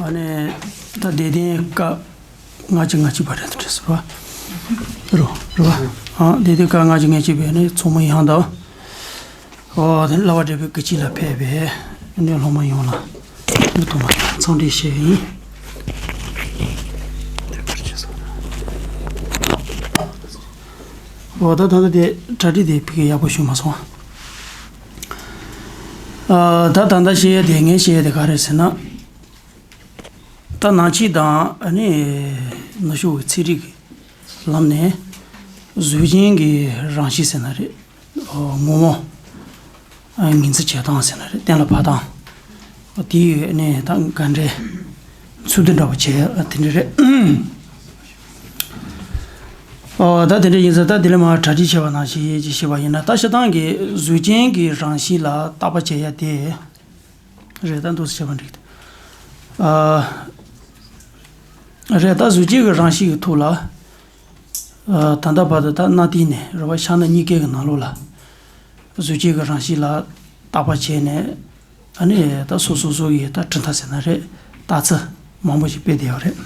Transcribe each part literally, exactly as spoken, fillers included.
ཨ་ནི་ད་བདེ་ལྡན་སྐབས་ལྔ་བཅུ་ང་གཅིག་པ་རེད་འདུག་ཟེར་བ། རོ་རོ། ཨ་བདེ་ལྡན་སྐབས་ལྔ་བཅུ་ང་གཅིག་པའི་ནི་མཚོ་མོ་ཡང་དང་། ཨོ་དེ་གླ་བ་བགྲེས་པོའི་སྐུ་སྐྱིད་ལ་ཕེབས་པའི་ནི་སློབ་མ་ཡོངས་ལ་ཐུགས་མ་འཚམས་འདྲི་ཞུ་ཡིན། ཨོ་ད་ད་ལྟ་དེ་གྲ་སྒྲིག་དེ་ཕ་གི་ཡག་པོ་ཞུ་མ་སོང་། ཨ་ད་ད་ལྟ་བཤད་ཡས་དེ་ངས་བཤད་ཡས་དེ་ག་རེ་ཟེར་ན། ད་ནང་ཆོས་དང་ཨ་ནི་ནུབ་ཕྱོགས་ཀྱི་ཚན་རིག་གི་ལམ་ནས་གཟུགས་ཅན་གྱི་རང་བཞིན་ཟེར་ན་རེད། ཨོ་ངོ་བོ། ཨ་ངོས་འཛིན་བྱེད་སྟངས་ཟེར་ན་རེད། གཏན་ལ་ཕབ་སྟངས། ཨོ་དེའི་ཨ་ནི་ད་ག་འདྲའི་ཚུལ་དུ་འདྲ་བ་བྱེད་ཡ་དེ་འདྲ་རེད། ཨོ་ད་དེ་འདྲ་ཡིན་ཙང་ད་དེ་ལས་མར་གྲ་སྒྲིག་བྱས་པ་ནང་བཞིན་ཅིག་བཤད་པ་ཡིན་ན། ད་སྤྱིར་བཏང་གི་གཟུགས་ཅན་གྱི་རང་བཞིན་ལ་བརྟག་པ་བྱེད་ཡ་དེ། རེད། ད་འདུག་སེ་བྱས་པ་འགྲིག་ཨ། རེད། ད་གཟུགས་ཅན་གྱི་རང་བཞིན་གྱི་ཐོག་ལ། ཨ་ད་ལྟ་བར་དུ་ད་གནའ་དུས་ནས་རེད་བ། ཤ་ནད་གཉིས་ཀའི་གི་ནང་ལོགས་ལ། གཟུགས་ཅན་གྱི་རང་བཞིན་ལ་བརྟག་པ་བྱས་ནས། ཨ་ནི་ད་སོ་སོ་སོ་ཡི་ད་གྲུབ་མཐའ་ཟེར་ན་རེད། ལྟ་ཚུལ་མང་པོ་ཞིག་སྤེལ་བསྡད་ཡོད་རེད།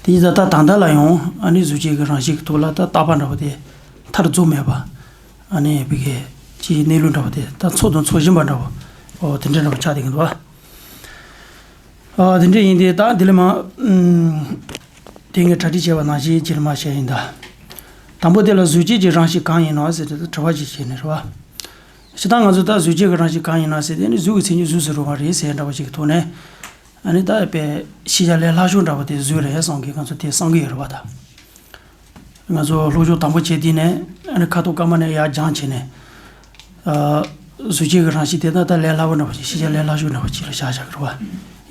དེ་ཡིན་ཙང་ད་ད་ལྟ་ལ་ཡང་ཨ་ནི་གཟུགས་ཅན་གྱི་རང་བཞིན་གྱི་ཐོག་ལ་ད་བརྟག་པ་འདྲ་བོ་དེ་མཐར་རྫོགས་མེད་པ། ཨ་ནི་བི་གའི་ཅིའི་གནས་ལུགས་འདྲ་བོ་དེ་ད་འཚོ་དང་འཚོ་བཞིན་པ་འདྲ་བོ། ཨོ་དེ་འདྲ་འདྲ་བོ་ཆགས་བསྡད་ཀྱི་འདུག་བ། ཨ་དེ་འདྲ་ཡིན་དེ་ད་དེ་ལས་མ། ཨུམ། དེ་ངས་གྲ་སྒྲིག་བྱས་པ་ནང་བཞིན་ཅིག་ལ་མ་བཤད་ཡིན་ད། དང་པོ་དེ་ལ་གཟུགས་ཅན་གྱི་རང་བཞིན་གང་ཡིན་ནོ་ཟེར་ཏེ་དྲི་བ་ཅིག་བྱས་ནས་རེད་བ། སྤྱིར་བཏང་ང་ཚོ་ད་གཟུགས་ཅན་གྱི་རང་བཞིན་གང་ཡིན་ནོ་ཟེར་ཏེ་ནི་གཟུགས་ཀྱི་མཚན་ཉིད་གཟུགས་སུ་རུང་བ་རེད་ཟེར་འདྲ་བ་ཅིག་གི་ཐོག་ནས། ཨ་ནི་ད་དཔེ་ཤེས་བྱ་ལས་སླ་ཤོས་འདྲ་བ་དེ་གཟུགས་རེད་བསམ་གི་ང་ཚོ་དེ་བསམ་གི་ཡོད་རེད་བ་ད། ང་ཚོ་སློབ་སྦྱོང་དང་པོ་བྱས་དུས་ནས་ཨ་ནི་ཁ་དོག་སྐར་མ་ནས་ཡར་སྦྱངས་བྱས་ནས། ཨ་གཟུགས་ཅན་གྱི་རང་བཞིན་དེ་ད་ལྟ་ལས་སླ་པོ་འདྲ་བ་ཞིག་ཤེས་བྱ་ལས་སླ་ཤོས་འདྲ་བ་ཅིག་ལ་བཞག་བཞག་གི་རེད་བ།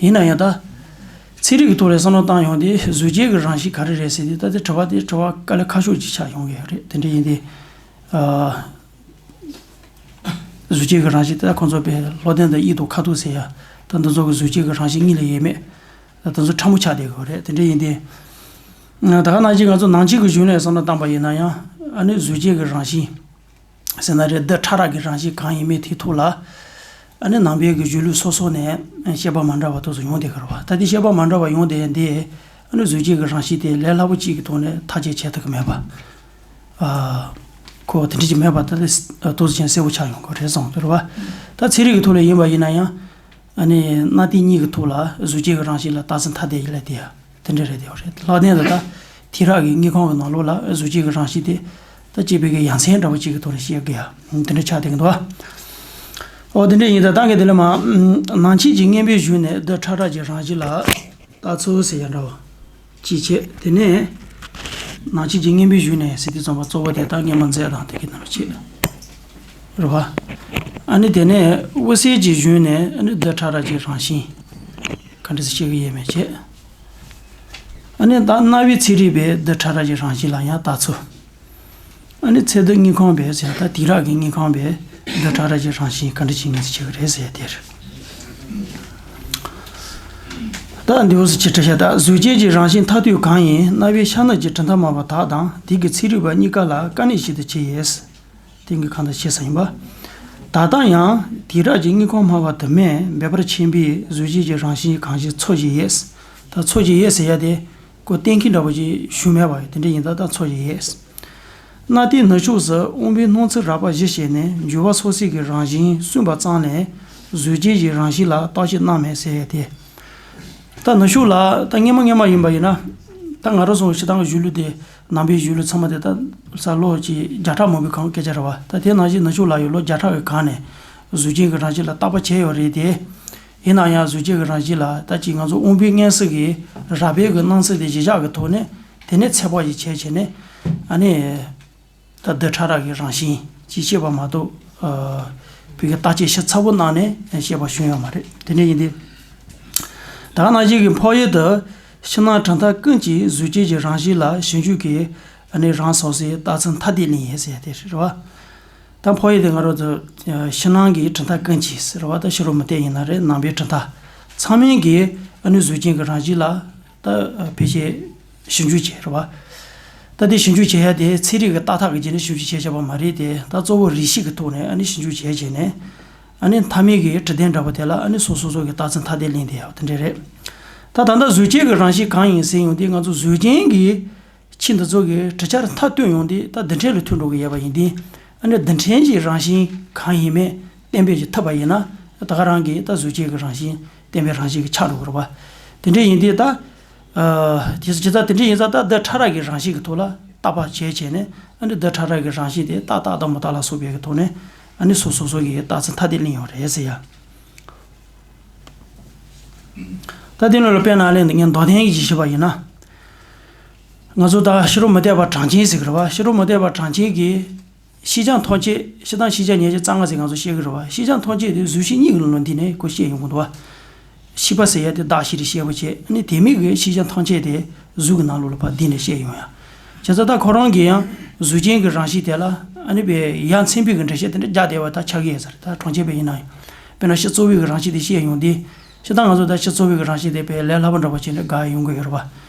ཡིན་ན་ཡང་ད་ཚན་རིག་གི་ཐོག་ལ་བསམ་བློ་བཏང་ཡོང་དུས་གཟུགས་ཅན་གྱི་རང་བཞིན་ག་རེ་རེད་ཟེར་དུས། ད་དེ་དྲི་བ་དེ་དྲི་བ་དཀའ་ལས་ཁག་ཤོས་ཅིག་ཆགས་ཡོང་གི་ཡོད་རེད། དེ་འདྲ་ཡིན་དུས། ཨ། གཟུགས་ཅན་གྱི་རང་བཞིན་དེ་ད་ཁོང་ཚོ་དཔེ་བློ་ལྡན་དང་དབྱིག་ཏུ་ཁ་ཐུག་ཟེར་ཡ། ད་འདི་ཚོ་གི་གཟུགས་ཅན་གྱི་རང་བཞིན་གཉིས་ལས་ཡོད་མེད། ད་འདི་ཚོ་ཕྲ་མོ་ཆགས་བསྡད་ཀྱི་ཡོད་རེད། དེ་འདྲ་ཡིན་དུས། ད་ག་ནང་བཞིན་ང་ཚོ་ནང་ཆོས་ཀྱི་གཞུང་ནས་བསམ་བློ་བཏང་པ་ཡིན་ན་ཡང་། ཨ་ནི་གཟུགས་ཅན་གྱི་རང་བཞིན་ཟེར་ན་རེད། རྡུལ་ཕྲ་རབ་ཀྱི་རང་བཞིན་གང་ཡིན་མིན་དེའི་ཐོག་ལ། ཨ་ནི་ནང་པའི་གི་གཞུང་ལུགས་སོ་སོ་ནས་བཤད་པ་མ་འདྲ་བ་དེ་ཚོ་ཡོང་བསྡད་ཀྱི་རེད་བ། ད་དེ་བཤད་པ་མ་འདྲ་བ་ཡོང་བསྡད་ཡ་འདི། ཨ་ནི་གཟུགས་ཅན་གྱི་རང་བཞིན་དེ་ལས་སླ་པོ་གཅིག་གི་ཐོག་ནས་ཐག་གཅོད་བྱེད་ཐུབ་ཀྱི་མེད་པ། ཨ། ཁོ་དེ་འདྲ་ཅིག་མེད་པ་ད་ལྟ་ཏོག་ཙམ་གསལ་པོ་ཆགས་ཡོང་གི་རེད་བསམ་གྱི་རེད་བ། ད་ཚན་རིག་གི་ཐོག་ལ་ཡིན་པ་ཡིན་ན་ཡང་། ཨ་ནི་གནའ་དུས་གཉིས་ཀྱི་ཐོག་ལ་གཟུགས་ཅན་གྱི་རང་བཞིན་ལ་རྟགས་མཚན་ཐ་དད་ཡིན་ལབ་དེ་ཡ་དེ་འདྲ་རེད་དེ་རེད། ལྷག་དོན་དུ་ད་དུས་རབས་ཀྱི་དངོས་ཁུངས་ཀྱི་ནང་ལོགས་ལ་གཟུགས་ཅན་གྱི་རང་བཞིན་དེ་ད་སྤྱི་པའི་གི་ཡ་མཚན་འདྲ་བོ་གཅིག་གི་ཐོག་ནས་བཤད་དགོས་ཡ་དེ་འདྲ་ཆགས་བསྡད་ཀྱི་འདུག་བ། ཨོ་དེ་འདྲ་ཡིན་ད་ད་གིན་དེ་ལ་མ། ནང་ཆོས་ཀྱི་མངོན་པའི་གཞུང་ནས་རྡུལ་ཕྲ་རབ་ཀྱི་རང་བཞིན་ལ། ལྟ་ཚུལ་ཟེར་ཡ་འདྲ་བ་ཅིག་བྱས། དེ་ནས་ནང་ཆོས་ཀྱི་མངོན་པའི་གཞུང་ནས་ཟེར་དུས་ཙམ་པ་གཙོ་བོ་དེ་ད་སྔོན་མ་མཛད་དང་དེ་གི་ནང་བྱས་རེད་བ། ཨ་ནི་དེ་ནས་འོད་གསལ་གྱི་གཞུང་ནས་ཨ་ནི་རྡུལ་ཕྲ་རབ་ཀྱི་རང་བཞིན་ག་འདྲ་སེ་བཤད་ཀྱི་ཡོད་མེད་བྱས། ཨ་ནི་ད་རྣ་བའི་ཚན་རིག་པས་རྡུལ་ཕྲ་རབ་ཀྱི་རང་བཞིན་ལ་ཡང་ལྟ་ཚུལ། ཨ་ནི་ཚད་རྡུལ་དངོས་ཁུངས་པས་ཟེར་ཡ་ད་དུས་རབས་ཀྱི་དངོས་ཁུངས་པས་རྡུལ་ཕྲ་རབ་ཀྱི་རང་བཞིན་ག་འདྲ་ཅིག་ངོས་འཛིན་བྱེད་ཀྱི་རེད་ཟེར་ཡ་དེ་རེད། ད་འདི་འོ་ཟེར་ཅིག་དྲི་བྱ་ད། གཟུགས་ཅན་གྱི་རང་བཞིན་མཐར་ཐུག་གང་ཡིན། རྣ་བའི་ཤ་ནད་ཀྱི་གྲུབ་མཐའ་སྨྲ་བ་དག་དང་དེ་གི་ཚན་རིག་པ་གཉིས་ཀ་ལ་དཀའ་གནད་ཞིག་ཏུ་བྱས་ཡོད། དེང་གི་གང་དང་ཞེས་ཟེར་ཡིན་པ། ད་ལྟ་ཡང་དུས་རབས་ཀྱི་དངོས་ཁུངས་སྨྲ་བ་དུ་མས་འབད་པར་ཆེན་པོས་གཟུགས་ཅན་གྱི་རང་བཞིན་གང་ཞིག་འཚོལ་བཞིན་ཡོད། ད་འཚོལ་བཞིན་ཡོད་ཟེར་ཡ་དེ། ཁོ་གཏན་འཁེལ་འདྲ་པོ་ཅིག་ཞུས་མེད་པ་དེ་འདྲ་ཡིན་ད་ལྟ་འཚོལ་བཞིན་ཡོད། གནའ་དུས་ནུབ་ཕྱོགས་སུ་དབང་པོའི་སྣང་ཚུལ་རགས་པ་གཞི་བྱས་ནས་འགྱུར་བ་སོ་སོའི་གི་རང་བཞིན་གསུངས་པ་ཙམ་ལས་གཟུགས་ཅན་གྱི་རང་བཞིན་ལ་བརྟག་དཔྱད་གནང་མེད་ཟེར་ཡ་དེ། ད་ནུབ་ཕྱོགས་ལ་ད་སྔོན་མ་སྔོན་མ་ཡིན་པ་ཡིན་ན། ད་ང་རང་ཚོ་སྤྱིར་བཏང་གི་གཞུང་ལུགས་དེ་ནང་པའི་གཞུང་ལུགས་ཚང་མ་དེ་ད་ས་ལོ་གཅིག་བརྒྱ་ཕྲག་མང་པོའི་གོང་སྐད་ཆ་རེད་བ། ད་དེ་ནང་བཞིན་ནུབ་ཕྱོགས་ལ་ཡོད་ལོ་བརྒྱ་ཕྲག་གི་གོང་ནས་གཟུགས་ཅན་གྱི་རང་བཞིན་ལ་བརྟག་པ་བྱས་ཡོད་རེད་དེ། ཡིན་ན་ཡང་གཟུགས་ཅན་གྱི་རང་བཞིན་ལ་ད་ཅིག་ང་ཚོ་དབང་པོའི་མངོན་གསལ་གྱི་རགས་པའི་གི་སྣང་ཚུལ་དེ་གཞི་བཞག་གི་ཐོག་ནས་དེ་ནས་ཚད་དཔག་ཅིག་བྱས་བྱས་ནས། ཨ་ནི་ད་རྡུལ་ཕྲ་རབ་ཀྱི་རང་བཞིན་ཅིག་བཤད་པ་མ་གཏོགས། ཨ་བོད་ཀྱི་བརྟག་དཔྱད་ཞིབ་ཚགས་པོ་གནང་ནས་བཤད་པ་བྱུང་ཡོད་མ་རེད། དེ་འདྲ་ཡིན་དུས། ད་ག་ནང་བཞིན་གྱི་ཕོ་ཡི་དུ་ཕྱི་ནང་གྲུབ་མཐའ་ཀུན་གྱི་གཟུགས་ཅན་གྱི་རང་བཞིན་ལ་ཞིབ་འཇུག་གིས་ཨ་ནི་རང་སོ་སོའི་རྟགས་མཚན་ཐ་དད་ལེན་ཡས་ཟེར་ཡ་དེ་རེད་བ། ད་ཕོ་ཡི་དེ་ང་རང་ཚོ་ཕྱི་ནང་གི་གྲུབ་མཐའ་ཀུན་གྱི་ཟེར་བ་ད་ཕྱི་རོལ་མུ་སྟེགས་ཡིན་ན་རེད། ནང་པའི་གྲུབ་མཐའ་ཚང་མའི་གི་ཨ་ནི་གཟུགས་ཅན་གྱི་རང་བཞིན་ལ་ད་ཕལ་ཆེར་ཞིབ་འཇུག་བྱས་རེད་བ། ད་དེ་ཞིབ་འཇུག་བྱེད་ཡ་དེ་ཚན་རིག་གི་ཏག་ཏག་གི་རྗེས་ནས་ཞིབ་འཇུག་བྱས་བྱས་པ་མ་རེད་དེ། ད་གཙོ་བོ་རིགས་ཤེས་ཀྱི་ཐོག་ནས་ཨ་ནི་ཞིབ་འཇུག་བྱས་བྱས་ནས། ཨ་ནི་མཐའ་མའི་གི་དྲི་ལྡན་འདྲ་པོ་དེ་ལ་ཨ་ནི་སོ་སོ་སོ་གི་རྟགས་མཚན་ཐ་དད་ལེན་བསྡད་ཡོད་དེ་འདྲ་རེད། ད་ད་ལྟ་གཟུགས་ཅན་གྱི་རང་བཞིན་གང་ཡིན་ཟེར་ཡོང་དུས་ང་ཚོ་གཟུགས་ཅན་གྱི་ཆོས་འདི་ཚོ་གི་དྲི་ཆར་མཐའ་གཏུགས་ཡོང་དུས་ད་རྡུལ་ཕྲན་ལ་ཐུག་འགྲོ་གི་ཡོད་པ་ཡིན་དུས། ཨ་ནི་རྡུལ་ཕྲན་གྱི་རང་བཞིན་གང་ཡིན་མིན་གཏན་འབེབས་ཀྱི་ཐུབ་པ་ཡིན་ན་ད་ག་རང་གི་ད་གཟུགས་ཅན་གྱི་རང་བཞིན་བརྟན་པའི་རང་བཞིན་གྱི་ཆགས་འགྲོ་གི་རེད་པ། དེ་འདྲ་ཡིན་དུས་ད། ཨ། དེ་ཇི་ལྟར་དེ་འདྲ་ཡིན་ཙང་ད་རྡུལ་ཕྲ་རབ་ཀྱི་རང་བཞིན་གྱི་ཐོག་ལ་བརྟག་པ་བྱས་བྱས་ནས་ཨ་ནི་རྡུལ་ཕྲ་རབ་ཀྱི་རང་བཞིན་དེ་རྟག་རྟག་དང་མ་རྟག་ལ་སོགས་པའི་གི་ཐོག་ནས་ཨ་ནི་སོ་སོ་སོ་གི་རྟགས་མཚན་ཐ་དད་ལེན་ཡོང་རེད་ཟེར་ཡ། ད་དེ་ལ་དཔེར་ན་ལན་འདི་ངས་མདོར་བསྟན་གྱིས་ཞུས་པ་ཡིན་ན། ང་ཚོ་ད་ཕྱི་རོལ་མུ་སྟེགས་པ་གྲངས་ཅན་ཟེར་གི་རེད་པ། ཕྱི་རོལ་མུ་སྟེགས་པ་གྲངས་ཅན་གྱིས། ཤེས་བྱ་མཐོང་བྱེད། སྤྱིར་བཏང་ཤེས་བྱ་ཉེར་ཞག་རྩ་ལྔ་ཟེར་ང་ཚོ་བཤད་ཀྱི་རེད་པ། ཤེས་བྱ་མཐོང་བྱེད་དེ་གཟུགས་གཞི་གཉིས་ཀྱི་ལུང་འདི་ནས་ཁོ་བཤད་ཡོང་གི་འདུག་པ། ཤེས་པ་ཟེར་ཡ་དེ་བདག་ཤེས་རིག་ཤེས་པོ་བྱས་ཨ་ནི་དེ་མིན་གྱི་ཤེས་བྱ་མཐོང་བྱེད་དེ་གཟུགས་ཀྱི་ནང་ལོགས་ལ་ཕར་འདི་ནས་བཤད་ཡོང་ཡ། བྱས་ཙང་ད་ཁོ་རང་གིས་ཡང་གཟུགས་ཅན་གྱི་རང་བཞིན་དེ་ལ་ཨ་ནི་བས་ཡ་མཚན་དཔེ་གི་འགྲེལ་བཤད་དེ་འདྲ་རྒྱག་བསྡད་པ་ད་ཆགས་ཀྱི་ཡོད་ས་རེད། ད་གྲངས་ཅན་དཔེ་ཡིན་ན་ཡང་། དཔེར་ན་ཕྱི་གཙོ་བོའི་གི་རང་བཞིན་དེ་བཤད་ཡོང་དུས། སྤྱིར་བཏང་ང་ཚོ་ད་ཕྱི་གཙོ་བོའི་གི་རང་བཞིན་དེ་དཔེ་ལས་སླ་པོ་འདྲ་པོ་བྱས་ནས་དགག་ཡོང་གི་ཡོད་རེད་པ།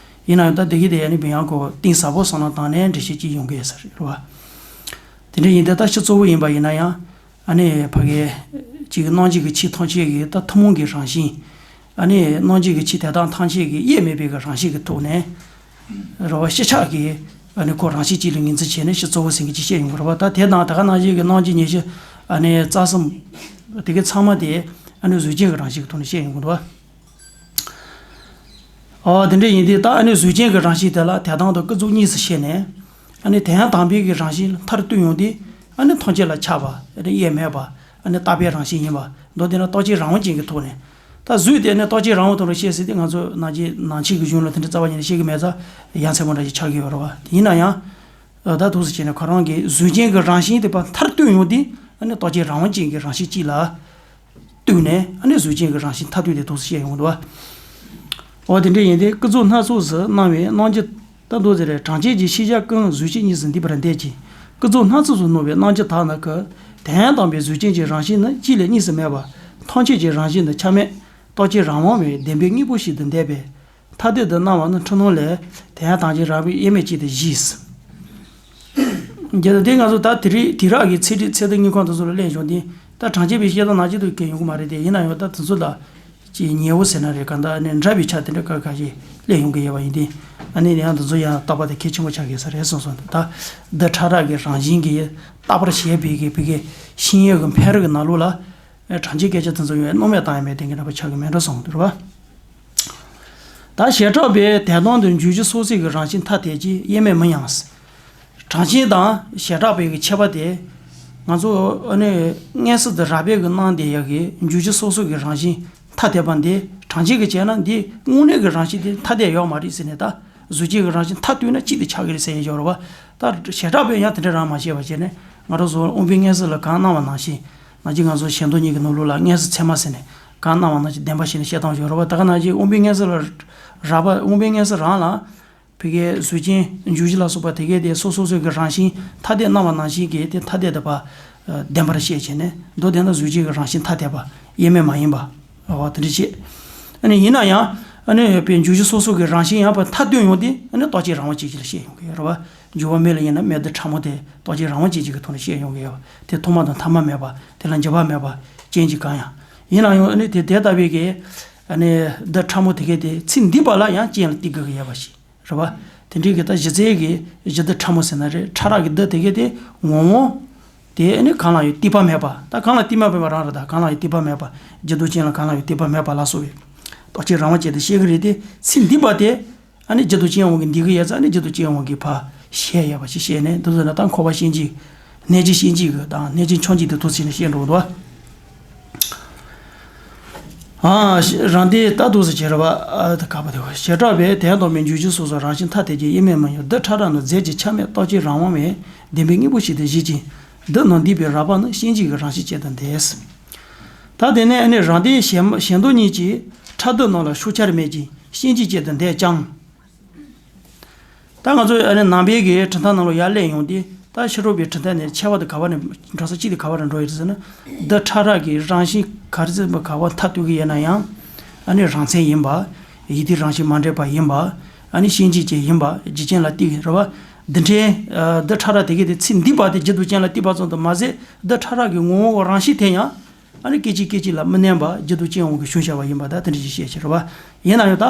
ཡིན་ན་ཡང་ད་འདི་གི་དེ་ཨ་ནི་བས་ཡང་ཁོ་གཏིང་ཟབ་པོ་བསམ་བློ་བཏང་ནས་འགྲེལ་བཤད་ཅིག་ཡོང་གི་ཡོད་ས་རེད་པ། དེ་འདྲ་ཡིན་དུས་ད་ཕྱི་གཙོ་བོ་ཡིན་པ་ཡིན་ན་ཡང་། ཨ་ནི་ཕ་གི་གཅིག་གི་སྣང་བརྒྱུད་ཀྱི་ཆོས་ཐམས་ཅད་ཀྱི་ད་ཐུན་མོང་གི་རང་བཞིན། ཨ་ནི་སྣང་བརྒྱུད་ཀྱི་ཆོས་དེ་དག་ཐམས་ཅད་ཀྱི་དབྱེར་མེད་པའི་གི་རང་བཞིན་གྱི་ཐོག་ནས། རེད་པ། ཤེས་བྱ་གི་ཨ་ནི་ཁོ་རང་བཞིན་གཅིག་ལ་ངོས་འཛིན་བྱས་ནས་ཕྱི་གཙོ་བོ་ཟེར་མཁན་ཅིག་བཤད་ཡོང་གི་རེད་པ། ད་དེ་དང་ད་ག་ནང་བཞིན་གྱི་སྣང་བརྒྱུད་ཉེར་ཞག་ཨ་ནི་རྩ་གསུམ་དེ་གའི་ཚང་མ་དེ་ཨ་ནི་གཟུགས་ཅན་གྱི་རང་བཞིན་གྱི་ཐོག་ནས་བཤད་ཡོང་གི་འདུག་པ། ཨོ་དེ་འདྲ་ཡིན་དུས་ད་ཨ་ནི་གཟུགས་ཅན་གྱི་རང་བཞིན་དེ་ལ་དད་དང་དང་ཀུན་རྫོབ་གཉིས་སུ་ཕྱེ་ནས། ཨ་ནི་དོན་དམ་པའི་གི་རང་བཞིན་མཐར་གཏུགས་ཡོང་དུས་ཨ་ནི་ཐམས་ཅད་ལ་ཁྱབ་པ་ཨ་ནི་དབྱེར་མེད་པ་ཨ་ནི་རྟག་པའི་རང་བཞིན་ཡིན་པ་མདོར་བསྡུས་ན་རྟོག་བཅས་རང་དབང་ཅན་གྱི་ཐོག་ནས། ད་གཟུགས་དེ་ནི་རྟོག་བཅས་རང་དབང་ཐོག་ནས་བཤད་ཟིན་ཏེ་ང་ཚོ་ནང་ཆོས་ནང་ཆོས་ཀྱི་གཞུང་ལ་དེ་འདྲ་རྩ་བ་ཉིད་ནས་བཤད་ཀྱི་མེད་ཙང་ཡ་མཚན་པོ་འདྲ་ཞིག་ཆགས་ཀྱི་ཡོད་རེད་པ། དེ་ཡིན་ན་ཡང་། ད་འདུག་སེ་བྱས་ནས་ཁོ་རང་གི་གཟུགས་ཅན་གྱི་རང་བཞིན་དེ་ཕར་མཐར་གཏུགས་ཡོང་དུས་ཨ་ནི་རྟོག་བཅས་རང་དབང་ཅན་གྱི་རང་བཞིན་གཅིག་ལ་གཏུགས་ནས་ཨ་ནི་གཟུགས་ཅན་གྱི་རང་བཞིན་མཐར་གཏུགས་ཏེ་འདུག་སེ་བཤད་ཡོང་གི་འདུག་པ། འོ་དེ་འདྲ་ཡིན་ཏེ་ཀུན་རྫོབ་སྣ་ཚོགས་སུ་སྣང་བའི་སྣང་བརྒྱུད་ད་འདུག་ཟེར་རེད། གྲངས་ཅན་གྱི་ཤེས་བྱ་ཀུན་གཟུགས་ཅན་གཉིས་སུ་འདུས་པར་འདོད་ཅིང་། ཀུན་རྫོབ་སྣ་ཚོགས་སུ་སྣང་བའི་སྣང་བརྒྱུད་དག་ནི་ཀུན། དོན་དམ་པའི་གཟུགས་ཅན་གྱི་རང་བཞིན་ནི་གཅིག་ལས་གཉིས་སུ་མེད་པ། ཐམས་ཅད་ཀྱི་རང་བཞིན་ནི་ཆ་མེད། རྟོག་བཅས་རང་དབང་བས་བདེན་པའི་དངོས་པོ་ཞིག་ཏུ་འདོད་པས། ཐ་དད་དུ་སྣང་བ་ནི་འཁྲུལ་སྣང་ལས། དོན་དམ་གྱི་རང་དབང་དབྱེར་མེད་ཅན་དུ་བཞེད། རྒྱུ་དེ་ང་ཚོ་ད་དེ་རིང་དེང་རབས་ཀྱི་ཚན་རིག་ཚད་ལྡན་དངོས་ཁམས་དེ་ཚོ་ལ་གླེང་བྱུང་སྟེ་ད་གྲངས་ཅན་པའི་བཤད་སྟངས་ནང་བཞིན་དུ་གལ་ཡོང་གི་མ་རེད་དེ། ཡིན་ན་ཡང་ད་དེ་ཚོ་ལ་ཅིག་ཉེ་བོ་ཟེར་ན་རེད། གང་ལྟར་ནས་འདྲ་བའི་ཆ་དེ་འདྲ་ཁ་ཁ་ཞིག་གླེང་ཡོང་གི་ཡོད་པ་ཡིན་ཏེ། ཨ་ནི་ཡང་དེ་ཚོ་ཡང་བརྟག་པ་དེ་གལ་ཆེན་པོ་ཆགས་ཀྱི་ས་རེད་གསུངས་སོང་། ད་རྡུལ་ཕྲ་རབ་ཀྱི་རང་བཞིན་གྱིས་བརྟག་པར་བྱེད་པའི་གི་བི་གི་ཤེས་ཡོན་གྱི་འཕེལ་རིམ་གྱི་ནང་ལོགས་ལ། གྲངས་ཅན་སྐད་ཆ་དེ་ཚོ་ཡང་སྣང་མེད་བཏང་ཡ་མེད་དེ་གི་འདྲ་པོ་ཆགས་ཀྱི་མེད་འགྲོ་གསུངས་འདུག་རེད་པ། ད་བྱེ་བྲག་པའི་དོན་དམ་དུ་འཇུག་གཞི་སོ་སོའི་གི་རང་བཞིན་ཐ་དད་ཀྱི་དབྱེར་མེད་མིན་ཡང་། གྲངས་ཅན་དང་བྱེ་བྲག་པའི་གི་ཁྱད་པར་དེ། ང་ཚོ་ཨ་ནི་མངོན་གསལ་དུ་རགས་པའི་གི་སྣང་བསྡད་ཡ་གི་འཇུག་གཞི་སོ་སོ་གི་རང་བཞིན་ཐ་དད་པ་འདི་གྲངས་ཅན་གྱིས་བྱས་ན་འདི་དངོས་གནས་ཀྱི་རང་བཞིན་དེ་ཐ་དད་ཡོད་མ་རེད་ཟེར་ནས། ད་གཟུགས་ཅན་གྱི་རང་བཞིན་མཐར་གཏུགས་ན་གཅིག་ཏུ་ཆགས་ཀྱི་རེད་ཟེར་ཡ་ཡོད་རེད་པ། ད་བྱེ་བྲག་པས་ཡང་དེ་འདྲ་རང་མ་བཤད་པ་བྱས་ནས་ང་རང་ཚོ་དབང་པོའི་མངོན་གསལ་ལ་གང་སྣང་བ་ནང་བཞིན། ནང་བཞིན་ང་ཚོ་ཞལ་མདོག་གཉིས་ཀྱི་ནང་ལོགས་ལ་མངོན་གསལ་ཚད་མ་ཟེར་ནས་གང་སྣང་བ་ནང་བཞིན་བདེན་པ་བྱས་ནས་བཤད་སྟངས་ཡོད་རེད་པ། ད་ག་ནང་བཞིན་དབང་པོའི་མངོན་གསལ་ལ་རགས་པ། དབང་པོའི་མངོན་གསལ་རང་ལ་བི་གའི་གཟུགས་ཅན་འཇུག་གཞི་ལ་སོགས་པ་དེ་གའི་དེ་སོ་སོ་སོའི་གི་རང་བཞིན་ཐ་དད་སྣང་བ་ནང་བཞིན་གྱི་དེ་ཐ་དད་དུ་བ་བདེན་པར་བཤད་བྱས་ནས་མདོར་བསྡུས་ན་གཟུགས་ཅན་གྱི་རང་བཞིན་ཐ་དད་པ་དབྱེར་མེད་མ་ཡིན་པ། འོ་དེ་འདྲ་བཤད། ཨ་ནི་ཡིན་ན་ཡང་ཨ་ནི་བའི་འཇུག་གཞི་སོ་སོ་གི་རང་བཞིན་ཡང་བ་མཐར་གཏུགས་ཡོང་དུས་ཨ་ནི་རྟོག་བཅས་རང་དབང་ཅན་ཅིག་ལ་བཤད་ཡོང་གི་རེད་པ། འཇུག་པ་མེ་ལ་དབྱེ་ན་མེ་རྡུལ་ཕྲ་མོ་དེ་རྟོག་བཅས་རང་དབང་ཅན་ཅིག་གི་ཐོག་ནས་བཤད་ཡོང་གི་ཡོད་པ། དེ་ཐོག་མ་དང་ཐ་མ་མེད་པ། དེ་ལ་འཇུག་པ་མེད་པ་ཅན་གྱི་གང་ཡང་། ཡིན་ན་ཡང་ཨ་ནི་དེ་དེ་ལྟ་བུའི་གི་ཨ་ནི་རྡུལ་ཕྲ་མོ་དེ་གའི་དེ་ཚིག་འདུས་པ་ལ་ཡང་རྐྱེན་ལ་གཏུགས་དགོས་ཀྱི་ཡོད་པ་ཞིག་རེད་པ། དེ་འདྲའི་གི་ད་གཞི་རྩའི་གི་གཞི་རྡུལ་ཕྲ་མོ་ཟེར་ན་རེད། ཕྲ་རགས་ཀྱི་རྡུལ་དེ་གའི་དེ་ངོ་བོ་དེ་ཨ་ནི་གང་ལ་ཡང་གཏུགས་པ་མེད་པ། ད་གང་ལ་གཏུགས་མེད་པ་མེད་པ་རང་རེད། ད་གང་ལ་ཡང་གཏུགས་པ་མེད་པ། འགྱུར་ལྡོག་ཅན་ལ་གང་ལ་ཡང་གཏུགས་པ་མེད་པ་ལ་སོགས་པའི་རྟོག་བཅས་རང་དབང་ཅན་དུ་བཤད་ཀྱི་རེད་དེ། ཚིག་འདུས་པ་དེ་ཨ་ནི་འགྱུར་ལྡོག་ཅན་དབང་གིས་འདུས་ཀྱི་ཡོད་ཙང་ཨ་ནི་འགྱུར་ལྡོག་ཅན་དབང་གིས་ཕར་བཤད་ཡོད་པ་ཞིག་བཤད་ནས། འདི་ཚོ་ནི་ད་འཁོར་བ་ཤན་འབྱེད་གནས་ཆེན་ཤན་འབྱེད་ཀྱི་དང་གནས་ཆེན་ཆུང་འབྱེད་དེ་ཐུགས་ཚིག་ནས་བཤད་འགྲོ་གི་འདུག་བ། ཨ། རང་སྡེ་ལྟར་དུ་ཟེར་བྱས་རེད་བ། ཨ། ད་ག་པ་དེ་བ། བྱེ་བྲག་པས་དོན་དམ་པའི་འཇུག་གཞི་སོ་སོའི་རང་བཞིན་ཐ་དད་ཀྱི་དབྱེར་མེད་མིན་ཡང་། རྡུལ་ཕྲ་རགས་ནི་རྫས་ཀྱི་ཆ་མེད་རྟོག་བཅས་རང་དབང་བས་བདེན་པའི་དངོས་པོ་ཞིག་ཏུ་བཞེད་ཅིང་། རྡུལ་རྣམས་འདུས་པའི་རགས་པ་ནི་ཤན་འབྱེད་ཀྱི་རང་བཞིན་ཅན་དུ་འདོད། ད་དེ་ནས་ཨ་ནི་རང་སྡེའི་ཞལ་ཞལ་མདོག་གཉིས་ཀྱིས་ཕྲ་རྡུལ་རྣམས་ལ་ཤུགས་ཆར་མེད་ཅིང་ཤན་འབྱེད་ཅན་དུ་འདོད་ཀྱང་། ད་ང་ཚོས་ཨ་ནི་ནང་པའི་གི་གྲུབ་མཐའ་ནང་ལ་ཡར་སླེབས་ཡོང་དུས། ད་ཕྱི་རོལ་པའི་གྲུབ་མཐའ་ནས་ཁྱད་པར་དུ་ག་བ་ནས་འགྲོ་ས་གཅིག་དེ་ག་བ་ནས་འགྲོ་ཡོད་ཟེར་ན། རྡུལ་ཕྲ་རགས་ཀྱི་རང་བཞིན་ག་རེ་ཟེར་བ་ག་བ་མཐའ་གཏུགས་ཀྱི་ཡོད་ན་ཡང་། ཨ་ནི་རང་མཚན་ཡིན་པ། ཡིད་དུས་རང་བཞིན་མ་འདྲེས་པ་ཡིན་པ། ཨ་ནི་ཤན་འབྱེད་ཅན་ཡིན་པ། རྒྱུ་རྐྱེན་ལ་གཏུགས་ཀྱི་རེད་བ། འདི་འདྲའི་ཨ་རྡུལ་ཕྲ་རགས་དེ་གའི་དེ་ཚིག་འདུས་པ་དེ་འགྱུར་ལྡོག་ཅན་ལ་གཏུགས་པ་ཙམ་དུ་མ་ཟད། རྡུལ་ཕྲ་རགས་ཀྱི་ངོ་བོ་རང་བཞིན་དེ་ཡང་། ཨ་ནི་སྐད་ཅིག་སྐད་ཅིག་ལ་མི་མནན་པ་རྒྱུད་དུ་སྐྱེ་འོང་གི་ཞུ་བྱ་བ་ཡིན་པ་དང་དེ་འདྲ་ཞིག་བཤད་ཀྱི་རེད་བ། ཡིན་ན་ཡང་ད།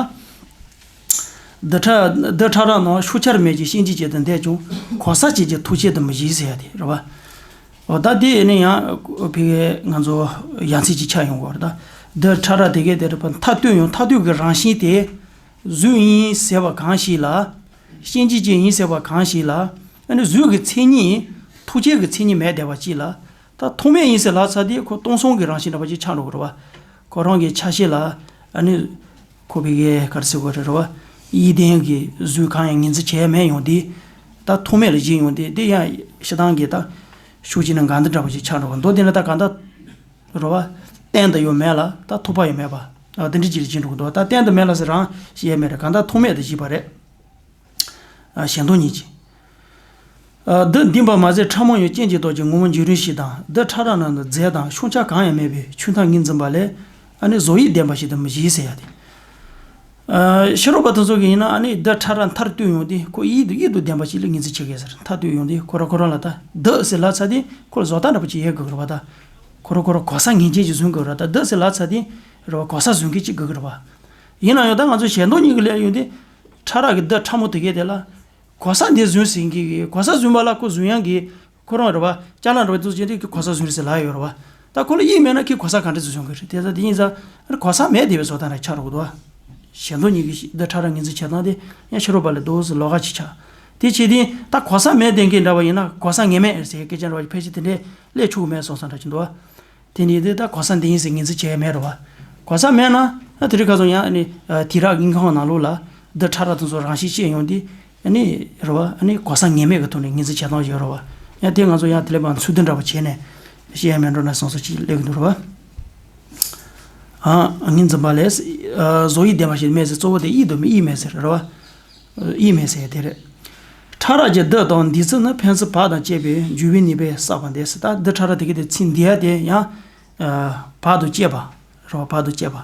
རྡུལ་ཕྲ་རྡུལ་ཕྲ་རབ་རྣམས་ཤུགས་ཆར་མེད་ཅིང་གཤིན་རྗེ་ཅན་དུ་འདས་ཀྱང་གོ་ས་ཅན་གྱི་ཐུག་བྱེད་དུ་མི་བཞེད་ཟེར་ཡ་དེ་རེད་བ། འོ་ད་དེ་ནི་ཡང་ཕ་གི་ང་ཚོ་ཡ་མཚན་ཅིག་ཆགས་ཡོང་གི་རེད་ད། རྡུལ་ཕྲ་རབ་དེ་གའི་དེ་རེད་བ། མཐའ་གཏུགས་ཡང་མཐའ་གཏུགས་ཀྱི་རང་བཞིན་དེ་གཟུགས་ཡིན་ཟེར་བ་གང་ཞིག་ལ། གཤིན་རྗེ་ཅན་ཡིན་ཟེར་བ་གང་ཞིག་ལ། ཨ་ནི་གཟུགས་ཀྱི་མཚན་ཉིད་ཐུག་བྱེད་ཀྱི་མཚན་ཉིད་མེད་བསྡད་པ་ཅིག་ལ། ད་ཐུག་མེད་ཡིན་ཟེར་ལབ་ཚར་དུས་ཁོ་སྟོང་སང་གི་རང་བཞིན་འདྲ་པོ་ཅིག་ཆགས་འགྲོ་གི་རེད་བ། ཁོ་རང་གི་ཆ་ཤས་ལ་ཨ་ནི་ཁོ་ཕ་གི་ག་རེ་ཟེར་དགོས་རེད་རེད་བ། ཡིད་ལྡན་གྱི་གཟུགས་གང་ཡང་ངོས་འཛིན་བྱས་མེད་ཡོང་དུས། ད་ཐུག་མེད་ལ་བཞག་ཡོང་དུས་དེ་ཡང་སྤྱིར་བཏང་གི་ད་ཤུགས་ཀྱིས་ནི་འགལ་འདུ་འདྲ་པོ་ཅིག་ཆགས་འགྲོ་གི་འདུག་དེ་ནི་ད་གང་ལྟར་རེད་བ། གཏན་དུ་ཡོད་མེད་ལ་ད་ཐུག་པ་ཡང་མེད་པ། ཨ་དེ་འདྲ་ཅིག་ལ་བྱེད་འགྲོ་གི་འདུག་ད་གཏན་དུ་མེད་ལ་ཟེར་རང་བཤད་མེད་རེད། གང་ལྟར་ཐུག་མེད་དུ་བཞག་པ་རེད། ཨ་གཞན་སྟོང་ཉིད་ཀྱིས། ཨ་རྡུལ་འདུས་པ་མ་ཟད་ཕྲ་མོ་ཡང་རྐྱེན་གྱིས་ལྡོག་ཅིང་ངོ་བོ་འགྱུར་རིམ་ཞིག་དང་། རྡུལ་ཕྲ་རབ་རྣམས་ནི་རྫས་དང་ཤུགས་ཆ་གང་ཡང་མེད་པའི་ཆོས་མཐའ་ངོས་འཛིན་པ་ལས་ཨ་ནི་བཟོ་དབྱིབས་ལྡན་པ་ཞིག་ཏུ་མི་བཞེད་ཟེར་ཡ་དེ། ཨ་ཕྱི་རོལ་པ་དེ་ཚོ་གིས་ཡིན་ན་ཨ་ནི་རྡུལ་ཕྲ་རབ་མཐར་གཏུགས་ཡོང་དུས་ཁོ་དབྱིབས་དང་དབྱིབས་དང་ལྡན་པ་ཞིག་ལ་ངོས་འཛིན་བྱེད་དགོས་ཟེར། མཐར་གཏུགས་ཡོང་དུས་ཁོ་རང་ཁོ་རང་ལ་ད་རྡུལ་ཟེར་ལབ་ཚར་དུས་ཁོ་ལ་བཟོ་ལྟ་འདྲ་པོ་ཅིག་ཡོད་དགོས་ཀྱི་རེད་བ། ད་ཁོ་རང་ཁོ་རང་གོ་ས་ངེས་ཅན་ཅིག་བཟུང་དགོས་རེད། ད་རྡུལ་ཟེར་ལབ་ཚར་དུས་རེད་བ། གོ་ས་བཟུང་མཁན་ཅིག་དགོས་ཀྱི་རེད་བ། ཡིན་ན་ཡང་ད་ང་ཚོ་གཞན་སྟོང་ཉིད་ཀྱི་ལས་ཡོང་དུས་ཕྲ་རབ་ཀྱི་རྡུལ་ཕྲ་མོ་དེ་གས་དེ་ལ་གོ་ས་འདི་བཟུང་ཟེར་མཁན་གྱི་གོ་ས་བཟུང་བ་ལ་ཁོ་བཟུང་ཡག་གི་ཁོ་རང་རེད་བ། ཅ་ལག་འདྲ་བ་འདུག་ཅེས་དེ་གི་གོ་ས་བཟུང་རེད་ཟེར་ལབ་ཡོད་རེད་བ། ད་ཁོ་ལ་དབྱིབས་མེད་ན་ཁོས་གོ་ས་ག་འདྲ་ཞིག་བཟུང་གི་རེད། དེ་ཚོ་དེ་ཡིན་ཙང་གོ་ས་མེད་བསྡད་པའི་བཟོ་ལྟ་འདྲ་ཆགས་འགྲོ་གི་འདུག་བ། གཞན་སྟོང་ཉིད་ཀྱི་རྡུལ་ཕྲ་རབ་ངོས་འཛིན་བྱེད་སྟངས་དེ་ཡང་ཕྱི་རོལ་པ་ལས་ཏོག་ཙམ་ལོགས་ཀ་ཅིག་ཆགས། དེ་བྱེད་དུས་ད་གོ་ས་མེད་བསྡད་མཁན་འདྲ་བ་ཡིན་ན་གོ་ས་ངེས་མེད་ཟེར་སྐད་ཆ་འདྲ་བ་ཕལ་ཆེར་དེ་འདྲས་སླེབས་ཆོག་གི་མེད་བཟོ་ལྟ་འདྲ་ཅིག་འདུག་བ། དེ་ནི་དེ་ད་གོ་ས་འདི་ཡིན་ཟེར་ངོས་འཛིན་བྱས་མེད་རེད་བ། གོ་ས་མེད་ན་ཨ་དེ་རིང་ཁ་སང་ཡང་ཨ་ནི་ཨ་དུས་རབས་དབྱིན་ཁང་ནང་ལོགས་ལ་རྡུལ་ཕྲ་རབ་དེ་ཚོ་རང་བཞིན་ཤེས་ཡོང་དུས་ཨ་ནི་རེད་བ། ཨ་ནི་གོ་ས་ངེས་མེད་ཀྱི་ཐོག་ནས་ངོས་འཛིན་བྱེད་སྟངས་ཡོད་རེད་བ། ཡང་དེ་ང་ཚོ་ཡང་དེ་ལས་མར་ཚུལ་ལྡན་འདྲ་པོ་བྱས་ནས་བཤད་ཡ་མེད་འགྲོ་ན་བསམ་སོ་ཅིག་སླེབས་ཀྱི་འདུག་རེད་བ། ཨ་ངོས་འཛིན་པ་ལས་ཨ་བཟོ་དབྱིབས་ལྡན་པ་ཞིག་མེད་ཟེར། གཙོ་བོ་དེ་དབྱིབས་དང་མི་དབྱིབས་མེད་ཟེར་རེད་བ། དབྱིབས་མེད་ཟེར་དེ་རེད། ཕྲ་རབ་ཀྱི་རྡུལ་དང་འདུས་ཚུལ་ནི་ཕན་ཚུན་བག་དང་བཅས་པའི་འགྱུར་བའི་ནུས་པས་བསགས་པ་འདི་ཟེར། ད་རྡུལ་ཕྲ་རབ་དེ་གའི་དེ་ཚིག་འདི་ཡ་དེ་ཡང་བག་དང་བཅས་པ་རེད་བ། བག་དང་བཅས་པ།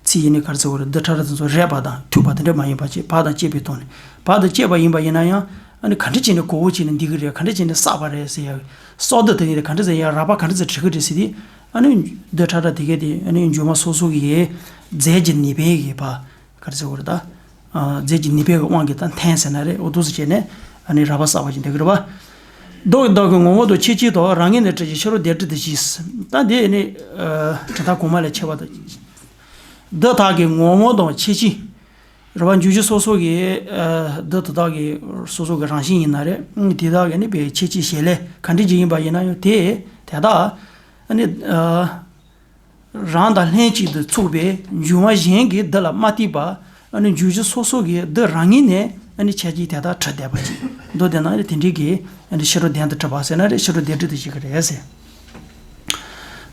ཚིག་ཡིན་ནི་ག་རེ་ཟེར་དགོས་རེད། རྡུལ་ཕྲ་རབ་དེ་ཚོ་རེག་པ་དང་འཐུས་པ་དེ་འདྲ་མ་ཡིན་པ་བྱས་བག་དང་བཅས་པའི་ཐོག་ནས། བག་དང་བཅས་པ་ཡིན་པ་ཡིན་ན་ཡང་ཨ་ནི་ག་འདྲ་བྱས་ནས་གོ་བོ་བྱས་ནས་འདི་གི་རེད། ག་འདྲ་བྱས་ནས་བསགས་པ་རེད་ཟེར་ཡ། སྲོག་རྡུལ་དེ་གཉིས་དེ་ག་འདྲ་ཟེར་ཡ། རེག་པ་ག་འདྲ་ཟེར་འབྲི་གི་རེད་ཟེར་དུས་ཨ་ནི་རྡུལ་ཕྲ་རབ་དེ་གའི་དེ་ཨ་ནི་འགྱུར་བ་སོ་སོ་གི་རྫས་ཀྱི་ནུས་པའི་གི་བག་ག་རེ་ཟེར་དགོས་རེད་ད། ཨ་རྫས་ཀྱི་ནུས་པའི་དབང་གིས་ད་འཐེན་ཟེར་ན་རེད། འོ་འདུག་སེ་བྱས་ནས་ཨ་ནི་རེག་པ་བསགས་པ་ཅིག་འདི་གི་རེད་བ། རྡུལ་དག་གི་ངོ་བོ་དང་ཁྱད་ཆོས་དང་རང་ངོས་ནས་གྲུབ་ཅིང་ཕྱི་རོལ་བདེན་འབྲེལ་དུ་བཞེད། ད་འདི་ནི་ཨ་དྲི་ཟླ་གོང་མ་ལས་ཁྱད་པར་དུ། རྡུལ་དག་གི་ངོ་བོ་དང་ཁྱད་ཆོས། རེད་བ། འགྱུར་གཞི་སོ་སོ་གི་ཨ་རྡུལ་དེ་དག་གི་སོ་སོ་གི་རང་བཞིན་ཡིན་ན་རེད། དེ་དག་གི་ནི་པའི་ཁྱད་ཆོས་བྱེད་ལས་ག་འདྲ་ཅིག་ཡིན་པ་ཡིན་ན་ཡང་དེ་དེ་དག་ཨ་ནི་ཨ། རང་དང་ལྷན་ཅིག་ཏུ་ཚུགས་པའི་འབྱུང་བ་གཞན་གྱིས་རྡུལ་ལ་མ་གཏིགས་པ། ཨ་ནི་འགྱུར་གཞི་སོ་སོ་གིས་རྡུལ་རང་ངོས་ནས་ཨ་ནི་ཁྱད་ཆོས་དེ་དག་གྲུབ་བསྡད་པ་ཅིག་འདུག་དེ་ན་ཨ་ནི་དེ་འདྲའི་གི་ཨ་ནི་ཕྱི་རོལ་བདེན་དུ་གྲུབ་པ་ཟེར་ན་རེད། ཕྱི་རོལ་བདེན་འབྲེལ་དུ་བཞེད་ཀྱི་རེད་ཟེར།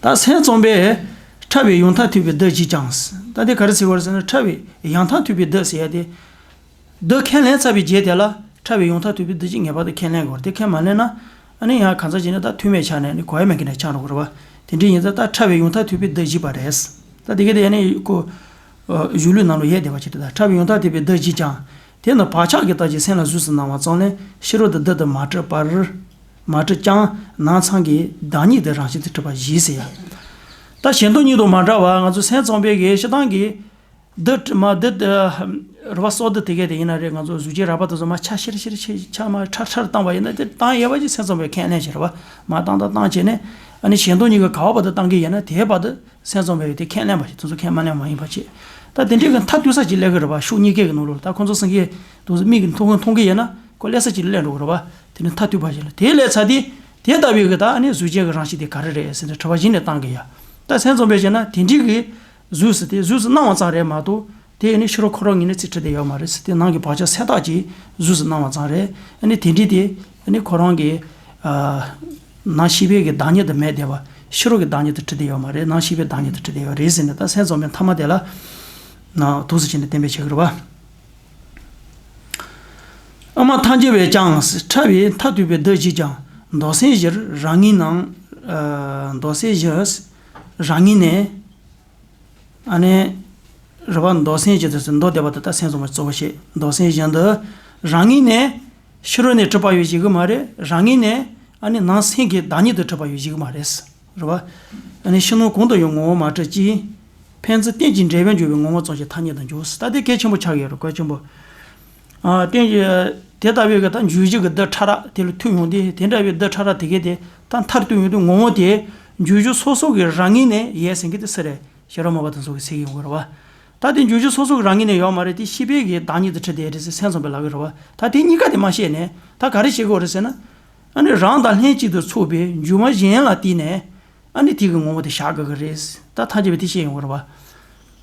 ད་སེམས་ཙམ་པས་ཕྲ་བའི་ཡང་མཐའ་ཐུག་པའི་རྡུལ་བཞིན་ཀྱང་། ད་དེ་ག་རེ་ཟེར་བ་རེད་ཟེར་ན་ཕྲ་བའི་ཡང་མཐའ་ཐུག་པའི་རྡུལ་ཟེར་ཡ་དེ། རྡུལ་ཁས་ལེན་ཚར་བའི་རྗེས་དེ་ལ་ཕྲ་བའི་ཡང་མཐའ་ཐུག་པའི་རྡུལ་གྱི་ངེས་པར་དུ་ཁས་ལེན་དགོས་རེད། དེ་ཁས་མ་ལེན་ན་ཨ་ནི་ཡང་གང་ཟག་ཅིག་ནི་ད་ཐུག་མེད་ཆ་ནས་ནི་གོ་ཡ་མེད་མཁན་ནས་ཆགས་འགྲོ་གི་རེད་བ། དེ་འདྲ་ཡིན་ཙང་ད་ཕྲ་བའི་ཡང་མཐའ་ཐུག་པའི་རྡུལ་བཞི་པ་རེད། ད་དེ་ག་དེ་ཨ་ནི་ཁོ་གཞུང་ལུགས་ནང་ལ་ཡོད་བསྡད་པ་ཅིག་རེད། ད་ཕྲ་བའི་ཡང་མཐའ་ཐུག་པའི་རྡུལ་བཞི་ཀྱང་། དེ་ནི་བག་ཆགས་ཀྱི་རྟགས་ཀྱིས་སེམས་ལ་གཟུགས་སུ་སྣང་བ་ཙམ་ལས་ཕྱི་རོལ་དུ་རྡུལ་དུ་མ་གྲུབ་པར། མ་གྲུབ་ཀྱང་ནང་ཚང་གི་བདག་ཉིད་དུ་རང་བཞིན་དུ་གྲུབ་པ་བཞི་ཟེར་ཡ། ད་གཞན་སྟོང་ཉིད་དང་མ་འདྲ་བར་ང་ཚོ་སེམས་ཙམ་པའི་གི་སྤྱིར་བཏང་གི་རྡུལ་མ་རྡུལ། རེད་བ། སྲོག་རྡུལ་དེ་གས་དེ་ཡིན་ན་རེད། ང་ཚོ་གཟུགས་ཅན་རེག་པ་དེ་ཚོ་མར་ཆ་ཤེར་ཤེར་ཆེ་ཆ་མར་ཁྲ་ཁྲར་བཏང་བ་ཡིན་ན་དེ་བཏང་ཡས་པ་ཅིག་སེམས་ཙམ་པས་ཁས་ལེན་བྱེད་རེད་བ། མར་བཏང་བཏང་བཏང་བྱས་ནས་ཨ་ནི་གཞན་སྟོང་ཉིད་ཀྱི་ག་བ་བར་དུ་བཏང་གི་ཡིན་ན་དེའི་བར་དུ་སེམས་ཙམ་པས་དེ་ཁས་ལེན་པ་ཞིག་དེ་ཚོ་ཁས་མ་ལེན་པ་ཡིན་པ་བྱས། ད་དེ་འདྲའི་གི་མཐའ་གཏུགས་ས་ཅིག་སླེབས་ཀྱི་རེད་བ། ཤུགས་གཉིས་ཀའི་གི་ནང་ལོགས་ལ་ད་ཁོང་ཚོ་སེང་གེ་དུ་མིག་གིས་མཐོང་གི་མཐོང་གི་ཡིན་ན་ཁོ་སླེབས་ས་ཅིག་ལ་སླེབས་འགྲོ་གི་རེད་བ། དེ་ནི་མཐའ་གཏུགས་པ་ཞིག་ལ་དེ་སླེབས་ཚར་དུས་དེ་ལྟ་བུའི་གི་ད་ཨ་ནི་གཟུགས་ཅན་གྱི་རང་བཞིན་དེ་ག་རེ་རེད་ཟེར་ནས་དྲི་བ་གཞི་ནས་བཏང་གི་ཡ། ད་སེམས་ཙམ་པས་བྱས་ན་དེ་འདྲའི་གི་གཟུགས་སུ་དེ་གཟུགས་སུ་སྣང་བ་ཙམ་རེད་མ་གཏོགས་དེ་ནི་ཕྱི་རོལ་ཁོ་རང་ངོས་ནས་རྩིས་ཁྲིད་བསྡད་ཡོད་མ་རེད་ཟེར། དེ་ནང་གི་བག་ཆགས་སད་རྟགས་ཀྱིས་གཟུགས་སུ་སྣང་བ་ཙམ་རེད། ཨ་ནི་དེ་འདྲའི་དེ་ཨ་ནི་ཁོ་རང་གི་ཨ་ནང་ཤེས་པའི་གི་བདག་ཉིད་དུ་མེད་བསྡད་པ། ཕྱི་རོལ་གྱི་བདག་ཉིད་དུ་གྲུབ་བསྡད་ཡོད་མ་རེད། ནང་ཤེས་པའི་བདག་ཉིད་དུ་གྲུབ་བསྡད་ཡོད་རེད་ཟེར་ནས་ད་སེམས་ཙམ་པས་མཐའ་མ་དེ་ལ་ན་དུས་སུ་བྱས་ནས་གཏན་འབེབས་བྱེད་ཀྱི་རེད་བ། དབུ་མ་ཐལ་འགྱུར་བས་ཀྱང་ཕྲ་བའི་མཐར་ཐུག་པའི་རྡུལ་བཞི་ཀྱང་མདོ་སེམས་བཞིར་རང་ངོས་ནང་། ཨ་མདོ་སེམས་བཞིར་རང་ངོས་ནས། ཨ་ནི། རེད་བ། མདོ་སེམས་བཞི་དེ་ཚོ་མདོ་སྡེ་པ་དེ་ད་སེམས་ཙམ་པ་གཙོ་བོ་བྱེད། མདོ་སེམས་བཞི་འདི་རང་ངོས་ནས་ཕྱི་རོལ་ནས་གྲུབ་པ་ཡང་བཞེད་གི་མ་རེད། རང་ངོས་ནས་ཨ་ནི་ནང་སེམས་ཀྱི་བདག་ཉིད་དུ་གྲུབ་པ་ཡང་བཞེད་གི་མ་རེད། རེད་བ། ཨ་ནི་ཕྱི་ནང་གང་དུ་ཡང་ངོ་བོ་མ་གྲུབ་ཅིང་། ཕན་ཚུན་རྟེན་ཅིང་འབྲེལ་བར་འབྱུང་བའི་ངོ་བོ་ཙམ་ཞིག་ཐ་སྙད་དུ་འཇོག་ད་དེ་གལ་ཆེན་པོ་ཆགས་ཡོད་རེད། གལ་ཆེན་པོ། ཨ་རྟེན་ཅིང་། དེ་ལྟ་བུའི་གི་ད་འཇུག་གཞི་གི་རྡུལ་ཕྲ་རབ་དེ་ལ་ཐུག་ཡོང་དུས་དེ་འདྲ་བའི་རྡུལ་ཕྲ་རབ་དེ་གས་དེ་ད་མཐར་ཐུག་ཡོང་དུས་ངོ་བོ་དེ་འཇུག་གཞི་སོ་སོ་གི་རང་ངོས་ནས་ཡལ་ཟིན་གི་དེ་སུ་རེད། ཤེས་རབ་སྨྲ་བ་དེ་ཚོ་གིས་ཟེར་གི་ཡོང་གི་རེད་བ། ད་དེ་འཇུག་གཞི་སོ་སོ་གི་རང་ངོས་ནས་ཡོད་མ་རེད། དེ་ཤེས་པའི་གི་བདག་ཉིད་དུ་གྲུབ་བསྡད་རེད་ཟེར་སེམས་ཙམ་པས་ལབ་གི་རེད་བ། ད་དེ་གཉིས་ཀ་དེ་མ་ཤེས་ནས་ད་ག་རེ་བྱེད་དགོས་རེད་ཟེར་ན། ཨ་ནི་རང་དང་ལྷན་ཅིག་ཏུ་ཚོགས་པའི་སྒྱུ་མ་གཞན་ལ་བརྟེན་ནས་ཨ་ནི་དེ་གི་ངོ་བོ་དེ་བཞག་དགོས་གི་རེད། ད་ཐམས་ཅད་པས་དེ་ཤེས་ཡོང་གི་རེད་བ།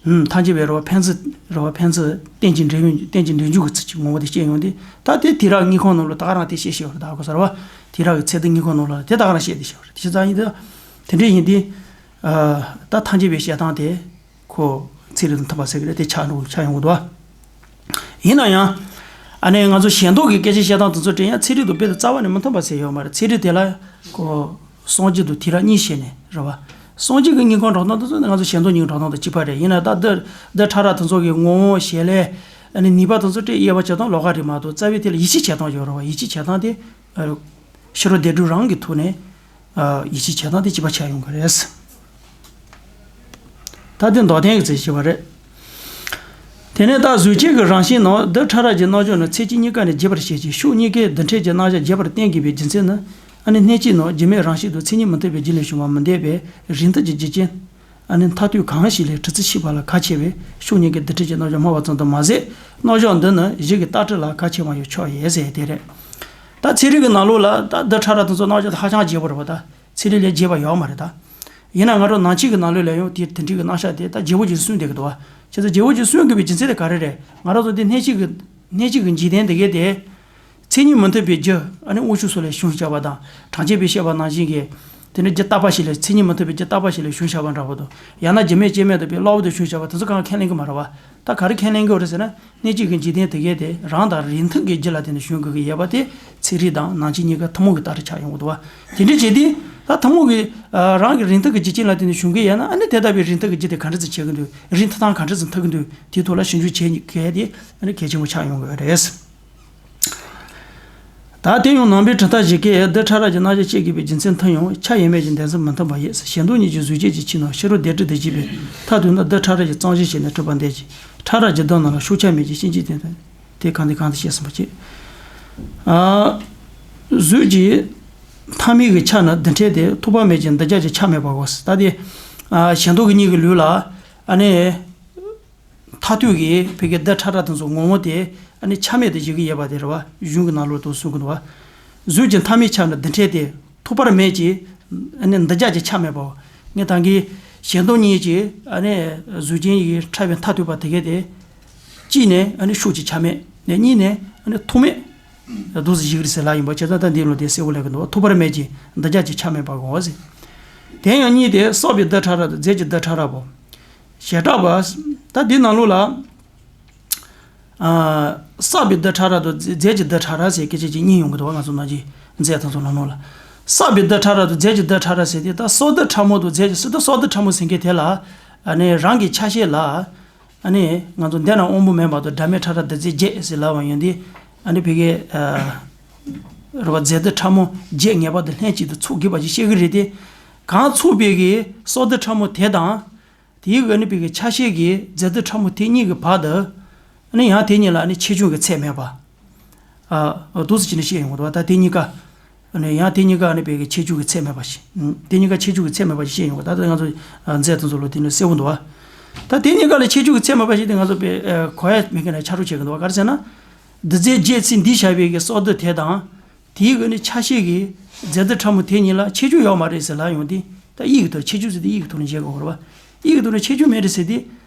ཨུམ། ཐམས་ཅད་པས་རེད་བ། ཕན་ཚུན་རེད་བ། ཕན་ཚུན་རྟེན་ཅིང་འབྲེལ་ཡོད། རྟེན་ཅིང་འབྲེལ་འཇུག་གི་ཚུལ་གྱི་ངོ་བོ་དེ་སྐྱེ་ཡོང་དུས་ད་དེ་དུས་རབས་དངོས་ཁུངས་ནང་ལ་ད་ག་རང་དེ་བཤད་བཤད་པ་རེད། ད་གོ་ས་རེད་བ། དུས་རབས་ཀྱི་ཚད་ལྡན་དངོས་ཁུངས་ནང་ལ་དེ་ད་ག་རང་བཤད་དེ་བཤད་པ་རེད། དེ་བྱས་ཙང་ཡིན་དུས་དེ་འདྲ་ཡིན་དུས། ཨ། ད་ཐམས་ཅད་པའི་བཤད་སྟངས་དེ་ཁོ་ཚན་རིག་དང་མཐུན་པ་ཟེར་གི་རེད། དེ་ཆགས་འགྲོ་ཆགས་ཡོང་གི་འདུག་བ། ཡིན་ན་ཡང་། ཨ་ནི་ང་ཚོ་ཞལ་འདོན་གྱི་སྐད་ཆ་བཤད་སྟངས་དེ་ཚོ་དྲན་ཡང་ཚན་རིག་དང་རྦད་དེ་རྩ་བ་ནས་མི་མཐུན་པ་ཟེར་ཡོད་མ་རེད། ཚན་རིག་དེ་ལ་ཁོ་སངས་རྒྱས་དང་དུས་རབས་གཉིས་བཤད་ནས་རེད་བ། སངས་རྒྱས་ཀྱི་དངོས་ཁུངས་འགྲོ་སྟངས་དེ་ཚོ་ནི་ང་ཚོ་ཞལ་འདོན་གཉིས་ཀྱི་འགྲོ་སྟངས་དང་གཅིག་པ་རེད། ཡིན་ན་ད་རྡུལ་རྡུལ་ཕྲ་རབ་དེ་ཚོ་གི་ངོ་བོ་བྱེད་ལས། ཨ་ནི་ནུས་པ་དེ་ཚོ་སྤྲད་དབྱེ་བ་བྱེད་སྟངས་ལོགས་ཀ་རེད་མ་གཏོགས་རྩ་བའི་དེ་ལ་ཡིད་ཆེས་བྱེད་སྟངས་ཡོད་རེད་བ། ཡིད་ཆེས་བྱེད་སྟངས་དེ། ཨ། ཕྱི་རོལ་བདེན་གྲུབ་རང་གི་ཐོག་ནས། ཨ། ཡིད་ཆེས་བྱེད་སྟངས་དེ་གཅིག་པ་ཆགས་ཡོང་གི་རེད། ད་དེ་མདོར་བསྟན་གྱི་ཚིག་ཞིག་པ་རེད། དེ་ནས་ད་གཟུགས་ཅན་གྱི་རང་བཞིན་ནང་རྡུལ་ཕྲ་རབ་ཀྱི་རྣམ་གཞག་ནི་ཚད་ཅིག་གཉིས་ཀ་ནས་འབྱེད་པར་བྱེད་ཅིང་ཕྱོགས་གཉིས་ཀའི་རྡུལ་ཕྲན་གྱི་རྣམ་གཞག་འབྱེད་པར་བསྟན་དགོས་པའི་རྒྱུ་མཚན་ནི། ཨ་ནི་སྣོད་བཅུད་ནང་རྒྱུ་མེད་རང་བཞིན་དུ་མཚན་ཉིད་མི་མཐུན་པའི་རྒྱུ་ལས་བྱུང་བ་མི་འདོད་པའི་རིགས་མཐུན་གྱི་རྒྱུ་ཅན། ཨ་ནི་མཐར་ཐུག་གང་ཞིག་ལས་གྲུབ་ཚུལ་ཤེས་པ་ལ་གལ་ཆེ་བས་ཕྱོགས་གཉིས་ཀའི་རྡུལ་ཕྲན་གྱི་རྣམ་གཞག་སྨྲ་བ་ཙམ་དུ་མ་ཟད། རྣམ་གཞག་འདི་ནི་གཞི་གི་རྟགས་སྒྲིག་ལ་གལ་ཆེ་བ་ཡང་ཆགས་ཡོད་ཟེར་དེ་རེད། ད་ཚན་རིག་གི་ནང་ལོགས་ལ་ད་རྡུལ་ཕྲ་རབ་དེ་ཚོ་རྣམ་གཞག་དེ་ཧ་ཅང་རྒྱས་པོ་རེད་པ། ད་ཚན་རིག་ལས་རྒྱས་པ་ཡོད་མ་རེད་ད། ཡིན་ན་ང་རང་ནང་ཆོས་ཀྱི་ནང་ལོགས་ལ་ཡང་དེ་དེ་འདྲའི་གི་རྣམ་གཞག་དེ་ད་རྒྱས་པོ་ཅིག་གསུངས་བསྡད་ཀྱི་འདུག་བ། བྱས་ཙང་རྒྱས་པོ་ཅིག་གསུང་དགོས་པའི་རྒྱུ་མཚན་དེ་ག་རེ་རེད། ང་རང་ཚོ་འདི་སྣོད་བཅུད་ཀྱི་སྣོད་བཅུད་ཀྱི་འཇིག་རྟེན་དེ་གའི་དེ། མཚན་ཉིད་མི་མཐུན་པའི་རྒྱུ་ཨ་ནི་དབང་ཕྱུག་སོགས་ལས་བྱུང་བཞག་པ་དང་། གྲངས་ཅན་པས་བཤད་པ་ནང་བཞིན་གྱི། དེ་ནི་རྒྱུ་རྟག་པ་ཞིག་ལས་མཚན་ཉིད་མི་མཐུན་པའི་རྒྱུ་རྟག་པ་ཞིག་ལས་བྱུང་བཞག་པ་འདྲ་པོ་དང་། ཡང་ན་རྒྱུ་མེད་རྐྱེན་མེད་དུ་པའི་སླ་པོ་དུ་བྱུང་བཞག་པ་དེ་ཚོ་གང་ཁས་ལེན་གྱི་མ་རེད་བ། ད་ག་རེ་ཁས་ལེན་གྱི་རེད་ཟེར་ན། སྣོད་བཅུད་ཀྱི་འཇིག་རྟེན་དེ་གའི་དེ་རང་དང་རིགས་མཐུན་གྱི་རྒྱུ་ལ་བརྟེན་ནས་བྱུང་དགོས་ཀྱི་ཡོད་པ་དེ་ཚན་རིག་དང་ནང་ཆོས་གཉིས་ཀ་ཐུན་མོང་གི་རྟགས་ཆགས་ཡོང་གི་འདུག་བ། དེ་འདྲ་བྱས་དུས་ད་ཐུན་མོང་གི་རང་གི་རིགས་མཐུན་གྱི་རྒྱུ་རྐྱེན་ལ་བརྟེན་ནས་བྱུང་གི་ཡོད་ན། ཨ་ནི་དེ་ལྟ་བུའི་རིགས་མཐུན་གྱི་རྒྱུ་དེ་ག་འདྲ་ཙམ་བྱེད་ཀྱི་འདུག་རིགས་མཐུན་སྟངས་ག་འདྲ་ཙམ་ཐུབ་ཀྱི་འདུག་དེའི་ཐོག་ལ་ཞིབ་འཇུག་བྱེད་མཁན་དེ་ཨ་ནི་གལ་ཆེན་པོ་ཆགས་ཡོང་གི་ཡོད་རེད། ད་དེ་ཡང་ནང་པའི་གྲུབ་མཐའ་བཞི་ཀས་རྡུལ་ཕྲ་རབ་ཀྱི་རྣམ་གཞག་བཤད་དགོས་པའི་རྒྱུ་མཚན་མཐུན་ཡང་ཆ་ཡོད་མེད་ཀྱི་འདོད་སེམས་མི་མཐུན་པ་ཡིན། ཞེ་འདོད་གཉིས་ཀྱི་གཟུགས་ཅན་གྱི་ཆོས་རྣམས་ཕྱི་རོལ་བདེན་གྲུབ་ཏུ་བྱས་པའི་མཐར་ཐུག་ན་རྡུལ་ཕྲ་རབ་ཀྱི་རྩོམ་གཞི་བྱས་ནས་གྲུབ་པར་འདོད་ཅིང་། ཕྲ་རབ་ཀྱི་རྡུལ་རྣམས་ལ་ཤུགས་ཆག་མེད་ཅིང་ཤེས་འཇིག་རྟེན་དང་། དེ་གང་དེ་གང་དུ་བཤད་ཟིན་པ་བྱེད། ཨ། གཟུགས་ཀྱི་མཐའ་མའི་གི་ཆ་ནི་རྡུལ་ཕྲན་ཏེ། ཐོགས་པ་མེད་ཅིང་འདུ་བྱེད་ཀྱི་ཆ་མེད་པའོ། ད་དེ། ཨ། ཞེ་འདོད་ཀྱི་གཉིས་ཀྱི་ལུགས་ལ། ཨ་ནི། མཐར་ཐུག་གི་བོད་ཀྱི་རྡུལ་ཕྲ་རབ་དེ་ཚོ་ངོ་བོ་དེ་ཨ་ནི་ཆ་མེད་དུ་བཞག་གི་ཡོད་པ་དེ་རེད་བ། གཞུང་གི་ནང་ལོགས་དུ་གསུང་གི་འདུག་བ། གཟུགས་ཀྱི་མཐའ་མའི་ཆ་ནི་རྡུལ་ཕྲན་ཏེ། ཐོགས་པ་མེད་ཅིང་། ཨ་ནི་འདུ་བྱེད་ཀྱི་ཆ་མེད་པའོ། ངས་ད་གིན་ཞེ་འདོད་གཉིས་ཀྱི་ཨ་ནི་གཟུགས་ཅན་གྱི་ཕྲ་བའི་མཐར་ཐུག་པ་དེ་གས་དེ། གཅིག་ནས་ཨ་ནི་ཤུགས་ཀྱི་ཆ་མེད། གཉིས་ནས་ཨ་ནི་ཐོགས་མེད། འདུག་སེ་བཞག་གི་རེད་ཟེར་ལབ་ཡིན་པ་བྱས་ཙང་། ད་འདིའི་ལུགས་དེ་གསལ་པོ་ལབ་ཀྱི་འདུག་བ། ཐོགས་པ་མེད་ཅིང་འདུ་བྱེད་ཀྱི་ཆ་མེད་པའོ་ཟེར། དེ་ཡང་གཉིས་ཏེ། བསགས་པའི་རྡུལ་ཕྲ་རབ་དང་རྫས་ཀྱི་རྡུལ་ཕྲ་རབ་བོ། བྱེ་བྲག་པ། ད་འདིའི་ནང་ལོགས་ལ། ཨ། བསགས་པའི་རྡུལ་ཕྲ་རབ་དང་རྫས་ཀྱི་རྡུལ་ཕྲ་རབ་ཟེར་སྐད་ཆ་གཅིག་གཉིས་ཡོང་གི་འདུག་བ། ང་ཚོ་ནང་གི་རྫས་དང་ཚོ་ནང་ལོགས་ལ། བསགས་པའི་རྡུལ་ཕྲ་རབ་དང་རྫས་ཀྱི་རྡུལ་ཕྲ་རབ་ཟེར་དེ། ད་བསགས་རྡུལ་ཕྲ་མོ་དང་རྫས་ཀྱི། སྲིད་དུ་བསགས་རྡུལ་ཕྲ་མོ་ཟེར་མཁན་དེ་ལ། ཨ་ནི་རང་གི་ཆ་ཤས་ལ། ཨ་ནི་ང་ཚོ་འདས་རྣམས་དབང་པོ་མེད་པ་དང་སྒྲ་མེད་ཕྲ་རབ་རྡུལ་རྫས་བརྒྱད་ཟེར་ལབ་པ་ཡིན་དུས། ཨ་ནི་བོད་ཀྱི། ཨ། རེད་བ། རྫས་རྡུལ་ཕྲ་མོ་བརྒྱད་ངེས་པར་དུ་ལྷན་ཅིག་ཏུ་ཚོགས་དགོས་པ་ཞིག་བཤད་ཀྱི་རེད་དེ། གང་ཚོགས་པའི་གི་བསགས་རྡུལ་ཕྲ་མོ་དེ་དང་། དེའི་གི་ཨ་ནི་བོད་ཀྱི་ཆ་ཤས་ཀྱི་རྫས་རྡུལ་ཕྲ་མོ་དེ་གཉིས་ཀྱི་བར་དུ། ཨ་ནི་ཡང་དེ་གཉིས་ལ་ཨ་ནི་ཆེ་ཆུང་གི་ཚད་མེད་པ། ཨ། འདུག་སེ་བྱས་ནས་བཤད་ཡོང་གི་འདུག་བ། ད་དེ་གཉིས་ཀ། ཨ་ནི་ཡང་དེ་གཉིས་ཀ་ཨ་ནི་བོད་ཀྱི་ཁྱད་ཆོས་ཀྱི་ཚད་མེད་པ་ཞིག་དེ་གཉིས་ཀ་ཁྱད་ཆོས་ཀྱི་ཚད་མེད་པ་ཞིག་བཤད་ཡོང་གི། ད་ལྟ་ང་ཚོ་རྫས་དང་ཚོ་ལོ་དེ་ནི་གསལ་པོ་འདུག་བ། ད་དེ་གཉིས་ཀ་ལ་ཁྱད་ཆོས་ཀྱི་ཚད་མེད་པ་ཞིག་དེ་ང་ཚོ་དཔེ་གོ་ཡ་མེད་མཁན་ལ་ཆ་རོགས་བྱེད་ཀྱི་འདུག་བ། ག་རེ་ཟེར་ན། རྡུལ་རྫས་བརྒྱད་ཅེས་འདི་བྱ་བའི་གི་བསགས་རྡུལ་དེ་དང་། དེའི་གི་ནི་ཆ་ཤས་ཀྱི་རྫས་རྡུལ་ཕྲ་མོ་དེ་གཉིས་ལ་ཁྱད་ཆོས་ཡོད་མ་རེད་ཟེར་ལབ་ཡོང་དུས། ད་དབྱིག་གི་ཐོག་ཁྱད་ཆོས་ཟེར་དུས་དབྱིག་གི་ཐོག་ནས་འཇལ་དགོས་རེད་བ། དབྱིག་གི་ཐོག་ནས་ཁྱད་ཆོས་མེད་རེད་ཟེར་དུས།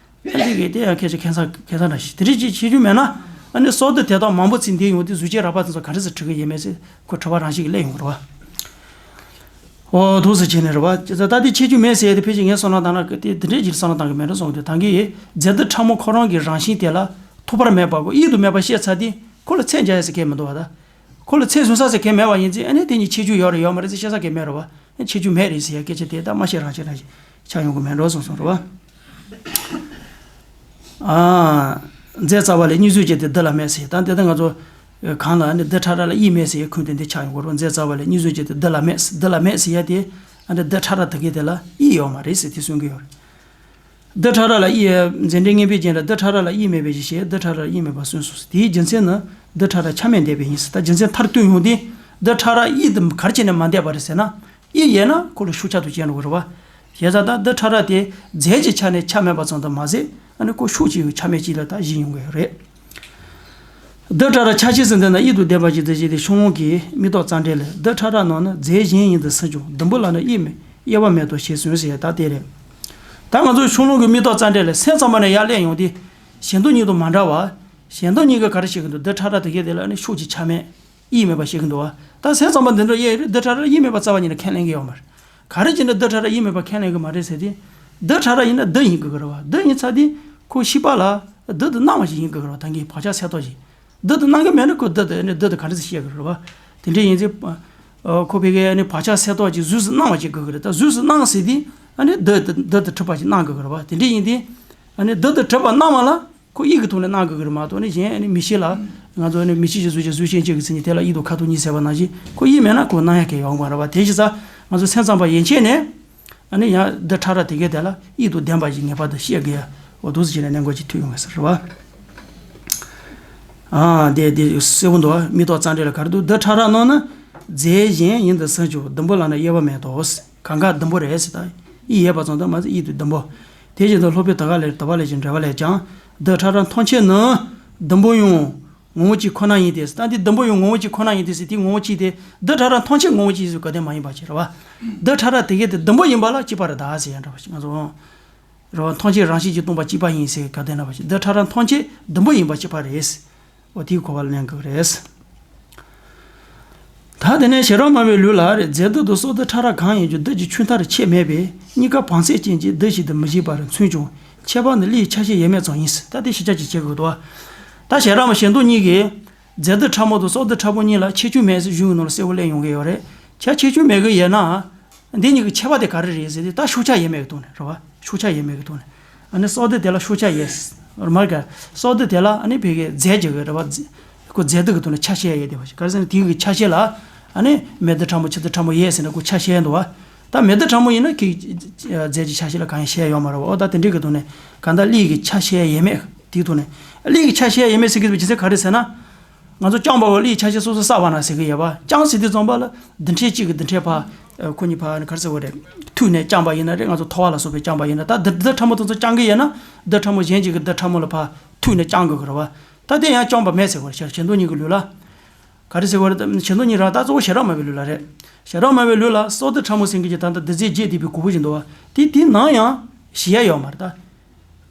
ཨ་ནི་དེ་གས་དེ་ཡང་སྐད་ཆ་ཁེ་བཟང་ཁེ་བཟང་འདྲ་ཞིག་དེ་རིགས་ཀྱི་ཁྱད་ཆོས་མེད་ན། ཨ་ནི་བསགས་རྡུལ་དེ་དག་མང་པོ་ཅིག་འདུས་ཡོང་དུས་གཟུགས་ཅན་རགས་པ་དེ་ཚོ་ག་འདྲ་ཟེར་གྲུབ་ཀྱི་ཡོད་མེད་ཟེར་ཁོ་དྲི་བ་རང་བཞིན་གྱིས་སླེབས་ཡོང་གི་རེད་བ། འོ། འདུག་སེ་བྱས་ནས་རེད་བ། ད་དེ་ཁྱད་ཆོས་མེད་ཟེར་ཡ་དེ་ཕལ་ཆེར་ངས་བསམ་བློ་བཏང་ན་དེ་དེ་འདྲས་ཀྱི་བསམ་བློ་བཏང་གི་མེད་འགྲོ་བསམ་གི་འདུག་ད་གིན་རྫས་རྡུལ་ཕྲ་མོ་ཁོ་རང་གི་རང་བཞིན་དེ་ལ་ཐོགས་པ་མེད་པ་གོ། དབྱིག་ཏུ་མེད་པ་བཤད་ཚར་དུས་ཁོ་ལ་ཚད་འཇལ་ཡ་ཟེར་མཁན་མི་འདུག་བ། ད་ཁོ་ལ་ཚད་བཟུང་ས་ཟེར་མཁན་མེད་པ་ཡིན་ཙང་། ཨ་ནི་དེ་གཉིས་ཁྱད་ཆོས་ཡོད་རེད་ཡོད་མ་རེད་ཟེར་བཤད་ས་གང་ཡང་མེད་རེད་བ། ཁྱད་ཆོས་མེད་རེད་ཟེར་ཡ་སྐད་ཆ་དེ་ད་མ་བཤད་རང་བཤད་རང་བཤད་ཆགས་ཡོང་གི་མེད་འགྲོ་བསམ་སོང་རེད་བ། ཨ། རྫས་རྩ་བ་ལས་གཉིས་བཟོས་བྱས་ཏེ་རྡུལ་ལ་མེད་ཟེར། ད་འདི་ལྟར་ང་ཚོ་གང་ལ་ནི་རྡུལ་ཕྲ་རབ་ལ་དབྱིབས་མེད་ཟེར་ཡ་ཁུངས་དེ་འདི་ཆགས་ཡོང་གི་རེད་བ། རྫས་རྩ་བ་ལས་གཉིས་བཟོས་བྱས་ཏེ་རྡུལ་ལ་མེད། རྡུལ་ལ་མེད་ཟེར་ཡ་དེ་ ཨ་འདྲ་རྡུལ་ཕྲ་རབ་དེ་གའི་དེ་ལ་དབྱིབས་ཡོད་མ་རེད་ཟེར་དེ་གསུང་གི་ཡོད་རེད། རྡུལ་ཕྲ་རབ་ལ་དབྱིབས། མཛད་འཕྲིན་སྙན་པའི་རྒྱན་ལ་རྡུལ་ཕྲ་རབ་ལ་དབྱིབས་མེད་པའི་གཞི་ཞེས་རྡུལ་ཕྲ་རབ་ལ་དབྱིབས་མེད་པར་གསུངས་སོ། དེའི་རྒྱུ་མཚན་ནི་རྡུལ་ཕྲ་རབ་ཆ་མེད་འདས་པས་ཡིན་ཟེར། ད་རྒྱུ་མཚན་མཐར་བསྟུན་ཡོང་དུས་རྡུལ་ཕྲ་རབ་དབྱིབས་དེ་ག་རེ་བྱས་ནས་མ་འདས་པ་རེད་ཟེར་ན། དབྱིབས་ཡོད་ན་ཁོ་ལ་ཤུགས་ཆག་ཏུ་སྐྱེ་འགྲོ་གི་རེད་བ། བྱས་ཙང་ད་རྡུལ་ཕྲ་རབ་དེ་རྫས་ཀྱི་ཆ་ནས་ཆ་མེད་པ་ཙམ་དུ་མ་ཟད། ཨ་ནི་ཁོ་ཤུགས་ཀྱི་ཆ་མེད་ཅིག་ལ་ད་གཞི་ཡོང་གི་ཡོད་རེད། རྡུལ་ཕྲ་རབ་ཆ་ཤས་སུ་འདུས་ན་དབྱིབས་དང་ལྡན་པ་ཞིག་ཏུ་བཞེད་དེ། ཤོ་ལོ་ཀའི་མིག་ཏོག་ཙམ་འདྲ་ལས། རྡུལ་ཕྲ་རབ་རྣམས་ནི་རྫས་གཞན་ཡིན་དུ་ཟིན་ཀྱང་ཟླུམ་པོ་ལ་ནི་དབྱིབས་མེད། དབྱེ་བ་མེད་དོ་ཞེས་གསུངས་ཟེར་ཡ་ད་དེ་རེད། ད་ང་ཚོ་ཤོ་ལོ་ཀའི་མིག་ཏོག་ཙམ་འདྲ་ལས་སེམས་ཙམ་པ་ནས་ཡར་སླེབས་ཡོང་དུས་གཞན་སྟོང་གཉིས་དང་མ་འདྲ་བར། གཞན་སྟོང་གཉིས་ཀ་ག་རེ་བྱེད་ཀྱི་འདུག་རྡུལ་ཕྲ་རབ་དེ་གའི་དེ་ལ་ནི་ཤུགས་ཀྱི་ཆ་མེད། དབྱིབས་མེད་པ་བྱེད་ཀྱི་འདུག་བ། ད་སེམས་ཙམ་པ་འདི་འདྲ་ཡོད་རེད། རྡུལ་ཕྲ་རབ་དབྱིབས་མེད་པ་རྩ་བ་ཉིད་ནས་ཁས་ལེན་གྱི་ཡོད་མ་རེད། ག་རེ་བྱས་ནས་རྡུལ་ཕྲ་རབ་དབྱིབས་མེད་པ་ཁས་ལེན་གྱི་མ་རེད་ཟེར་དུས། རྡུལ་ཕྲ་རབ་ཡིན་ན་རྡུལ་ཡིན་དགོས་ཀྱི་རེད་བ། རྡུལ་ཡིན་ཚར་དུས་ཁོ་ཤེས་པ་ལ་རྡུལ་དེ་སྣང་བ་ཞིག་ཡིན་དགོས་ཀྱི་རེད་བ། ད་གིན་བག་ཆགས་གསལ་རྟོགས་ཀྱིས་རྡུལ་དེ་སྣང་གི་མེད་ན་ཁོ་རྡུལ་དེ་ནི་རྡུལ་དེ་ག་འདྲ་ཞིག་ཤེས་ཀྱི་རེད་བ། དེ་འདྲ་ཡིན་ཚེ། ཁོ་ཕ་གིའི་ནི་བག་ཆགས་གསལ་རྟོགས་ཀྱིས་གཟུགས་སུ་སྣང་བ་ཞིག་དགོས་ཀྱི་རེད། ད་གཟུགས་སུ་སྣང་ཟེར་དུས་ཨ་ནི་རྡུལ་དེ་རྡུལ་དེ་གྲུབ་པ་ཞིག་སྣང་དགོས་ཀྱི་རེད་བ། དེ་འདྲ་ཡིན་དུས། ཨ་ནི་རྡུལ་དེ་གྲུབ་པ་སྣང་བ་ལ། ཁོ་དབྱིབས་ཀྱི་ཐོག་ནས་སྣང་དགོས་ཀྱི་རེད་མ་གཏོགས་ནི་གཞན་ཨ་ནི་མིག་ཤེས་ལ། ང་ཚོ་ཨ་ནི་མིག་ཤེས་ཀྱི་གཟུགས་ཅན་གཟུགས་ཅན་གྱི་མཚན་ཉིད་དེ་ལ་དབྱིབས་དང་ཁ་དོག་གཉིས་ཟེར་བ་ནང་བཞིན་ཁོ་དབྱིབས་མེད་ན་ཁོ་སྣང་ཡ་གང་ཡང་ཡོད་མ་རེད་བ། དེ་བྱས་ཙང་ང་ཚོ་སེམས་ཙམ་པ་ཡན་ཆད་ནས་ཨ་ནི་ཡང་རྡུལ་ཕྲ་རབ་དེ་གའི་དེ་ལ་དབྱིབས་དང་ལྡན་པ་ཞིག་ངེས་པར་དུ་ཤེས་དགོས་ཡ། འོ་འདུག་སེ་བྱས་ནས་གནད་འགག་ཅིག་ཐུག་ཡོང་གི་ཟེར་བ། ཨ་དེ་དེ་གསལ་པོ་འདུག་མིག་ཏོག་ཙམ་འདྲ་ལ་ག་རེ་འདུག་རྡུལ་ཕྲ་རབ་རྣམས་ནི་རྫས་གཞན་ཡིན་དུ་ཟིན་ཀྱང་ཟླུམ་པོ་ལ་ནི་དབྱེ་བ་མེད་དོ། གང་ག་ཟླུམ་པོ་རེད་ཟེར། ད་དབྱིབས་ཡོད་པ་ཙམ་དུ་མ་ཟད་དབྱིབས་དང་ཟླུམ་པོ། དེ་བཞིན་དུ་སློབ་དཔོན་དུ་ཁ་ལས་དུ་བ་ལས་ཀྱི་འགྲེལ་པ་ལས་ཀྱང་། རྡུལ་ཕྲ་རབ་ཐམས་ཅད་ནི་ཟླུམ་པོ་ཡང་ངོ་བོ་གཅིག་ཁོ་ན་ཡིན་ཏེ། ད་འདི་ཟླུམ་པོ་ཡང་ངོ་བོ་གཅིག་ཁོ་ན་ཡིན་ཏེ་ཟེར་དེ་ངོ་བོ་གཅིག་དེ་རྡུལ་ཕྲ་རབ་ཐམས་ཅད་ངོ་བོ་གཅིག་ཟེར་ག་དེ་མ་ཡིན་པ་ཅིག་རེད་བ། རྡུལ་ཕྲ་རབ་དེ་གའི་དེ་ཟླུམ་པོ་ཡིན་པ་ལ་གཅིག་པ་རེད་ད་ཟེར་ཡ་འདྲ་བ་ཞིག་ང་ཚོ། རེད་བ། ཐམས་ཅད་རང་བཞིན་གྱིས་སྟོང་པ་གཅིག་པ་ཡིན་ཟེར་ག་དེ་འདྲ་བ་ཞིག་རྡུལ་ཕྲ་རབ་ཐམས་ཅད་ཟླུམ་པོ་ཡིན་པ་གཅིག་པ་རེད། འོ་དེའི་གོ་བ་ལེན་དགོས་རེད། ད་དེ་ནས་བྱེ་བྲག་སྨྲ་བའི་ལུགས་ལ་རེད། རྫས་རྡུལ་དང་སོར་རྡུལ་ཕྲ་རབ་གང་ཡིན་ཀྱང་རྡུལ་གྱི་ཆུང་མཐར་ཕྱེད་མེད་པས་གཉིས་ཀ་བམ་ཚད་ཅན་གྱི་རྡུལ་ཞིག་ཏུ་མི་བཞེད་པར་མཚོན་ཀྱང་ཁྱད་པར་ནི་རླུང་གི་ཆ་ཤས་ཡོད་མེད་ཙམ་ཡིན། ད་དེ་ཞིབ་ཆ་ཅིག་བྱེད་དགོས་འདུག་ད་བྱེ་བྲག་སྨྲ་གཞན་དོན་གཉིས་ཀྱིས་རྫས་རྡུལ་ཕྲ་མོ་དང་སོར་རྡུལ་ཕྲ་མོ་གཉིས་ལ་ཁྱད་ཆོས་མེད་ཟེར་གཞུང་གི་ནང་ལ་གསལ་པོ་གླེང་ཡོང་གི་ཡོད་རེད། ཁྱད་ཆོས་མེད་གི་ཡོད་ན། འདི་གཉིས་ཀྱི་ཁྱད་པར་དེ་ག་རེ་རེད་ཟེར་དུས་ད་ཤུགས་ཆ་ཡོད་མེད་ཀྱི་ཐོག་ནས་རེད་བ། ཤུགས་ཆ་ཡོད་མེད་ཀྱི་ཐོག་ནས། ཨ་ནི་སོར་རྡུལ་དེ་ལ་ཤུགས་ཆ་ཡོད། རེད་མ་རེད་ག་སོར་རྡུལ་དེ་ལ་ཨ་ནི་བོད་སྐད་རྫས་ཀྱི་རེད་བ། ཁོ་རྫས་རྡུལ་གྱི་ཐོག་ནས་ཆ་ཤས་ཡོད་བསྡད་པ་ཞིག་ག་རེ་ཟེར་ན་དེ་གི་ཆ་ཤས་ལ་ཨ་ནི་མེ་རྡུལ་ཕྲ་མོ་ཆུ་རྡུལ་ཕྲ་མོ་ཡོད་ཟེར་ན་ཁོ་ཆ་ཤས་འདུག་བ། ད་མེ་རྡུལ་ཕྲ་མོ་ཡིན་ན་ཁོའི་རྫས་ཀྱི་ཆ་ཤས་ལ་གང་ཡང་ཤས་ཡོད་མ་རེད་བ། འོ་ད་དེ་འདྲའི་གི་ཐོག་ནས་གང་ལྟར་རླུང་གི་ཆ་ཤས་ཡོད་མེད་དེའི་ཐོག་ནས་རླུང་གི་ཆ་ཤས་ཡོད་མེད་ཟེར་གྱི་འདུག་པ་ཇི་སྲིད་ག་རེ་ཟེར་ན། ང་ཚོ་རྐྱང་པ་བ་རླུང་ཆ་ཤས་སོ་སོ་གསར་པ་ན་ཟེར་གི་ཡོད་པ། རྐྱང་ཟེར་དུས་ཙམ་པ་ལ་རྡུལ་ཕྲན་གཅིག་གི་རྡུལ་ཕྲན་ཕར་ཁོ་གཉིས་ཕར་ག་རེ་ཟེར་བ་རེད། མཐུད་ནས་རྐྱང་པ་ཡིན་ན་རེད། ང་ཚོ་ཐོ་བ་ལ་སོགས་པའི་རྐྱང་པ་ཡིན་ན་ད་རྡུལ་རྡུལ་ཕྲ་མོ་དེ་ཚོ་རྐྱང་གི་ཡོད་ན་རྡུལ་ཕྲ་མོ་གཞན་གཅིག་གི་རྡུལ་ཕྲ་མོ་ལ་ཕར་མཐུད་ནས་རྐྱང་དགོས་ཀྱི་རེད་བ། ད་དེ་ཡང་རྐྱང་པ་མེད་ཟེར་བ་རེད། བྱེ་བྲག་སྨྲ་གཞན་དོན་གཉིས་ཀྱི་ལུགས་ལ། ག་རེ་ཟེར་བ་རེད། བྱེ་བྲག་སྨྲ་གཞན་དོན་གཉིས་རང་ད་གཙོ་བོ་བྱེ་བྲག་སྨྲ་བའི་ལུགས་ལ་རེད། བྱེ་བྲག་སྨྲ་བའི་ལུགས་ལ་སོར་རྡུལ་ཕྲ་མོ་ཟེར་གྱི་ད་ལྟ་རྡུལ་རྫས་བརྒྱད་བསྡུས་པའི་གོ་བུ་ཞིག་འདུག་བ། དེ་དེའི་ནང་ཡང་བཞི་ཡ་ཡོད་མ་རེད་ད།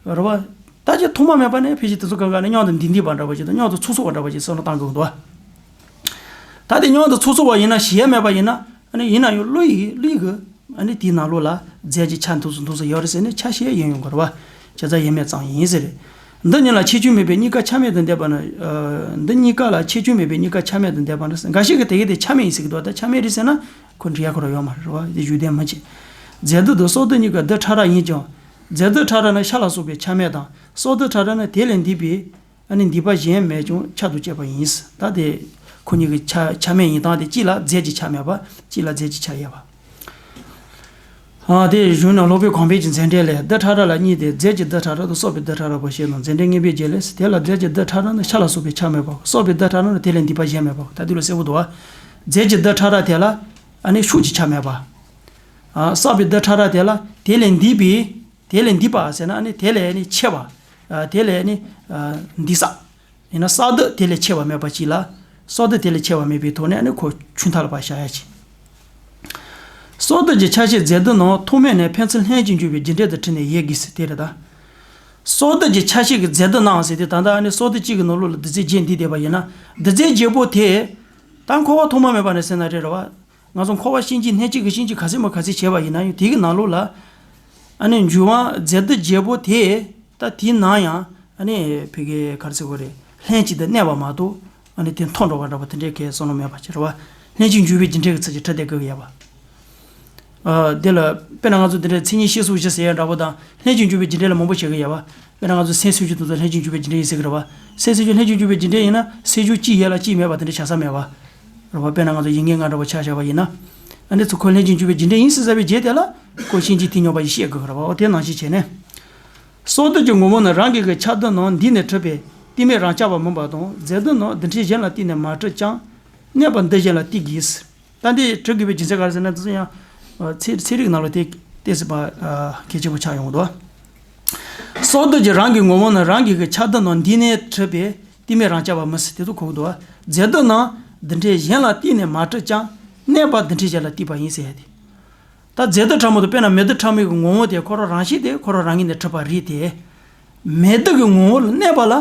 རེད་བ། ད་ཅི་ཐོག་མ་མེད་པ་ནས་ཕལ་ཆེར་དེ་ཚོ་གང་ག་ནས་མཉམ་དུ་འདུས་འདུས་པ་འདྲ་བ་ཅིག་དང་མཉམ་དུ་ཚོགས་ཚོགས་པ་འདྲ་བ་ཅིག་བསམ་བློ་བཏང་དགོས་འདུག་བ། ད་དེ་མཉམ་དུ་ཚོགས་ཚོགས་པ་ཡིན་ན་བཞི་ཡ་མེད་པ་ཡིན་ན་ཨ་ནི་ཡིན་ན་ཡང་རླུང་ཡིན་རླུང་གི་ཨ་ནི་དེའི་ནང་ལོགས་ལ་རྫས་ཀྱི་ཆ་འདུག་སུ་འདུག་སུ་ཡོད་རེད་ཟེར་ནས་ཆ་ཤས་ཡིན་ཡོང་གི་རེད་བ། བྱས་ཙང་ཡོད་མེད་ཙམ་ཡིན་ཟེར། འདི་གཉིས་ལ་ཁྱད་ཆོས་མེད་པའི་གཉིས་ཀ་ཆ་མེད་དུ་འདས་པ་ན། འདི་གཉིས་ཀ་ལ་ཁྱད་ཆོས་མེད་པའི་གཉིས་ཀ་ཆ་མེད་དུ་འདས་པ་ན། འགའ་ཞིག་གིས་དེ་གའི་དེ་ཆ་མེད་ཡིན་ཟེར་གི་འདུག་ད་ཆ་མེད་རེད་ཟེར་ན་ཁོ་འགྲིག་ཡ་ཁོ་རང་ཡོད་མ་རེད་བ། དེ་བཞུགས་གདན་མ་བྱེད། རྫས་རྡུལ་དང་སོར་རྡུལ་གཉིས་ཀ་རྡུལ་ཕྲ་རབ་ཡིན་ཀྱང་། རྫས་རྡུལ་ཕྲ་རབ་ནི་ཤ་ལ་སོགས་པའི་ཆ་མེད་དང་སོར་རྡུལ་ཕྲ་རབ་ནི་དེ་ལས་འདས་པའི་ཨ་ནི་འདས་པ་གཞན་མེད་ཀྱང་ཆ་དང་བཅས་པ་ཡིན། ད་དེ་ཁོ་གཉིས་ཀྱི་ཆ་ཆ་མེད་ཡིན་སྟངས་དེ་གཅིག་ལ་རྫས་ཀྱི་ཆ་མེད་པ་གཅིག་ལ་རྫས་ཀྱི་ཆ་ཡོད་པ། ཨ་དེ་གཞུང་ནས་སློབ་དཔོན་གོང་འཕེལ་གྱི་མཛད་འཕྲིན་ལས། རྡུལ་ཕྲ་རབ་ལ་གཉིས་ཏེ། རྫས་ཀྱི་རྡུལ་ཕྲ་རབ་དང་སོགས་པའི་རྡུལ་ཕྲ་རབ་པོ་ཞེས་དང་། མཛད་འཕྲིན་སྙན་པའི་རྒྱན་ལས། དེ་ལ་རྫས་ཀྱི་རྡུལ་ཕྲ་རབ་ནི་ཤ་ལ་སོགས་པའི་ཆ་མེད་པའོ། སོགས་པའི་རྡུལ་ཕྲ་རབ་ནི་དེ་ལས་འདས་པ་གཞན་མེད་པའོ། ད་འདི་ལ་གསལ་པོ་འདུག་བ། རྫས་ཀྱི་རྡུལ་ཕྲ་རབ་དེ་ལ་ཨ་ནི་ཤུགས་ཀྱི་ཆ་མེད་པ། ཨ་སོགས་པའི་རྡུལ་ཕྲ་རབ་དེ་ལ་དེ་ལས་འདས་པའི་དེ་ལས་འདས་པ་ཟེར་ན་ཨ་ནི་དེ་ལས་ནི་ཆེ་བ། ཨ་དེ་ལས་ནི་ཨ་འདས་ས། ཡིན་ན་སོར་རྡུལ་དེ་ལས་ཆེ་བ་མེད་པ་གཅིག་ལ། སོར་རྡུལ་དེ་ལས་ཆེ་བ་མེད་པའི་ཐོག་ནས་ཨ་ནི་ཁོ་ཆུང་མཐའ་ལ་ཕར་བཞག་ཡ་གཅིག་སོར་རྡུལ་གྱི་ཆ་ཤས་རྫས་རྡུལ་རྣམས་ཐོག་མེད་ནས་ཕན་ཚུན་ལྷན་ཅིག་འཇུག་པའི་རྒྱུ་འབྲས་དང་འཁྲིལ་ནས་ཡོད་དགོས་ཟེར་དེ་རེད་ད། སོར་རྡུལ་གྱི་ཆ་ཤས་ཀྱི་རྫས་རྡུལ་རྣམས་ཟེར་དུས་ད་ལྟ་ཨ་ནི་སོར་རྡུལ་གཅིག་གི་ནང་ལོགས་ལ་རྡུལ་རྫས་བརྒྱད་འདུས་བསྡད་པ་ཡིན་ན་རྡུལ་རྫས་བརྒྱད་པོ་དེ་ད་འཁོར་བ་ཐོག་མ་མེད་པ་ནས་ཟེར་ན་རེད་རེད་བ། ང་ཚོ་འཁོར་བ་ཤེས་བྱའི་སྣོད་བཅུད་ཀྱི་ཤེས་བྱ་ག་ཚད་མ་ག་ཚད་བྱས་པ་ཡིན་ན་ཡང་དེ་གི་ནང་ལོགས་ལ་ཨ་ནི་འཇུག་དབང་རྫས་རྡུལ་བརྒྱད་པོ་དེ་ད་དེའི་ནང་ཡང་ཨ་ནི་བོད་སྐད་ག་རེ་ཟེར་དགོས་རེད། ལྷན་ཅིག་ཏུ་གནས་པ་མ་གཏོགས་ཨ་ནི་དེ་མཐོང་འགྲོ་བ་འདྲ་པོ་དེ་འདྲའི་གལ་བསམ་བློ་མེད་པ་ཅིག་རེད་བ། ལྷན་ཅིག་འཇུག་པའི་རྒྱུ་འབྲས་ཀྱི་ཚུལ་གྱིས་ཁྲིད་བསྡད་དགོས་ཀྱི་ཡོད་པ། ཨ་དེ་ལ་དཔེར་ན་ང་ཚོ་དེ་འདྲའི་མཚན་ཉིད་ཤེས་སོགས་བཞི་ཟེར་ཡ་འདྲ་པོ་དང་ལྷན་ཅིག་འཇུག་པའི་རྒྱུ་འབྲས་ལ་མང་པོ་བྱེད་ཀྱི་ཡོད་པ། དཔེར་ན་ང་ཚོ་སེམས་སེམས་བྱུང་དེ་ཚོ་ལྷན་ཅིག་འཇུག་པའི་རྒྱུ་འབྲས་ཡིན་ཟེར་གྱི་རེད་བ། སེམས་སེམས་བྱུང་ལྷན་ཅིག་འཇུག་པའི་རྒྱུ་འབྲས་ཡིན་ན་སེམས་བྱུང་གཅིག་ཡོད་ལ་གཅིག་མེད་པ་དེ་འདྲ་བྱ་ས་མེད་པ། རེད་བ། དཔེར་ན་ང་ཚོ་ཡིད་མངོན་ལྔ་འདྲ་པོ་ཆ་བཞག་པ་ཡིན་ན། ཨ་ནི་ཚུར་ཁོ་ལྷན་ཅིག་འཇུག་པའི་རྒྱུ་འབྲས་ཡིན་ཟེར་བའི་རྗེས་དེ་ལ་ཁོ་ཤེས་བྱའི་མཐུན་ཉམས་པ་ཞིག་བཤད་དགོས་རེད་བ། འོ་དེ་ནང་བཞིན་བྱས་ནས། སྲོག་བསྡུ་གྱི་ངོ་བོ་ནི་རང་གི་གི་ཆ་དུ་ནང་འདུས་ནས་གྲུབ་པས་ཏིང་མེད་རང་རྐྱ་བ་མིན་པ་དང་རྫས་བསྡུ་ནང་འདུ་འབྲས་གཞན་ལ་བརྟེན་ནས་མ་གྲུབ་ཀྱང་གནས་པ་འདི་གཞན་ལ་བརྟེན་གྱི། ད་འདི་གྲུབ་དགོས་པའི་རྒྱུ་མཚན་ག་རེ་ཟེར་ན། འདི་ཚོ་ཡང་ཚིག་ཚིག་རིགས་ནང་ལ་དེ་ཏོག་ཙམ་གལ་ཆེན་པོ་ཆགས་ཡོང་གི་འདུག། སྲོག་བསྡུ་གྱི་རང་གི་ངོ་བོ་ནི་རང་གི་གི་ཆ་དུ་ནང་འདུས་ནས་གྲུབ་པས་ཏིང་མེད་རང་རྐྱ་བ་མིན་ཟེར་དེ་ཚོ་གོ་གི་འདུག། རྫས་བསྡུ་ནང་འདུ་འབྲས་གཞན་ལ་བརྟེན་ནས་མ་གྲུབ་ཀྱང་གནས་པ་འདུ་འབྲས་གཞན་ལ་བརྟེན་པ་ཡིན་ཟེར་ཡ་དེ། ད་རྫས་བསྡུ་ཕྲ་མོ་དང་དཔེར་ན་མེ་བསྡུ་ཕྲ་མོའི་གི་ངོ་བོ་དེ་ཁོ་རང་རང་བཞིན་དེ་ཁོ་རང་རང་ངོས་ནས་གྲུབ་པ་རེད་དེ། མེ་བསྡུ་གི་ངོ་བོ་ལ་གནས་པ་ལ།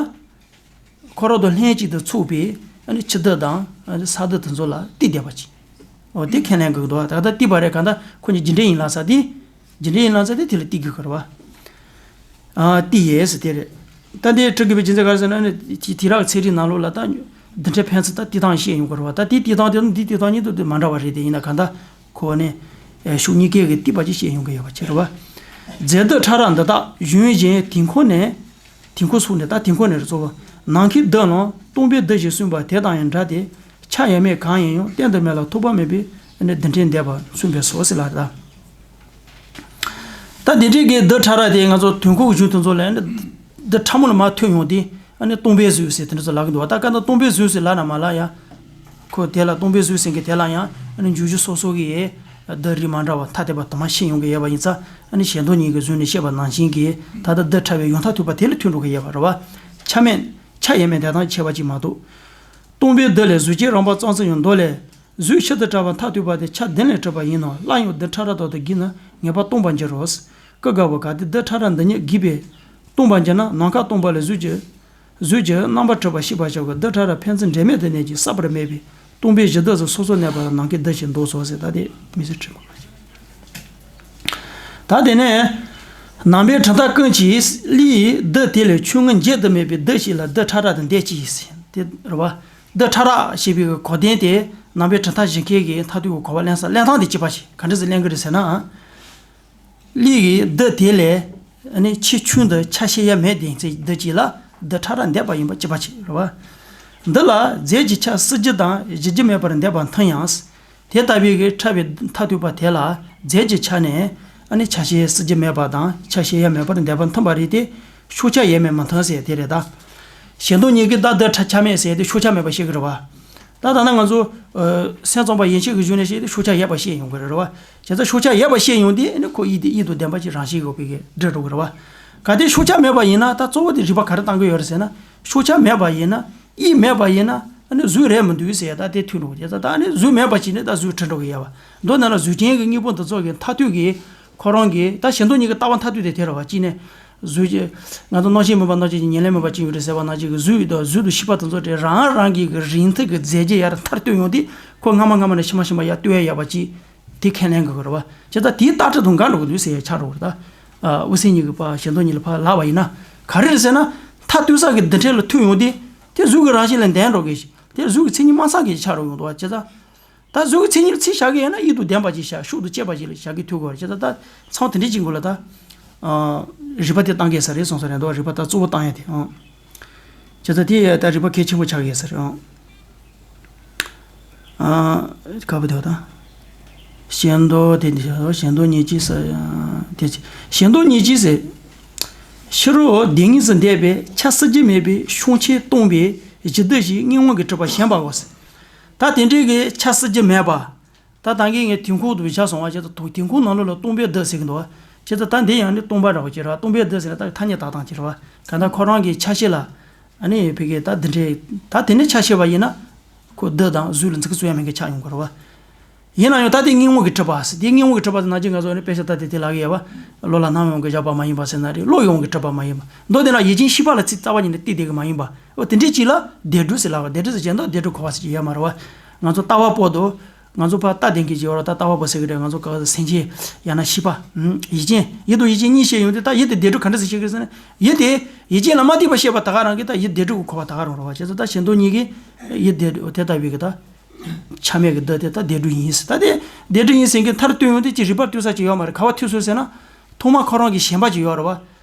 ཁོ་རང་དང་ལྷན་ཅིག་ཏུ་ཚོགས་པའི་ཨ་ནི་ཕྱི་བསྡུ་དང་ཨ་ནི་ས་བསྡུ་དེ་ཚོ་ལ་བརྟེན་བསྡད་པ་ཅིག། འོ་དེ་ཁས་ལེན་དགོས་འདུག། ད་ལྟ་བརྟེན་པ་རེད། གང་ལྟར་ཁོ་གཉིས་རྒྱུ་འབྲས་ཡིན་ལབ་ས་དེ། རྒྱུ་འབྲས་ཡིན་ལབ་ས་དེ་དེ་ལ་བརྟེན་དགོས་ཀྱི་རེད་བ། ཨ་བརྟེན་ཡས་ཟེར་དེ་རེད། ད་འདི་གྲུབ་དགོས་པའི་རྒྱུ་མཚན་ག་རེ་ཟེར་ན་ཨ་ནི་དེ་དེང་རབས་ཚན་རིག་ནང་ལོགས་ལ་ད་འདུ་འབྲས་ཕན་ཚུན་ད་བརྟེན་སྟངས་བཤད་ཡོང་གི་རེད་བ། ད་དེ་བརྟེན་སྟངས་དེ་དང་འདི་བརྟེན་སྟངས་གཉིས་དེ་མ་འདྲ་བ་རེད་དེ། ཡིན་ན་གང་ལྟར་ཁོ་ནི་ཕྱོགས་གཉིས་ཀའི་གི་བརྟེན་པ་ཅིག་བཤད་ཡོང་གི་ཡོད་པ་ཅིག་རེད་བ། རྫས་བསྡུ་ཕྲ་རགས་འདི་དག་གཞན་གཞན་དེ་ཁོ་ནས། དེ་ཁོ་སོགས་ནས། ད་དེ་ཁོ་ནས་རེད་གཙོ་བོ། ནམ་མཁའི་རྡུལ་རྣམས་སྟོང་པའི་རྡུལ་ཞེས་གསུངས་པ་དེ་དང་ཡང་འདྲ་སྟེ། ཆ་ཡས་མས་གང་ཡིན་ཡང་བསྟན་དུ་མེད་ལ་ཐོགས་པ་མེད་པའི་ནི་རྡུལ་ཕྲན་འདས་པ་གསུངས་པས་སོ་ཟེར་ལ། ད་དེ་འདྲའི་གི་རྡུལ་ཕྲ་རགས་དེ་ང་ཚོ་དུས་འཁོར་གཞུང་དེ་ཚོ་ལ་ནི་རྡུལ་ཕྲ་མོ་ལ་མར་ཐོན་ཡོང་དུས་ཨ་ནི་སྟོང་པའི་གཟུགས་ཟེར་དེ་འདྲ་ཚོ་ལབ་ཀྱི་འདུག་བ། ད་ག་ན་སྟོང་པའི་གཟུགས་ཟེར་ལབ་ན་མ་ལབ་ཡ། ཁོ་དེ་ལ་སྟོང་པའི་གཟུགས་ཟེར་མཁན་དེ་ལ་ཡང་ཨ་ནི་འཇུག་གཞི་སོ་སོ་གི་རྡུལ་རིགས་མ་འདྲ་བ་ཐ་དད་པ་དུ་མ་ཕྱེ་ཡོང་གི་ཡོད་པ་ཡིན་ཙང་། ཨ་ནི་ཞལ་མདོ་གཉིས་ཀྱི་གཞུང་ནས་བཤད་པ་ནང་བཞིན་གྱི་ད་ལྟ་རྡུལ་ཕྲ་བའི་ཡོངས་ཐག་ཐུབ་པ་དེ་ལ་ཐུག་འགྲོ་གི་ཡོད་པ་རེད་བ། ཆ་མེད་ཆ་ཡས་མས་དེ་དང་ཁྱད་པར་ཅིག་མ་གཏོགས། སྟོང་པའི་རྡུལ་ལས་གཟུགས་ཅན་རང་བབས་ཙམ་ཙམ་ཡང་མདོ་ལས། གཟུགས་ཕྱིར་དུ་བཀྲལ་བ་མཐར་ཐུག་པ་དེ་ཆ་བདུན་ལས་གྲུབ་པ་ཡིན་ནོ། སླར་ཡང་རྡུལ་ཕྲ་རགས་དག་ཏུ་བགྱིས་ན་ངེས་པར་སྟོང་པར་འགྱུར་རོ། སྐུ་དགའ་བོ་གལ་ཏེ་རྡུལ་ཕྲ་རགས་འདི་ཉིད་བགྱིས་པས་སྟོང་པར་འགྱུར་ན། ནམ་མཁའ་སྟོང་པ་ལས་གཟུགས་ཀྱི་གཟུགས་ཀྱི་རྣམ་པར་གྲུབ་པ་ཤེས་པར་བྱ་དགོས། རྡུལ་ཕྲ་རགས་ཕན་ཚུན་འབྲེལ་མེད་དུ་གནས་ཀྱི་བསགས་པར་མེད་པས་སྟོང་པའི་གཞི་རྡུལ་ཚོ་སོ་སོར་གནས་པ་ལ་ནམ་མཁའི་རྡུལ་ཞེས་འདོགས་སོ་ཟེར། ད་དེ་མི་ཚེ་ཁྲིད་པ། ད་དེ་ནས་ནང་པའི་གྲུབ་མཐའ་ཀུན་གྱིས་གླུ་ཡི་རྡུལ་དེ་ལས་ཆོས་མངོན་འབྱེད་དུ་མེད་པའི་རྡུལ་ཞིག་ལ་རྡུལ་ཕྲ་རགས་དང་འདས་ཀྱི་ཡིན་ཟེར་དེ་རེད་བ། རྡུལ་ཕྲ་རགས་ཞེས་པའི་གོ་དོན་དེ་ནང་པའི་གྲུབ་མཐའ་ཞིབ་མཁན་གྱི་མཐར་ཐུག་གི་གོ་བ་ལེན་ས་ལེན་སྟངས་དེ་གཅིག་པ་ཞིག་ག་འདྲ་ཞིག་ལེན་གྱི་རེད་ཟེར་ན། གླུ་ཡི་རྡུལ་དེ་ལས་ནི་ཆེས་ཆུང་དུ་ཆ་ཤས་ཡ་མེད་དེ་ཚེ་འདི་གཅིག་ལ་རྡུལ་ཕྲ་རགས་འདས་པ་ཡིན་པ་གཅིག་པ་ཅིག་རེད་བ། འདི་ལ་རྫས་ཀྱི་ཆ་སྲིད་རྒྱུ་དང་གཞི་རྒྱུ་མེད་པར་འདས་པ་མཐུན་ཡང་། དེ་ལྟ་བུའི་གི་ཕྲ་བའི་མཐར་ཐུག་པ་དེ་ལ་རྫས་ཀྱི་ཆ་ནས་ཨ་ནི་ཆ་ཤས་སྲིད་རྒྱུ་མེད་པ་དང་ཆ་ཤས་ཡ་མེད་པར་འདས་པ་མཐུན་པ་རེད་དེ། ཕྱོགས་ཆ་ཡས་མས་མི་མཐུན་ཟེར་དེ་རེད་ད། ཞལ་མདོ་གཉིས་ཀྱི་ད་རྡུལ་ཕྲ་ཆ་མེད་ཟེར་དེ་ཕྱོགས་ཆ་མེད་པ་བཤད་ཀྱི་རེད་བ། ད་ད་ནི་ང་ཚོ་སེམས་ཙམ་པ་ཡན་ཆད་ཀྱི་གཞུང་ནས་བཤད་དེ་ཕྱོགས་ཆ་ཡས་པ་བཤད་ཡོང་གི་རེད་བ། བྱས་ཙང་ཕྱོགས་ཆ་ཡས་པ་བཤད་ཡོང་དུས་ཨ་ནི་ཁོ་དབྱིབས་དེ་དབྱིབས་དང་ལྡན་པ་ཅིག་རང་བཞིན་ཡོད་པའི་གི་འགྲོ་འགྲོ་གི་རེད་བ། གལ་ཏེ་ཕྱོགས་ཆ་མེད་པ་ཡིན་ན་ད་གཙོ་བོ་དེ་རིགས་པ་ག་རེ་བཏང་གི་ཡོད་རེད་ཟེར་ན། ཕྱོགས་ཆ་མེད་པ་ཡིན་ན། དབྱིབས་མེད་པ་ཡིན་ན་ཨ་ནི་གཟུགས་རེད་མི་འདུག་ཟེར་ཡ་ད་དེ་ཐུག་འགྲོ་གི། བྱས་ཙང་ད་ཨ་ནི་གཟུགས་མེད་པ་ཞིག་ནི་ད་གཟུགས་གྲུབ་འགྲོ་གི་ཡོད་བ། མདོར་ན་ལ་གཟུགས་ཅན་གྱི་དངོས་པོ་འདི་ཚོ་གི་མཐར་ཐུག་གི་ཁོ་རང་གི་ད་ཞལ་མདོ་གཉིས་ཀྱི་ལྟ་བ་མཐར་ཐུག་དེ་དེ་རེད་བ། གཅིག་ནས་གཟུགས་ཀྱི་ང་ཚོ་སྣང་ཞེན་མིན་པ་སྣང་བྱེད་ཀྱི་ཉེར་ལེན་མིན་པ་ཅི་ཡོད་རེད་ཟེར་བ་ནང་བཞིན་གྱི་གཟུགས་དང་གཟུགས་དང་ཤེས་པ་དེ་ཚོ་དེ་རང་རང་གི་གི་རིང་ཐུང་གི་རྫས་ཀྱི་ཡར་མཐར་གཏུགས་ཡོང་དུས་ཁོ་སྔ་མ་སྔ་མ་ནས་ཕྱི་མ་ཕྱི་མ་ཡར་གཏུགས་ཡ་ཡོད་པ་ཅིག་དེ་ཁས་ལེན་དགོས་ཀྱི་རེད་བ། བྱས་ཙང་དེའི་ལྟ་གྲུབ་དང་འགལ་འགྲོ་གི་འདུག་ཟེར་ཡ་ཆགས་འགྲོ་གི་རེད་ད། དབུ་སེམས་གཉིས་ཀྱི་བར་ཞལ་མདོ་གཉིས་ལ་ཕར་ལབ་པ་ཡིན་ན། ག་རེ་རེད་ཟེར་ན། མཐར་གཏུགས་ས་གི་རྡུལ་ཕྲན་ལ་ཐུག་ཡོང་དུས་དེ་གཟུགས་ཀྱི་རང་བཞིན་ལས་འདས་འགྲོ་གི། དེ་གཟུགས་ཀྱི་མཚན་ཉིད་མ་ཚང་གི་ཆགས་འགྲོ་ཡོང་འདུག་བ། བྱས་ཙང་། ད་གཟུགས་ཀྱི་མཚན་ཉིད་ཚིག་བཞག་གི་ཡོད་ན་དབྱིབས་དང་ལྡན་པ་ཅིག་བཞག་ཤུགས་དང་བཅས་པ་ཅིག་ལ་བཞག་གི་ཐུག་གི་རེད། བྱས་ཙང་ད་མཚམས་དེ་འདྲའི་ཅིག་གི་ལ་ད། ཨ། རིགས་པ་དེ་བཏང་གི་ས་རེད་གསུངས་ས་རེད་འདུག། རིགས་པ་ད་གཙོ་བོ་བཏང་ཡ་དེ་ཨང་། བྱས་ཙང་དེ་ད་རིགས་པ་གལ་ཆེན་པོ་ཆགས་ཀྱི་ས་རེད་ཨང་། ཨ། ག་པ་དེ་བ་ད། ཞལ་མདོ་དེ་འདི་ཞལ་མདོ་ཉེར་གཅིག་ས་དེ་ཅི། ཞལ་མདོ་ཉེར་གཅིག་ཟེར། ཕྱི་རོལ་བདེན་གཉིས་སུ་འདས་པའི་ཆ་སྲིད་རྒྱུ་མེད་པའི་ཕྱོགས་ཆོས་སྟོང་པའི་གཞི་རྡུལ་ཞིག་དངོས་མངོན་གྱིས་གྲུབ་པ་ཞེན་པའོ་ཟེར། ད་དེ་འདྲའི་གི་ཆ་སྲིད་རྒྱུ་མེད་པ། ད་ད་གིན་ངས་དུས་འཁོར་དུ་བཞག་སོང་བ། བྱས་ཙང་དུས་འཁོར་ནང་ལོགས་ལ་སྟོང་པའི་རྡུལ་ཟེར་གྱི་འདུག་བ། བྱས་ཙང་ད་འདི་ཡང་ནི་སྟོང་པ་འདྲ་བོ་ཅིག་རེད་བ། སྟོང་པའི་རྡུལ་ཟེར་ན་ད་ཐ་སྙད་བཏགས་སྟངས་ཅིག་རེད་བ། གང་ལྟར་ཁོ་རང་གི་ཆ་ཤས་ལ། ཨ་ནི་ཕ་གི་ད་འདི་འདྲའི། ད་དེ་ནི་ཆ་ཤས་པ་ཡིན་ན། ཁོ་རྡུལ་དང་གཟུགས་ལ་འཛིན་གྱི་ཚུལ་ཡང་མེད་མཁན་ཆགས་ཡོང་གི་རེད་བ། ཡིན་ན་ཡང་ད་དེ་དངོས་མངོན་གྱིས་གྲུབ་པ་ཟེར། དེ་དངོས་མངོན་གྱིས་གྲུབ་པ་ཟེར་ན་ཅི་ང་ཚོ་ནི་དཔེ་ཆ་ད་དེ་དེ་ལབ་ཀྱི་ཡོད་བ། བློ་ལ་སྣང་བའི་དབང་གིས་བཞག་པ་མ་ཡིན་པ་ཟེར་ན་རེད། བློ་ཡི་དབང་གིས་གྲུབ་པ་མ་ཡིན་པ། མདོར་དེ་ལ་ཡུལ་ཅན་ཤེས་པ་ལ་ཚིག་རྩ་བ་ཉིད་ནས་གཏིགས་བསྡད་ཀྱི་མ་ཡིན་པ། འོ་དེ་འདྲའི་ཅིག་ལ་བདེན་གྲུབ་ཟེར་གྱི་འདུག། བདེན་གྲུབ་གོ་བ་ཟེར་གྱི་ཡོད་མ་རེད་བ། ང་ཚོ་ལྟ་བ་པོ་དང་། ང་ཚོ་ཕར་ལྟ་བསྡད་མཁན་ཅིག་ཡོད་རེད། ད་ལྟ་བ་པོ་ཟེར་གྱི་རེད། ང་ཚོ་ག་སེམས་ཅན་ཡང་ན་ཤེས་པ། ཡུལ་ཅན། ཡུལ་དང་ཡུལ་ཅན་གཉིས་བཤད་ཡོང་དུས་ད་ཡུལ་དེ་བདེན་གྲུབ་ག་འདྲ་ཞིག་བཤད་ཀྱི་རེད་ཟེར་ན། ཡུལ་དེ་ཡུལ་ཅན་ལ་མ་ལྟོས་པར་ཤེས་པ་ད་ག་རང་གིས་ད་ཡུལ་བདེན་གྲུབ་ཀྱི་གོ་བ་ད་ག་རང་རེད་བ། བྱས་ཙང་ད་ཞལ་མདོ་གཉིས་ཀྱིས་ཡུལ་བདེན་གྲུབ་དེ་ལྟ་བུའི་གི་ད། ཆ་མེད་ཀྱི་རྡུལ་དེ་ད་བདེན་གྲུབ་ཡིན་ཟེར། ད་དེ་བདེན་གྲུབ་ཡིན་ཟེར་མཁན་མཐར་གཏུགས་ཡོང་དུས་ཀྱི་རིགས་པ་ལྟོས་ས་ཅིག་ཡོད་མ་རེད། ག་པར་ཐུག་སོང་ཟེར་ན། ཐོག་མར་ཁོ་རང་གི་ཞེན་པ་ཅིག་ཡོད་རེད་བ།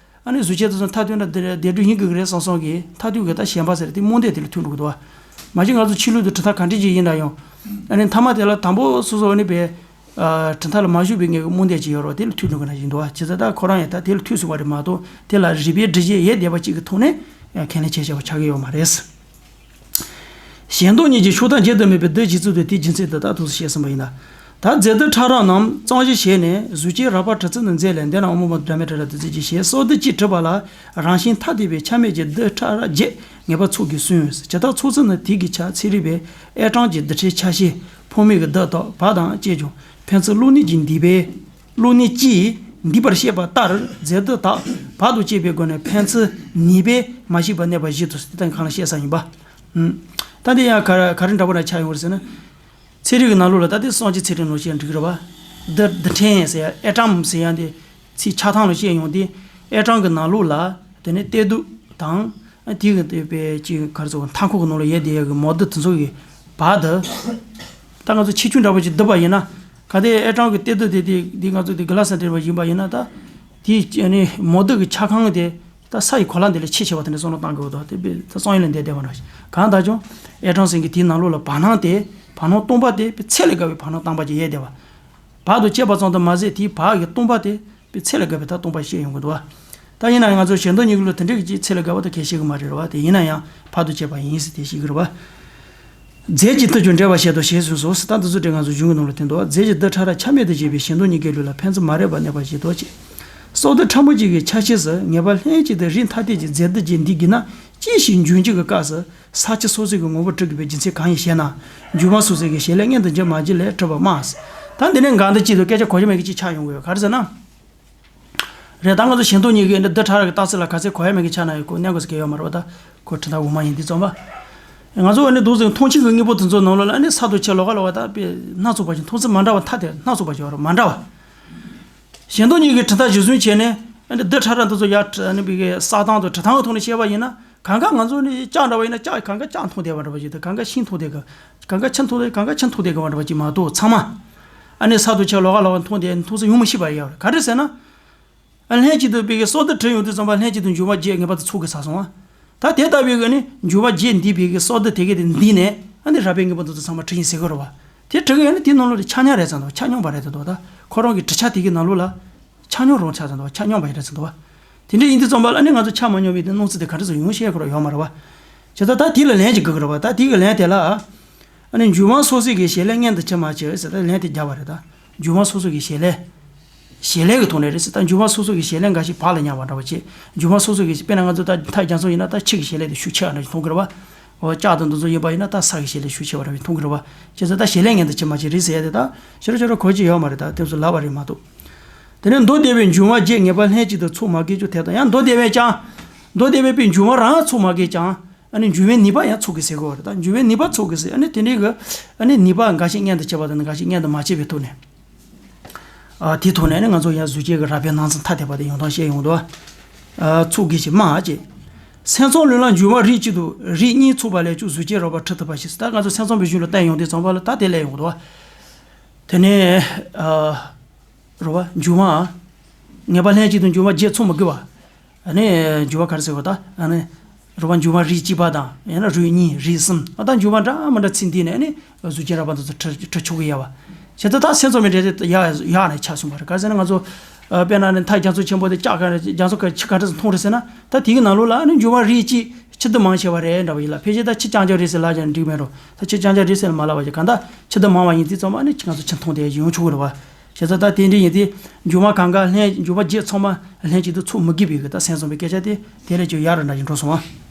ཨ་ནི་གཟུགས་ཅན་དེ་ཚོ་མཐར་ཐུག་ན་བདེན་གྲུབ་ཡིན་དགོས་ཀྱི་རེད་བསམ་བསམ་གྱི་མཐར་ཐུག་གི་ད་ཞེན་པ་ཟེར་དེ་རྨོངས་དད་དེ་ལ་ཐུག་འགྲོ་གི་འདུག་བ། མ་གཞི་ང་ཚོ་ཕྱི་ལུགས་དང་གྲུབ་མཐའ་ག་འདྲ་ཅིག་ཡིན་ན་ཡང་། ཨ་ནི་མཐའ་མ་དེ་ལ་དང་པོ་སོ་སོ་ཨ་ནི་བས། ཨ་གྲུབ་མཐའ་ལ་མ་ཞུགས་པའི་ངེས་ཀྱི་རྨོངས་དད་ཅིག་ཡོད་རེད་བ། དེ་ལ་ཐུག་འགྲོ་གི་ན་ཡིན་འདུག་བ། བྱས་ཙང་ད་ཁོ་རང་ཡང་ད་དེ་ལ་ཐུག་སོང་བ་རེད་མ་གཏོགས། དེ་ལ་རིགས་པའི་འགྲེལ་བཤད་ཡས་བསྡད་པ་གཅིག་གི་ཐོག་ནས་ཨ་ཁས་ལེན་བྱས་བྱས་པ་ཆགས་ཀྱི་ཡོད་མ་རེད། ཞལ་མདོག་གཉིས་ཀྱི་ཕྱོགས་མཐའ་འཇལ་དུ་མེད་པའི་རྡུལ་གྱི་ཚུལ་དུ་དེའི་རྒྱུ་མཚན་དེ་དག་ཐུགས་སུ་བཤད་ཟིན་པ་ཡིན་ལ། ད་རྫས་རྡུལ་ཕྲ་རབ་རྣམས་གཙང་བཞེས་བྱས་ནས་གཟུགས་ཅན་རགས་པ་དྲུག་ཚུན་དུ་མཛད་ལས། འདི་ན་འོག་མ་པ་སྒྲ་མེད་སྒྲ་ར་བདུད་རྩི་གྱི་ཞལ། སྲོག་རྡུལ་གཅིག་གྲུབ་པ་ལ་རང་བཞིན་ཐ་དད་པའི་ཆ་མེད་ཀྱི་རྡུལ་ཕྲ་རབ་བརྒྱད་ངེས་པར་ཚོགས་ཀྱིས་གསུངས། ཇི་ལྟར་ཚོགས་ཚུལ་ནི་དེ་གི་ཆ་ཚན་རིག་པས་ཨེ་ཀྲང་གི་རྡུལ་ཕྲན་ཆ་ཤས་ཕོ་མོའི་གི་རྡུལ་དག་བ་དང་བཅས་ཀྱང་ཕན་ཚུན་བློ་ནུས་ཀྱིས་འདུས་པས། བློ་ནུས་ཀྱིས་འདུས་པར་བཤད་པ་ལྟར་རྫས་རྡུལ་དག་བར་དུ་བཅད་པའི་སྒོ་ནས་ཕན་ཚུན་ནུས་པས་མ་ཞིག་པར་གནས་པ་བཞིན་དུ་དེ་དང་གང་ལ་བཤད་ས་ཡིན་པ། ད་འདི་ཡང་ག་ག་རེ་འདྲ་པོ་ན་ཆགས་ཡོང་བ་རེད་ཟེར་ན། ཚན་རིག་གི་ནང་ལོགས་ལ་ད་ལྟའི་སངས་རྒྱས་ཚན་རིག་ནང་བཤད་འགྲིག་རེད་བ། རྡུལ་རྡུལ་ཕྲན་ཟེར་ཡ་ཨེ་ཀྲམ་ཟེར་ཡ་འདི་ཚིག་ཆ་ཚང་ལ་བཤད་ཡོང་དུས། ཨེ་ཀྲམ་གི་ནང་ལོགས་ལ་དེ་ནས་གཏེར་རྡོ་དང་། དེ་གི་དེ་པའི་ཅིག་ག་རེ་ཟེར་མཐའ་འཁོར་གི་ནང་ལ་ཡོད་བསྡད་ཡ་གི་མོ་རྡུལ་དེ་ཚོ་གི་བར་དུ། ད་ང་ཚོ་ཆེ་ཆུང་འདྲ་པོ་ཅིག་བསྡུས་པ་ཡིན་ན། གལ་ཏེ་ཨེ་ཀྲམ་གི་གཏེར་རྡོ་དེ་དེ་དེ་ང་ཚོ་དེ་གི་ལ་ས་འདྲ་པོ་ཡིན་པ་ཡིན་ན། ད་དེའི་ཨ་ནི་མོ་རྡུལ་གི་ཆ་ཁང་དེ། ད་ས་ཡི་གོ་ལ་འདི་ལས་ཆེ་ཆེ་བ་དེ་འདྲ་བསམ་བློ་བཏང་དགོས་འདུག་དེ་བས་ད་བསམ་ཡུལ་ལས་འདས་བསྡད་པ་འདྲ་ཞིག་གང་ལྟར་ཀྱང་། ཨེ་ཀྲམ་ཟེར་མཁན་དེའི་ནང་ལོགས་ལ་བར་སྣང་དེ། བར་སྣང་སྟོང་པ་དེ་ཚད་ལས་བརྒལ་བའི་བར་སྣང་སྟོང་པ་ཅིག་ཡོད་བསྡད་པ། བར་དུ་བཅད་པ་ཙམ་དུ་མ་ཟད་དེའི་བར་གྱི་སྟོང་པ་དེ་ཚད་ལས་བརྒལ་བའི་ད་སྟོང་པ་ཞིག་ཡོང་གི་འདུག་བ། ད་ཡིན་ན་ཡང་ང་ཚོ་ཞལ་མདོག་གཉིས་ཀྱི་ལུགས་དེ་འདྲ་གི་ཅིག་ཚད་ལས་བརྒལ་བ་དེ་གལ་ཆེ་གི་མ་རེད་བ། དེ་ཡིན་ན་ཡང་བར་དུ་བཅད་པ་ཡིན་ཟེར་དེ་བཤད་གི་རེད་བ། རྫས་ཀྱི་མཐུ་ཀྱང་འགྲེལ་བར་བཤད་དོ་ཞེས་གསུངས་སོ། ད་འདི་ཚོ་འདྲ་ང་ཚོ་གཞུང་གི་ནང་ལ་བསྟན་འདུག་རྫས་ཀྱི་རྡུལ་ཕྲ་རབ་ཆ་མེད་དུ་བྱས་པའི་ཞལ་མདོག་གཉིས་ཀའི་ལུགས་ལ་ཕན་ཚུན་མ་རིག་པར་གནས་པ་ཞིག་འདུག་ཅེས། སྲོག་རྡུལ་ཕྲ་མོ་གཅིག་གི་ཆ་ཤས་སུ་ངེས་པ་ལྷན་ཅིག་ཏུ་རིགས་ཐ་དད་ཀྱི་རྫས་རྡུལ་གྱིས་འདུས་ཀྱི་ན། ཅི་ཞིག་འབྱུང་འགྱུར་གྱི་སྐབས་སུ་ས་བཅད་སོ་སོ་གི་ངོ་བོ་གྲུབ་དགོས་པའི་རྒྱུ་མཚན་གང་ཡིན་ཞེ་ན། འགྱུར་བ་སོ་སོ་གི་བྱེད་ལས་མངོན་དུ་འགྱུར་མ་འགྱུར་ལས་གྲུབ་པར་སྨྲ། ད་འདི་ནས་འགའ་འདི་གཅིག་ཏུ་སྐད་ཆ་གོ་རྒྱུ་མེད་ཀྱི་གཅིག་ཆགས་ཡོང་གི་ཡོད། ག་རེ་ཟེར་ན། རེད། ད་ང་ཚོ་ཞལ་མདོག་གཉིས་ཀྱི་འདི་རྡུལ་ཕྲ་རབ་ཀྱི་རྟགས་ཚུལ་ལ་ག་ཚད་གོ་ཡ་མེད་ཀྱི་ཆ་ན་ཡོད་གོ་གནས་དགོས་ཟེར་གྱི་ཡོད་མ་རེད་བ། ད་ཁོ་གྲུབ་མཐའ་དབུ་མ་ཡིན་དུས་ཙམ་པ། ང་ཚོ་ཨ་ནི་འདུག་ཟེར་མཐོང་ཆོས་ཀྱི་དངོས་པོ་དེ་ཚོ་ནང་ལོགས་ལ་ཨ་ནི་ས་དང་ཆུ་ལོགས་ཀ་ལོགས་ཀ་ད་དཔེ་སྣ་ཚོགས་པ་ཅིག་མཐོང་ཚུལ་མ་འདྲ་བ་ཐ་དད་སྣ་ཚོགས་པ་ཅིག་ཡོད་རེད། མ་འདྲ་བ། ཞལ་མདོག་གཉིས་ཀྱི་གྲུབ་མཐའ་གཞིར་བཟུང་བྱས་ནས་ཨ་ནི་རྡུལ་ཕྲ་རབ་འདི་ཚོ་ཡར་ཨ་ནི་བི་གའི་བསགས་སྟངས་དང་གྲུབ་སྟངས་ཀྱི་ཐོག་ནས་བཤད་པ་ཡིན་ན། གང་ག་ང་ཚོ་ནི་ལྕགས་འདྲ་བ་ཡིན་ན་ལྕགས། གང་ག་ལྕགས་མཐོང་བསྡད་པ་འདྲ་བ་ཞིག་དང་། གང་ག་ཤིང་མཐོང་བསྡད་གི། གང་ག་ཆུ་མཐོང་བསྡད། གང་ག་ཆུ་མཐོང་བསྡད་གི་བ་འདྲ་བ་ཅིག་མ་གཏོགས་ཚང་མ། ཨ་ནི་ས་དང་ཆུ་ལོགས་ཀ་ལོགས་ཀ་མཐོང་བསྡད། མཐོང་ཚུལ་ཡོང་མི་ཤེས་པ་རེད་ཡ། ག་རེ་ཟེར་ན། ཨ་ལྷན་ཅིག་ཏུ་བི་གའི་སྲོག་རྡུལ་གྲུབ་ཡོང་དུས་ཙམ་པ་ལྷན་ཅིག་ཏུ་འབྱུང་བ་བརྒྱད་ངེས་པར་དུ་ཚོགས་དགོས་ཚར་སོང་བ། ད་དེ་ལྟ་བུའི་གི་ནི་འབྱུང་བ་བརྒྱད་འདུས་པའི་གི་སྲོག་རྡུལ་དེ་གའི་དེ་འདུས་ནས་ཨ་ནི་རགས་པའི་དངོས་པོ་དེ་ཚོ་ཚང་མ་གྲུབ་ཡིན་ཟེར་གི་རེད་བ། དེ་གྲུབ་ཡོང་ན་དེའི་ནང་ལོགས་ལ་ཆ་མཉམ་རེད་ཙང་འདུག་ཆ་མཉམ་པ་རེད་ཙང་འདུག་ད་ཁོ་རང་གི་གྲུབ་ཆ་དེ་གའི་ནང་ལོགས་ལ་ཆ་མཉམ་རང་ཆགས་ཙང་འདུག་ཆ་མཉམ་པ་ཡིན་རེད་ཙང་འདུག་བ། དེ་འདྲ་ཡིན་དུས་ཙམ་པ་ལ་ཨ་ནི་ང་ཚོ་ཆ་མ་མཉམ་པའི་དེ་སྣང་ཚུལ་དེ་ག་འདྲ་ཚོ་ཡོང་ཤེས་ཁོ་རང་ཡོད་མ་རེད་བ། བྱས་ཙང་ད་དེ་ལ་ལན་ཅིག་དགོས་ཀྱི་རེད་བ། ད་དེ་གི་ལན་དེ་ལ། ཨ་ནི་འབྱུང་བ་སོ་སོའི་གི་བྱེད་ལས་མངོན་དུ་གྱུར་མ་གྱུར་ཟེར་ད་ལན་དེ་རྒྱབ་པ་རེད་ད། འབྱུང་བ་སོ་སོ་གི་བྱེད་ལས། བྱེད་ལས་ཀྱི་ཐོག་ནས་རེད་ཟེར། ད་འབྱུང་བ་སོ་སོ་གི་བྱེད་ལས་འགའ་ཞིག་བག་ལ་ཉལ་བ་འདྲ་བ་བྱེད། འབྱུང་བ་སོ་སོ་གི་དཔེར་ན་ང་ཚོ་ད་མཐའ་རྒྱ་མཚོ་ཡིན་ན་ད་ཆུ་གི་བྱེད་ལས་དེ་ཤུགས་ཆེ་བ་འདྲ་ཞིག་མཐོང་གི་རེད་བ། འོ་ལྕགས་དང་འདི་ཚོ་ཡིན་པ་ཡིན་ན་ད་ས་གི་བྱེད་ལས་ཤུགས་ཆེ་བ་འདྲ་ཞིག་མཐོང་གི་རེད་བ། བྱས་ཙང་ད་བྱེད་ལས་མངོན་དུ་གྱུར་མ་གྱུར་རེད་ཟེར་ཡ་དེ་ད་ཕྱི་རོལ་ཕྱི་རོལ་གོ་རྒྱུ་ཡོད་མ་རེད། ད་དེ་ཚོ་ལབ་པ་རེད་མ་གཏོགས། དེ་ནས་མདོ་སྡེ་པའི་འབྱུང་བ་བརྒྱད་ངེས་པ་ལྷན་ཅིག་ཏུ་ཚོགས་མ་གྱུར་ཀྱང་དེ་དང་། ཡང་མདོ་སྡེ་པས་ཀྱང་། མདོ་སྡེ་པའི་པའི་འབྱུང་བ་རང་ཚོགས་མ་གྱུར་ཀྱང་། ཨ་ནི་འབྱུང་བའི་ནུས་པ་ཡང་ཚོགས་ཀྱི་ཟེར་གྱི་ཡོད་རེད། ད་འབྱུང་བའི་ནུས་པ་ཚོགས་ཀྱི་ཟེར། ཨ་ནི་དེ་འདྲའི་གི་ཨ་ནི་ནུས་པ་འགའ་ཞིག་མངོན་དུ་བྱས་པ་དང་འགའ་ཞིག་མངོན་དུ་མ་བྱས་པའི་ཐོག་ནས། ཨ་དེའི་ཐོག་ནས་ཨ་ནི་ང་ཚོ་ཡང་གཟུགས་ཅན་གྱི་རགས་པའི་སྣང་ཚུལ་ཐ་དད་པ་དེ་ཡོང་སྟངས་བཤད་ཡོང་འདུག་ཨ་ཚོགས་ཀྱི་ཞེས་སྨྲ་ཅེས། སེམས་ཙམ་ལུགས་ལ་འབྱུང་བ་རིགས་གཅིག་ཏུ་རིགས་གཉིས་ཚོགས་པ་ལས་ཀྱང་གཟུགས་ཅན་རགས་པ་གྲུབ་ཐུབ་པ་ཞིག་ད་ང་ཚོ་སེམས་ཙམ་པའི་གཞུང་ལ་བསྟན་ཡོང་དུས་ཙམ་པ་ལ་ད་དེ་ལས་ཡོང་འདུག་དེ་ནས་ཨ། རེད་བ། འབྱུང་བ། ངེས་པ་ལྷན་ཅིག་ཏུ་འབྱུང་བ་བརྒྱད་ཚོགས་མི་དགོས་པ། ཨ་ནི་འབྱུང་བ་ག་རེ་ཟེར་བ་ད། ཨ་ནི་རེད་བ། འབྱུང་བ་རིགས་གཅིག་པ་དང་ཡང་ན་རིགས་གཉིས་རིགས་གསུམ། ཨ་ད་འབྱུང་བ་འདྲ་མི་འདྲ་ཚིག་འདི་ནས་ཨ་ནི་གཟུགས་ཅན་རགས་པ་འདི་ཚོ་གྲུབ་གྲུབ་ཆོག་གི་ཡ་བ། བྱས་ཙང་ད་སེམས་ཙམ་པའི་འགྲེལ་བཤད་ཡག་ཡག་ནས་ཆགས་སོང་བ་རེད། ག་རེ་ཟེར་ན་ང་ཚོ་དཔེར་ན་ནི་མཐའ་རྒྱ་མཚོ་ཆེན་པོ་དེ་ལྕགས་ག་རེ་རྒྱ་མཚོ་ག་ཆུ་ག་འདྲ་ཙམ་མཐོང་རེད་ཟེར་ན། ད་དེ་གི་ནང་ལོགས་ལ་ཨ་ནི་འབྱུང་བ་རིགས་གཅིག་ཆུ་དུ་མང་ཆེ་བ་རེད་འདྲ་བ་ཡིན་ལ། ཕལ་ཆེར་ད་ཆུ་རྐྱང་རྐྱང་རེད་ཟེར་ལབ་ཀྱང་འགྲིག་མེད་འགྲོ། ད་ཆུ་རྐྱང་རྐྱང་རེད་ཟེར་ལ་མ་ལབ་པ་ཀྱང་གང་ལྟར་ཆུ་དུ་མང་བ་ཡིན་དུས་ཙམ་པ་ཨ་ནི་ང་ཚོ་ཆུ་མཐོང་དེ་ཡོང་ཆོག་གི་རེད་བ། བྱས་ཙང་ད་དེ་འདྲ་ཡིན་དུས་འབྱུང་བ་གང་ག་ལྷན་འབྱུང་བ་བརྒྱད་ཚང་མ་ལྷན་ཅིག་ཏུ་ཚོགས་མི་དགོས་པའི་གི་ད་སེམས་ཙམ་པའི་སྐད་ཆ་དེ་དེ་ལས་ཀྱང་ཡག་རུ་འདྲ་ཞིག་འགྲོ་སོང་བ།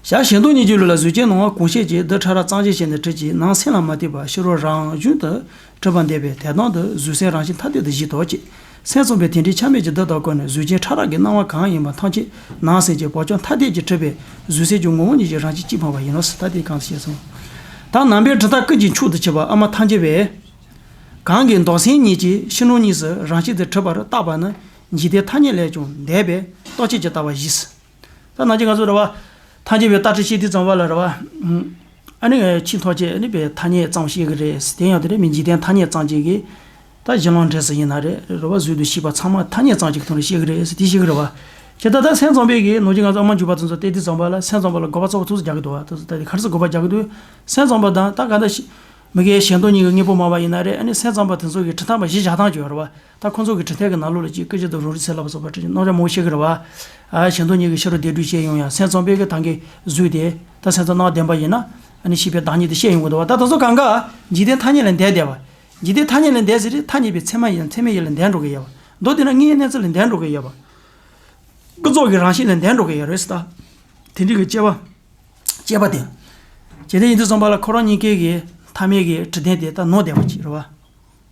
ཞག་ཞལ་མདོག་གཉིས་ཀྱི་ལུགས་ལ་གཟུགས་ཅན་སྣང་བ་གང་ཤར་གྱི་རྡུལ་ཕྲ་རབ་གཙང་བྱས་བྱས་ནས་གྲུབ་ཀྱི་ནང་སེམས་ལ་མ་ལྟོས་པར་ཕྱི་རོལ་རང་བཞིན་དུ་གྲུབ་པ་འདས་པས་དེ་དང་དུ་གཟུགས་སེམས་རང་བཞིན་ཐ་དད་དུ་བཞི་ལྡོག་ཅིང་། སེམས་ཙམ་པས་དེ་འདྲའི་ཆ་མེད་ཀྱི་རྡུལ་དག་ཀུན་ནི་གཟུགས་ཅན་ཕྲ་རགས་ཀྱི་སྣང་བ་གང་ཡིན་པ་ཐམས་ཅད་ནང་སེམས་ཀྱི་བག་ཆགས་ཐ་དད་ཀྱིས་གྲུབ་པའི་གཟུགས་སེམས་ཀྱི་ངོ་བོ་ཉིད་ཀྱིས་རང་བཞིན་གཅིག་སྤངས་པ་ཡིན་ནོ། ད་དེ་གང་དུ་བཤད་སོང་། ད་ནང་པའི་གྲུབ་མཐའ་ཀུན་གྱི་མཆོག་ཏུ་གྱུར་པ་ཨ་མ་ཐལ་འགྱུར་བས། གང་གིས་མདོ་སེམས་ཉིད་ཀྱིས་ཕྱི་ནང་གཉིས་སུ་རང་བཞིན་དུ་གྲུབ་པར་བརྟགས་པ་ནི་འཇིག་རྟེན་ཐ་སྙད་ལས་ཀྱང་འདས་པས་རྟོག་བཅས་ཀྱི་ལྟ་བ་བཞི། ད་ནང་ཆེན་ང་ཚོ་རེད་བ། ཐལ་འགྱུར་བའི་ལྟ་ཁྲིད་བཤད་དུས་ཙམ་པ་ལ་རེད་བ། ཨ་ནི་ཆེས་ཐོག་བཅས་ཨ་ནི་པའི་ཐ་སྙད་ཙམ་བཤད་གི་རེད། དེ་ཡང་དེ་རེད་མི་འཇིག་རྟེན་ཐ་སྙད་ཙམ་གཅིག་གིས། ད་གཞན་ལུགས་འབྲས་སུ་ཡིན་ན་རེད་རེད་བ། གཟུགས་དང་ཤེས་པ་ཚང་མ་ཐ་སྙད་ཙམ་གཅིག་གི་ཐོག་ནས་བཤད་གི་རེད་ཟེར་དེ་བཤད་གི་རེད་བ། བྱས་ད་ད་སེམས་ཙམ་པའི་གི་ནང་ཆེན་ང་ཚོ་ཨ་མ་འཇུག་པ་ཚོ་ཚོ་བལྟས་དུས་ཙམ་པ་ལ་སེམས་ཙམ་པ་ལ་དགག་པ་གཙོ་བོ་ཚོ་རྒྱག་གི་འདུག་བ། ད་ད་ག་རེ་ཟེར་དགག་པ་རྒྱག་གི་འདུག་སེམས་ཙམ་པ་དང་ད་ག་འདྲ་ཞིག་མི་དགེ་བའི་གཞན་སྟོང་གཉིས་ཀྱི་དངོས་པོ་སྨྲ་བ་ཡིན་ན་རེད། ཨ་ནི་སེམས་ཙམ་པ་དེ་ཚོ་གི་འབྲི་སྟངས་པ་གཞི་བཞག་སྟངས་ཅིག་ཡོད་རེད་བ། ད་ཁོང་ཚོ་གི་འབྲི་སྟངས་ཀྱི་ནང་ལོགས་ལ་ཅིག་སྐུ་མཁྱེན་དང་རོ་རི་ཚེ་ལྷ་བ་སོགས་པ་བྲིས་ཀྱི་རྣམ་གཞག་མང་པོ་བཤད་ཀྱི་རེད་བ། ཨ་གཞན་སྟོང་གཉིས་ཀྱི་ཕྱི་རོལ་བདེན་གྲུབ་བཤད་ཡོང་ཡ། སེམས་ཙམ་པའི་གི་ད་གིན་གཟུགས་དེ་ད་སེམས་ཙམ་སྣང་བ་བདེན་པ་ཡིན་ན། ཨ་ནི་ཤེས་པའི་བདག་ཉིད་དེ་བཤད་ཡོང་གི་འདུག་བ། ད་དེ་ཚོ་གང་ག་འཇིག་རྟེན་ཐ་སྙད་ལ་འདས་བསྡད་པ། འཇིག་རྟེན་ཐ་སྙད་ལ་འདས་ཟེར་དུས་ཐ་སྙད་པའི་ཚད་མ་ཡིན་ན་ཚད་མའི་ཡུལ་ལ་འདས་འགྲོ་གི་ཡོད་པ། མདོ་དེ་ན་དངོས་གནས་ཚུལ་ལ་འདས་འགྲོ་གི་ཡོད་པ། ཀུན་རྫོབ་ཀྱི་རང་བཞིན་ལ་འདས་འགྲོ་གི་ཡོད་རེད་ཟེར། ད་དེ་འདྲ་གི་དཔྱད་པ། དཔྱད་པ་དེ། དེ་འདྲ་ཡིན་དུས་ཙམ་པ་ལ་ཁོ་རང་གཉིས་ཀའི་གི་ཐ་སྙད་ཀྱི་འབྲི་དོན་དེ་ད་ནོར་བསྡད་པ་ཅིག་རེད་བ།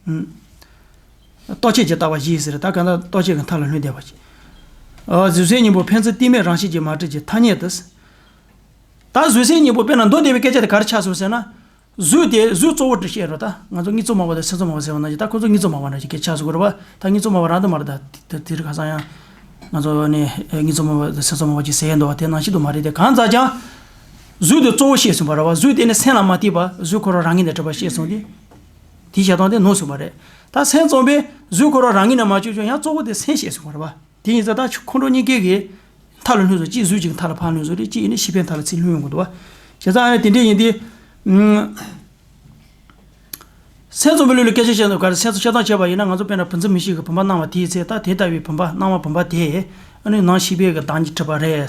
ཨུམ། རྟོག་བཅས་ཀྱི་ལྟ་བ་བཞི་ཟེར། ད་གང་ལྟར་རྟོག་བཅས་ཀྱི་མཐའ་ལ་ལྷུང་བསྡད་པ་ཅིག། ཨ་གཟུགས་སེམས་གཉིས་པོ་ཕན་ཚུན་གཏིང་མེད་རང་བཞིན་གྱིས་མ་གྲུབ་ཀྱི་ཐ་སྙད་དུ། ད་གཟུགས་སེམས་གཉིས་པོ་དཔེར་ན་མདོ་སྡེ་པའི་སྐད་ཆ་དེ་ག་རེ་ཆགས་སོང་ཟེར་ན། གཟུགས་དེ་གཟུགས་གཙོ་བོ་དུ་བཤད་རོགས། ད་ང་ཚོ་གཉིས་གཙོ་སྨྲ་བ་དང་སེམས་གཙོ་སྨྲ་བ་ཟེར་བ་ནང་བཞིན། ད་ཁོ་ཚོ་གཉིས་གཙོ་སྨྲ་བ་ནང་བཞིན་སྐད་ཆ་བཟོ་དགོས་རེད་བ། ད་གཉིས་གཙོ་སྨྲ་བ་རང་དུ་མ་རེད། ད་དེ་དེ་རིགས་ཁ་སང་ཡང་ང་ཚོ་ནི་གཉིས་གཙོ་སྨྲ་བ་དང་སེམས་གཙོ་སྨྲ་བ་ཅིག་ཟེར་ཡ་འདུག་བ། དེ་ནང་བཞིན་དུ་མ་རེད། དེ་གང་ཟག་ཀྱང་གཟུགས་དེ་གཙོ་བོ་བཤད་སོང་བ་རེད་བ། གཟུགས་དེ་ནི་སེམས་ལ་མ་ལྟོས་པར་གཟུགས་ཁོ་རང་རང་ངོས་ནས་གྲུབ་པ་བཤད་སོང་སྟེ། དེའི་བྱེད་སྟངས་དེ་ནོར་སོང་བ་རེད། ད་སེམས་ཙམ་པས་གཟུགས་ཁོ་རང་རང་ངོས་ནས་མ་བྱུང་ཀྱང་ཡང་གཙོ་བོ་དེ་སེམས་བཤད་སོང་བ་རེད་བ། དེ་ཡིན་ཙང་ད་ཁོང་ཁྲོ་གཉིས་ཀའི་གི་མཐའ་ལ་ལྷུང་སོང་། གཅིག་གཟུགས་གཅིག་མཐའ་ལ་ཕར་ལྷུང་སོང་རེད། གཅིག་ཡིན་ན་ཤེས་པའི་མཐའ་ལ་ཚུར་ལྷུང་ཡོང་གི་འདུག་བ། བྱས་ཙང་ཨ་ནི་དེ་འདྲ་ཡིན་དུས། ཨུམ། སེམས་ཙམ་པའི་ལུགས་ལ་སྐད་ཆ་བཤད་འདུག་ག་རེ། སེམས་ཙམ་བཤད་སྟངས་བྱས་པ་ཡིན་ན། ང་ཚོ་དཔེར་ན་བུམ་འཛིན་མིག་ཤེས་ཀྱིས་བུམ་པ་སྣང་བ་དེའི་ཚེ། ད་དེ་ལྟ་བུའི་བུམ་པ་སྣང་བ་བུམ་པ་དེ་ཨ་ནི་ནང་ཤེས་པའི་གི་བདག་ཉིད་གྲུབ་པ་རེད།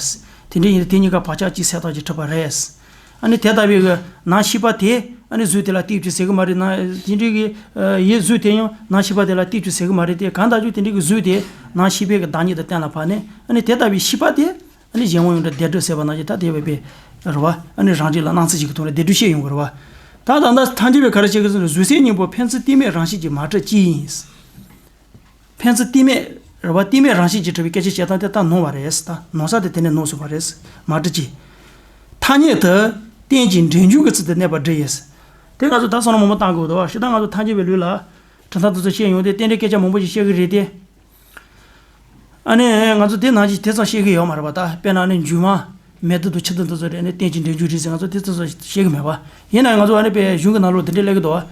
དེ་འདྲ་ཡིན་དུས་དེ་གཉིས་ཀ་བག་ཆགས་གཅིག་སེལ་སྟངས་ཀྱིས་གྲུབ་པ་རེད། ཨ་ནི་དེ་ལྟ་བུའི་གི་ནང་ཤེས་པ་དེ་ཨ་ནི་གཟུགས་དེ་ལ་ལྟོས་བཅུག་ཟེར་གི་མ་རེད། ནང་དེ་འདྲའི་གི་ཡིད་གཟུགས་དེ་ཡང་ནང་ཤེས་པ་དེ་ལ་ལྟོས་བཅུག་ཟེར་གི་མ་རེད་དེ། གང་ལྟར་ཀྱང་དེ་འདྲའི་གི་གཟུགས་དེ་ནང་ཤེས་པའི་གི་བདག་ཉིད་དུ་གཏན་ལ་ཕབ་ནས། ཨ་ནི་དེ་ལྟ་བུའི་ཤེས་པ་དེ་ཨ་ནི་གཞན་དབང་ཡོངས་གྲུབ་བདེན་གྲུབ་ཟེར་བ་ནང་བཞིན། ད་དེ་བས་པས་རེད་བ། ཨ་ནི་རང་རིག་ལ་སྣང་ཚུལ་གཅིག་གི་ཐོག་ནས་བདེན་གྲུབ་བཤད་ཡོང་གི་རེད་བ། ད་ད་ལྟ་ཐལ་འགྱུར་བས་ག་རེ་བྱེད་ཀྱི་ཟེར་ན། གཟུགས་སེམས་གཉིས་པོ་ཕན་ཚུན་གཏིང་མེད་རང་བཞིན་གྱིས་མ་གྲུབ་ཅིང་། ཕན་ཚུན་གཏིང་མེད་རེད་བ། གཏིང་མེད་རང་བཞིན་གྱིས་གྲུབ་པའི་སྐད་ཆ་བཤད་སྟངས་དེ་ད་ནོར་བ་རེད། ད་ནོར་ས་དེ་དེ་ནས་ནོར་སོང་བ་རེད། མ་གྲུབ་ཅིང་། ཐ་སྙད་དུ་རྟེན་ཅིང་འབྲེལ་འབྱུང་གི་ཚུལ་དུ་གནས་པར་འགྲེལ་ཡོད། དེ་ང་ཚོ་ད་བསམ་བློ་མང་པོ་བཏང་དགོས་འདུག་བ། སྤྱིར་བཏང་ང་ཚོ་ཐལ་འགྱུར་བའི་ལུགས་ལ་འབྲི་སྟངས་དེ་ཚོ་བཤད་ཡོང་དུས་རྟེན་འབྲེལ་སྐད་ཆ་མང་པོ་ཞིག་བཤད་གི་རེད་དེ། ཨ་ནི་ང་ཚོ་དེ་ནང་བཞིན་དེ་ཙམ་བཤད་གི་ཡོད་མ་རེད་བ། ད་དཔེར་ན་ཨ་ནི་འཇུག་མ་མེ་དུ་དང་ཆུ་དུ་འདི་ཚོ་རེད། ཨ་ནི་རྟེན་ཅིང་འབྲེལ་འབྱུང་རེད་ཟེར། ང་ཚོ་དེ་ཙམ་བཤད་གི་མེད་བ། ཡིན་ན་ང་ཚོ་ཨ་ནི་དཔེ་གཞུང་གི་ནང་ལོགས་དེ་འདྲ་སླེབས་གི་འདུག་བ།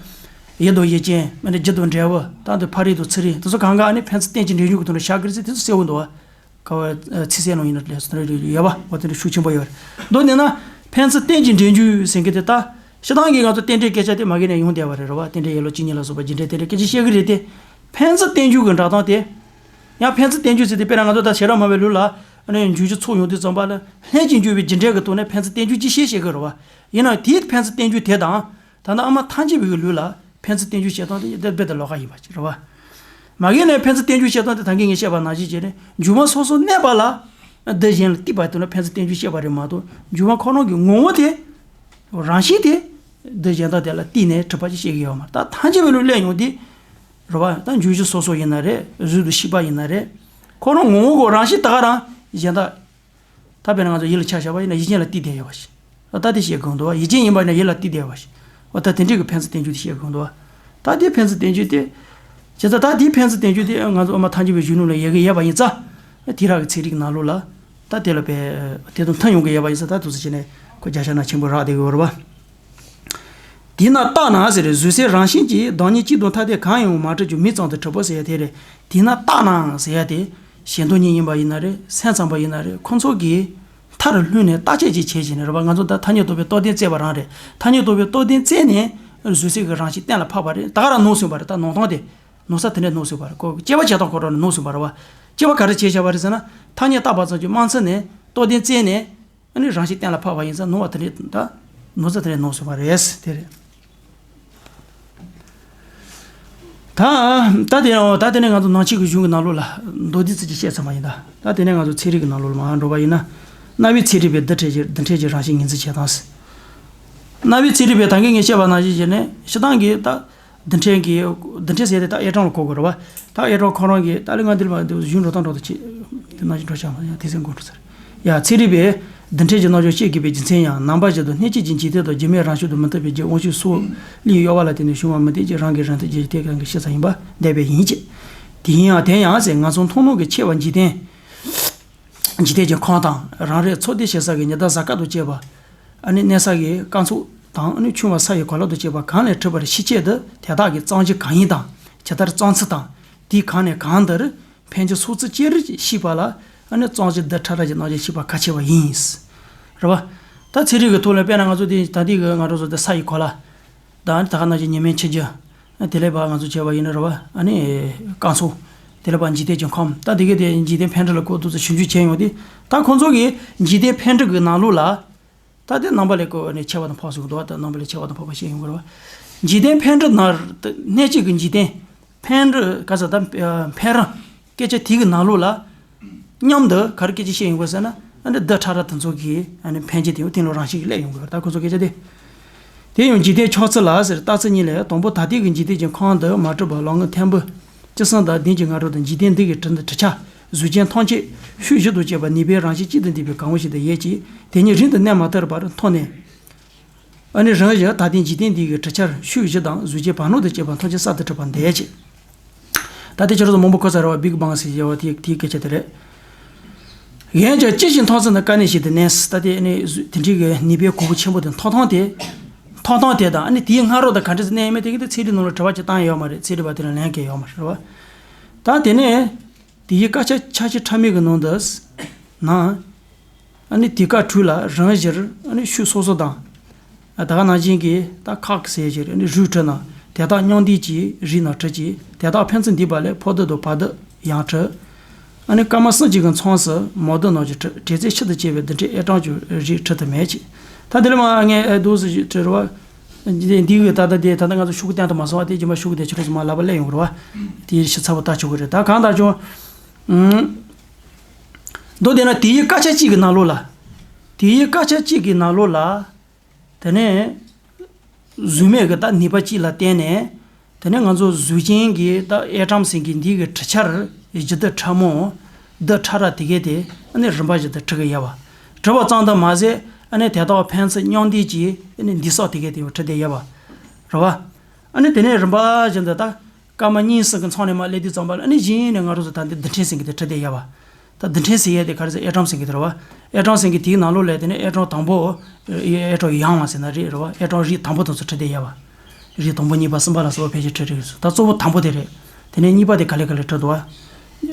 ཡུལ་དང་ཡུལ་ཅན། ཨ་ནི་རྒྱུ་དང་འབྲས་བུ། ད་དེ་ཕ་རོལ་ཏུ་ཚུལ་རིག་དེ་ཚོ་གང་ག་ཨ་ནི་ཕན་ཚུན་རྟེན་ཅིང་འབྲེལ་འབྱུང་གི་དོན་ལ་བཞག་གི་རེད་ཟེར། དེ་ཚོ་གསལ་བོ་འདུག་བ། ག་བ་ཚིག་གསལ་ནང་ཡིན་ན་ལས་སུ་ཡོད་བ། འོ་དེ་འདྲ་ཤུགས་ཆེན་པོ་ཡོད་རེད། མདོར་བསྡུས་ན་ཕན་ཚུན་རྟེན་ཅིང་འབྲེལ་འབྱུང་ཟེར་མཁན་དེ། ད་སྤྱིར་བཏང་གི་ང་ཚོ་རྟེན་འབྲེལ་སྐད་ཆ་དེ་མ་གི་ནས་ཡོང་བསྡད་པ་རེད། རེད་བ། རྟེན་འབྲེལ་ཡན་ལག་བཅུ་གཉིས་ལ་སོགས་པ་རྒྱུ་འབྲས་རྟེན་འབྲེལ་སྐད་ཆ་བཤད་གི་རེད་དེ། ཕན་ཚུན་རྟེན་འབྱུང་གི་འགྲོ་སྟངས་དེ། ཡང་ཕན་ཚུན་རྟེན་འབྱུང་ཟེར་དེ་དཔེར་ན་ང་ཚོ་ད་བྱེ་བྲག་སྨྲ་བའི་ལུགས་ལ་ཨ་ནི་འཇུག་རྒྱུ་ཚོགས་ཡོང་དུས་ཙམ་པ་ལ་ལྷན་ཅིག་འཇུག་པའི་རྒྱུ་འབྲས་ཀྱི་ཐོག་ནས་ཕན་ཚུན་རྟེན་འབྱུང་ཅིག་བཤད་བཤད་གི་རེད་བ། ཡིན་ནའང་དེའི་ཕན་ཚུན་རྟེན་འབྱུང་དེ་དང་། ད་ལྟ་ཨ་མ་ཐལ་འགྱུར་བའི་ལུགས་ལ་ཕན་ཚུན་རྟེན་འབྱུང་བཤད་སྟངས་དེ་རྦད་དེ་ལོགས་ཀ་ཡིན་པ་ཅིག་རེད་བ། མ་གི་ནས་ཕན་ཚུན་རྟེན་འབྱུང་བཤད་སྟངས་དེ་ད་གིན་ངས་བཤད་པ་ནང་བཞིན་བྱས་ནས་འཇུག་མ་སོ་སོ་གནས་པ་ལ་འདི་གཞན་ལ་གཏུགས་པ་དེ་ལ་ཕན་ཚུན་རྟེན་འབྱུང་བཤད་པ་རེད་མ་གཏོགས། འཇུག་མ་ཁོ་རང་གི་ངོ་བོ་དེ། རང་བཞིན་དེ། འདི་གཞན་དག་དེ་ལ་གཏུགས་ནས་གྲུབ་པ་ཅིག་བཤད་ཀྱི་ཡོད་མ་རེད། ད་ཐལ་འགྱུར་བའི་ལུགས་ལ་ཡོང་དུས། རེད་བ། ད་འཇུག་གཞི་སོ་སོ་ཡིན་ན་རེད། གཟུགས་དང་ཤེས་པ་ཡིན་ན་རེད། ཁོ་རང་ངོ་བོ་གི་རང་བཞིན་དེ་ག་རང་གཞན་དག་ད་དཔེར་ན་ང་ཚོ་ཡུལ་ལ་ཆ་བཞག་པ་ཡིན་ན་ཡུལ་ཅན་ལ་གཏུགས་བསྡད་ཡོད་པ་ཞིག། ད་དེ་བཤད་དགོས་འདུག་བ། ཡུལ་ཅན་ཡིན་པ་ཡིན་ན་ཡུལ་ལ་གཏུགས་བསྡད་ཡོད་པ་ཞིག། འོ་ད་དེ་འདྲའི་གི་ཕན་ཚུན་རྟེན་འབྱུང་དེ་བཤད་དགོས་འདུག་བ། ད་དེ་ཕན་ཚུན་རྟེན་འབྱུང་དེ། བྱས་ཙང་ད་དེ་ཕན་ཚུན་རྟེན་འབྱུང་དེ་ང་ཚོ་ཨ་མ་ཐལ་འགྱུར་བའི་གཞུང་ལུགས་ལ་ཡོད་གི་ཡོད་པ་ཡིན་ཙང་། དེང་རབས་ཀྱི་ཚན་རིག་གི་ནང་ལོགས་ལ་ད་དེ་ལ་དཔེ་དེ་དང་མཐུན་ཡོང་གི་ཡོད་པ་ཡིན་ཙང་། ད་དུས་ཚོད་བྱས་ནས་ཁོ་རྒྱ་ཤ་ན་ཆེན་པོ་རག་བསྡད་གི་ཡོད་རེད་བ། དེས་ན་རྟག་ན་ཟེར་རེད། གཟུགས་སེམས་རང་བཞིན་གྱིས་བདག་ཉིད་གཅིག་དང་ཐ་དད་གང་ཡང་མ་གྲུབ་ཀྱང་མིང་ཙམ་དུ་གྲུབ་པ་ཟེར་ཡ་དེ་རེད། དེས་ན་རྟག་ན་ཟེར་ཡ་དེ། གཞན་སྟོང་ཉིད་ཡིན་པ་ཡིན་ན་རེད། སེམས་ཙམ་པ་ཡིན་ན་རེད། ཁོ་ཚོ་གི་མཐར་ལྷུང་ནས་བརྟག་དཔྱད་ཅིག་བྱས་བྱས་ནས་རེད་བ། ང་ཚོ་ད་ཐ་སྙད་རྟོག་པའི་རྟོགས་ལྡན་བཙལ་བ་རང་རེད། ཐ་སྙད་རྟོག་པའི་རྟོགས་ལྡན་བཙལ་ནས་གཟུགས་སེམས་ཀྱི་རང་བཞིན་གཏན་ལ་ཕབ་པ་རེད། ད་ག་རང་ནོར་སོང་བ་རེད། ད་ནོར་སྟངས་དེ། ནོར་ས་དེ་འདྲས་ནོར་སོང་བ་རེད། ཁོ་དཔྱད་པ་བྱེད་སྟངས་ཁོ་རང་ནོར་སོང་བ་རེད་བ། དཔྱད་པ་ག་རེ་བྱས་བཞག་པ་རེད་ཟེར་ན། ཐ་སྙད་བཏགས་པ་ཙམ་གྱིས་མ་ཚིམ་ནས་རྟོགས་ལྡན་བཙལ་ནས། ཨ་ནི་རང་བཞིན་གཏན་ལ་ཕབ་པ་ཡིན་ཙང་ནོར་བ་དེ་འདྲས། ད་ནོར་ས་དེ་འདྲས་ནོར་སོང་བ་རེད། དེ་རེད། ད་ད་དེ་ཡང་ད་དེ་ནས་ང་ཚོ་ནང་ཆོས་ཀྱི་གཞུང་གི་ནང་ལོགས་ལ་མདོར་བསྡུས་ཙམ་ཅིག་བཤད་ཚར་བ་ཡིན། ད་ད་དེ་ནས་ང་ཚོ་ཚན་རིག་གི་ནང་ལོགས་ལ་མར་འགྲོ་བ་ཡིན་ན། རྣ་བའི་ཚན་རིག་པས་རྡུལ་ཕྲན་གྱི་རྡུལ་ཕྲན་གྱི་རང་བཞིན་ངོས་འཛིན་བྱེད་སྟངས། རྣ་བའི་ཚན་རིག་པས་ད་གིན་ངས་བཤད་པ་ནང་བཞིན་བྱས་ནས་སྤྱིར་བཏང་གི་ད། རྡུལ་ཕྲན་གྱི། རྡུལ་ཕྲན་ཟེར་དེ་ད་ཨེ་ཊོམ་ལ་གོ་དགོས་རེད་བ། ད་ཨེ་ཊོམ་ཁོ་རང་གི་ད་ལས་ང་འདིར་མ་འདུག་གཞུང་འགྲོ་སྟངས་འགྲོ་དང་ཅི། དེ་ནང་བཞིན་འགྲོ་བྱ་མ་ཡང་དེ་སེམས་འགོ་འགྲོ་ཚར། ཡ། ཚན་རིག་པས་རྡུལ་ཕྲན་གྱི་རྣམ་གཞག་བཤད་དགོས་པའི་རྒྱུ་མཚན་ཡང་། ནང་པ་བཞིན་དུ་སྣོད་བཅུད་ཀྱི་འཇིག་རྟེན་དང་རྒྱུ་མེད་རང་བྱུང་དུ་མི་མཐུན་པའི་རྒྱུ་དབང་ཕྱུག་སོགས་ལུས་ཡོད་པ་ལ་བརྟེན་ནས་བྱུང་བ་མི་བདེན་གྱི་རང་གི་རང་མཐུན་གྱི་འཇིག་རྟེན་གང་གི་ཤེས་ས་ཡིན་པ་འདས་པའི་ཡིན་གྱི། དེ་ཡིན་ཡང་དེ་ཡང་ཟེར། ང་ཚོ་མཐོང་ལམ་གྱི་ཕྱེ་བ་འཇིག་རྟེན། འཇིག་རྟེན་གྱི་ཁམས་དང་རང་རིག་ཚོགས་སྡེ་ཞེས་བྱ་བའི་ཉི་ཟླ་གཟའ་སྐར་དང་བཅས་པ། ཨ་ནི་གནས་ས་གི་སྐར་ཚོགས་དང་། ཨ་ནི་ཆུང་བ་ས་ཡི་གོ་ལ་དང་བཅས་པ་གང་ལས་གྲུབ་པར་ཤེས་ཆེད་དུ། དེ་དག་གི་གཙང་ཆུ་གང་ཡིན་དང་། ཇི་ལྟར་གཙང་ཚུལ་དང་། དེའི་གང་ནས་གང་དུ་འཕེན་ཆུ་སོགས་ཚུལ་ཅི་རིགས་ཤེས་པ་ལ། ཨ་ནི་གཙང་ཆུ་རྡུལ་ཕྲ་རབ་ཀྱི་རྣམ་གཞག་ཤེས་པ་གལ་ཆེ་བ་ཡིན། རེད་བ། ད་ཚན་རིག་གི་ཐོག་ལ་དཔེར་ན་ང་ཚོ་དེ་ད་ལྟའི་གི་ང་རང་ཚོ་དེ་ས་ཡི་གོ་ལ། དང་ད་ག་ནང་བཞིན་ཉི་མའི་ཆུ་རྒྱུན། དེ་ལས་ཕར་ང་ཚོ་བྱས་པ་ཡིན་ན་རེད་བ། ཨ་ནི་རྐང་ཚོགས། དེ་ལས་ཕར་འཇིག་རྟེན་གྱི་ཁམས། ད་དེ་གའི་དེ་འཇིག་རྟེན་འཕེལ་འགྲིབ་ལ་སྐོར་ཏོག་ཙམ་ཞིབ་འཇུག་བྱས་ཡོང་དུས། ད་ཁོང་ཚོ་གིས་འཇིག་རྟེན་འཕེལ་འགྲིབ་ཀྱི་ནང་ལོགས་ལ། ད་དེ་རྣམ་པ་ལས་སྐོར་ནས་ཁྱད་པར་དང་འཕགས་ཟེར་གྱི་འདུག་བ། ད་རྣམ་པ་ལས་ཁྱད་པར་དང་འཕགས་པ་བཤད་ཡོང་གི་རེད་བ། འཇིག་རྟེན་འཕེལ་འགྲིབ་ནང་། སྣེ་གཅིག་གི་འཇིག་རྟེན་འཕེལ་འགྲིབ་ག་ས་ད་འཕེལ་རིམ་སྐད་ཆ་དེ་གི་ནང་ལོགས་ལ། མཉམ་དུ་ག་རེ་སྐད་ཆ་བཤད་ཡོང་གི་ཟེར་ན། ཨ་ནི་རྡུལ་ཕྲ་རབ་དེ་ཚོ་གི་ཨ་ནི་འཕེལ་འགྱུར་དེ་ཡང་དེ་ལོ་རང་བཞིན་གྱིས་སླེབས་ཡོང་གི་རེད། ད་ཁོ་ཚོ་སྐད་ཆ་དེ། དེ་ཡང་འཇིག་རྟེན་ཆགས་ཚུལ་ལ་ཟེར། རྟགས་མཚན་གཉིས་ལས། དང་པོ་ད་ལྟའི་གི་འཇིག་རྟེན་གྱི་ཁམས་འདི་མ་གྲུབ་པ་ལོ་ངོ་ཐེར་འབུམ་བཅུ་གསུམ་དང་བདུན་གྱི་སྔ་རོལ་དུ། འཇིག་རྟེན་འདི་གི་གྲུ་འདི་གྲུ་ཆ་གཟུགས་ཅན་ཐམས་ཅད་ཤུགས་བཞི་དང་བཅས་པ་ནུས་པའི་རང་བཞིན་གཅིག་ཏུ་འདུས་པའི་གང་བ་ཞིག་ཏུ་ཡོད་ཅིང་། དེ་ཉིད་རིང་དུ་གནས་མ་ཐུབ་པར་མཐོང་ནས། ཨ་ནི་རང་བཞིན་ད་ལྟའི་འཇིག་རྟེན་འདི་གི་གྲུ་ཆར་ཤུགས་བཞི་དང་གཟུགས་ཅན་བར་སྣང་དང་བཅས་པ་ཐམས་ཅད་གསར་དུ་གྲུབ་པར་འདོད་ཅིང་། ད་ལྟའི་ཆ་རོགས་སུ་མང་པོ་གོ་ས་རེད་བ། བིག་བང་ཟེར་བ་དེ་དེའི་སྐད་ཆ་དེ་རེད། གཞན་ཀྱང་ཅི་ཞིག་མཐོང་ཚུལ་ནི་དཀའ་གནད་ཞིག་ཏུ་གནས། ད་ལྟའི་ཨ་ནི་གཟུགས་དེ་འདྲའི་གི་ནུས་པའི་གོ་བུ་ཆེན་པོ་དེ་མཐོང་སྟངས་དེ། མཐོང་སྟངས་དེ་དང་། ཨ་ནི་དེའི་སྔ་རོལ་དུ་ག་འདྲ་ཟེར་གནས་ཡོད་མེད་དེ་གི་དེ་ཚན་རིག་ནང་ལ་དྲི་བ་ཅིག་བཏང་ཡོད་མ་རེད། ཚན་རིག་པ་དེ་ལ་ལན་སྐྱེལ་ཡོད་མ་རེད་བ། ད་དེ་ནས། དེའི་དཀར་ཆག་ཆ་ཤས་ཕྲ་མོའི་གི་ནང་དུ། ན། ཨ་ནི་དེ་ཀ་དྲུག་ལ་རང་བཞིར་ཨ་ནི་ཤུགས་སོ་སོ་དང་། ད་ག་ནང་བཞིན་གྱི་ད་ཁག་ཟེར་བཞིར་ཨ་ནི་རུས་གྲུབ་ན་དེ་དག་མཉམ་འདུས་ཀྱི་རིགས་རྣམས་གྲུབ་ཅིང་། དེ་དག་ཕན་ཚུན་འདུས་པ་ལས་ཕོ་རྡུལ་དང་བར་རྡུལ་ཡང་གྲུབ། ཨ་ནི་སྐར་མ་གསུམ་གཅིག་གི་མཚམས་སུ་མོ་རྡུལ་རྣམས་ཀྱང་གྲུབ། དྲོད་ཚད་ཕྱེད་དུ་བཅད་པའི་རྡུལ་ཕྲན་ཨེ་ཊོམ་གྱི་རིགས་གྲུབ་ཏུ་མེད་ཅིང་། ད་འདི་ལ་མ་ངས་འདུག་ཟེར་བྲིས་རེད་བ། འདི་འདི་གི་ད་ལྟ་དེ་ད་ལྟ་ང་ཚོ་ཤོག་གུ་བསྟན་དུ་མ་སོང་བ། དེ་རྗེས་མ་ཤོག་གུ་དེ་ཆ་རོགས་སུ་མ་ལབ་པ་སླེབས་ཡོང་གི་རེད་བ། དེ་ཞིབ་ཚགས་པོ་ལྟ་ཆོག་གི་རེད། ད་གང་ལྟར་ཀྱང་། ཨུམ། མདོར་བསྡུས་ན་དེའི་སྐར་ཆ་གཅིག་གི་ནང་ལོགས་ལ། དེའི་སྐར་ཆ་གཅིག་གི་ནང་ལོགས་ལ། དེ་ནས་གཟུགས་མེད་ཀྱི་ད་ནུས་པ་གཅིག་ལ་བརྟེན་ནས། དེ་ནས་ང་ཚོ་གཟུགས་ཅན་གྱི་ད་ཨེ་ཊོམ་ཟེར་གྱི་འདི་གི་གྲུ་ཆར་བཞི་རྡུལ་ཕྲ་མོ། རྡུལ་ཕྲ་རབ་དེ་གས་དེ་ཨ་ནི་རིམ་པ་བཞིན་དུ་གྲུབ་ཀྱི་ཡོད་པ། གྲུབ་པ་ཙམ་དུ་མ་ཟད། ཨ་ནི་དེ་དག་ཕན་ཚུན་མཉམ་འདུས་ཀྱི་ཨ་ནི་འདུས་སོགས་དེ་གས་དེ་ཡང་གྲུབ་བསྡད་ཡོད་པ། རེད་བ། ཨ་ནི་དེ་ནས་རིམ་པ་བཞིན་དུ་ད། སྐར་མ་གཉིས་གསུམ་གྱི་མཚམས་ནས་མར་སླེབས་དུས་ཙམ་པ་ལ། ཨ་ནི་གཞི་ནས་ང་རང་ཚོ་ད་འདི་རྡུལ་ཕྲན་ཟེར་གྱི་དེ་གྲུབ་བསྡད་ཡོད་པ། ད་རྡུལ་ཕྲན་ཟེར་ཡས་དེ་ག་རེ་ཟེར། ཨེ་ཊོམ་ཟེར་གྱི་དེ་རེད་བ། ཨེ་ཊོམ་ཟེར་གྱི་དེའི་ནང་ལོགས་ལ་དེ་ནས་ཨེ་ཊོམ་དང་པོ། ཨེ་ཊོམ་ཡང་མ་ཟེར་ན་རེད། རེད་བ། ཨེ་ཊོམ་རིགས་དང་པོ་དེ་ཚོ་གྲུབ་བསྡད་ཡོད་པ། རིགས་དང་པོ་གཉིས་པ་གསུམ་པ་ལ་སོགས་པ་ཕལ་ཆེར་གྲུབ་རེད་ཟེར། ད་གཙོ་བོ་དང་པོ་དེ་རེད། དེ་ནས་གཉིས་པ་དེ་ག་ལེ་ག་ལེ་གྲུབ་འདུག་བ།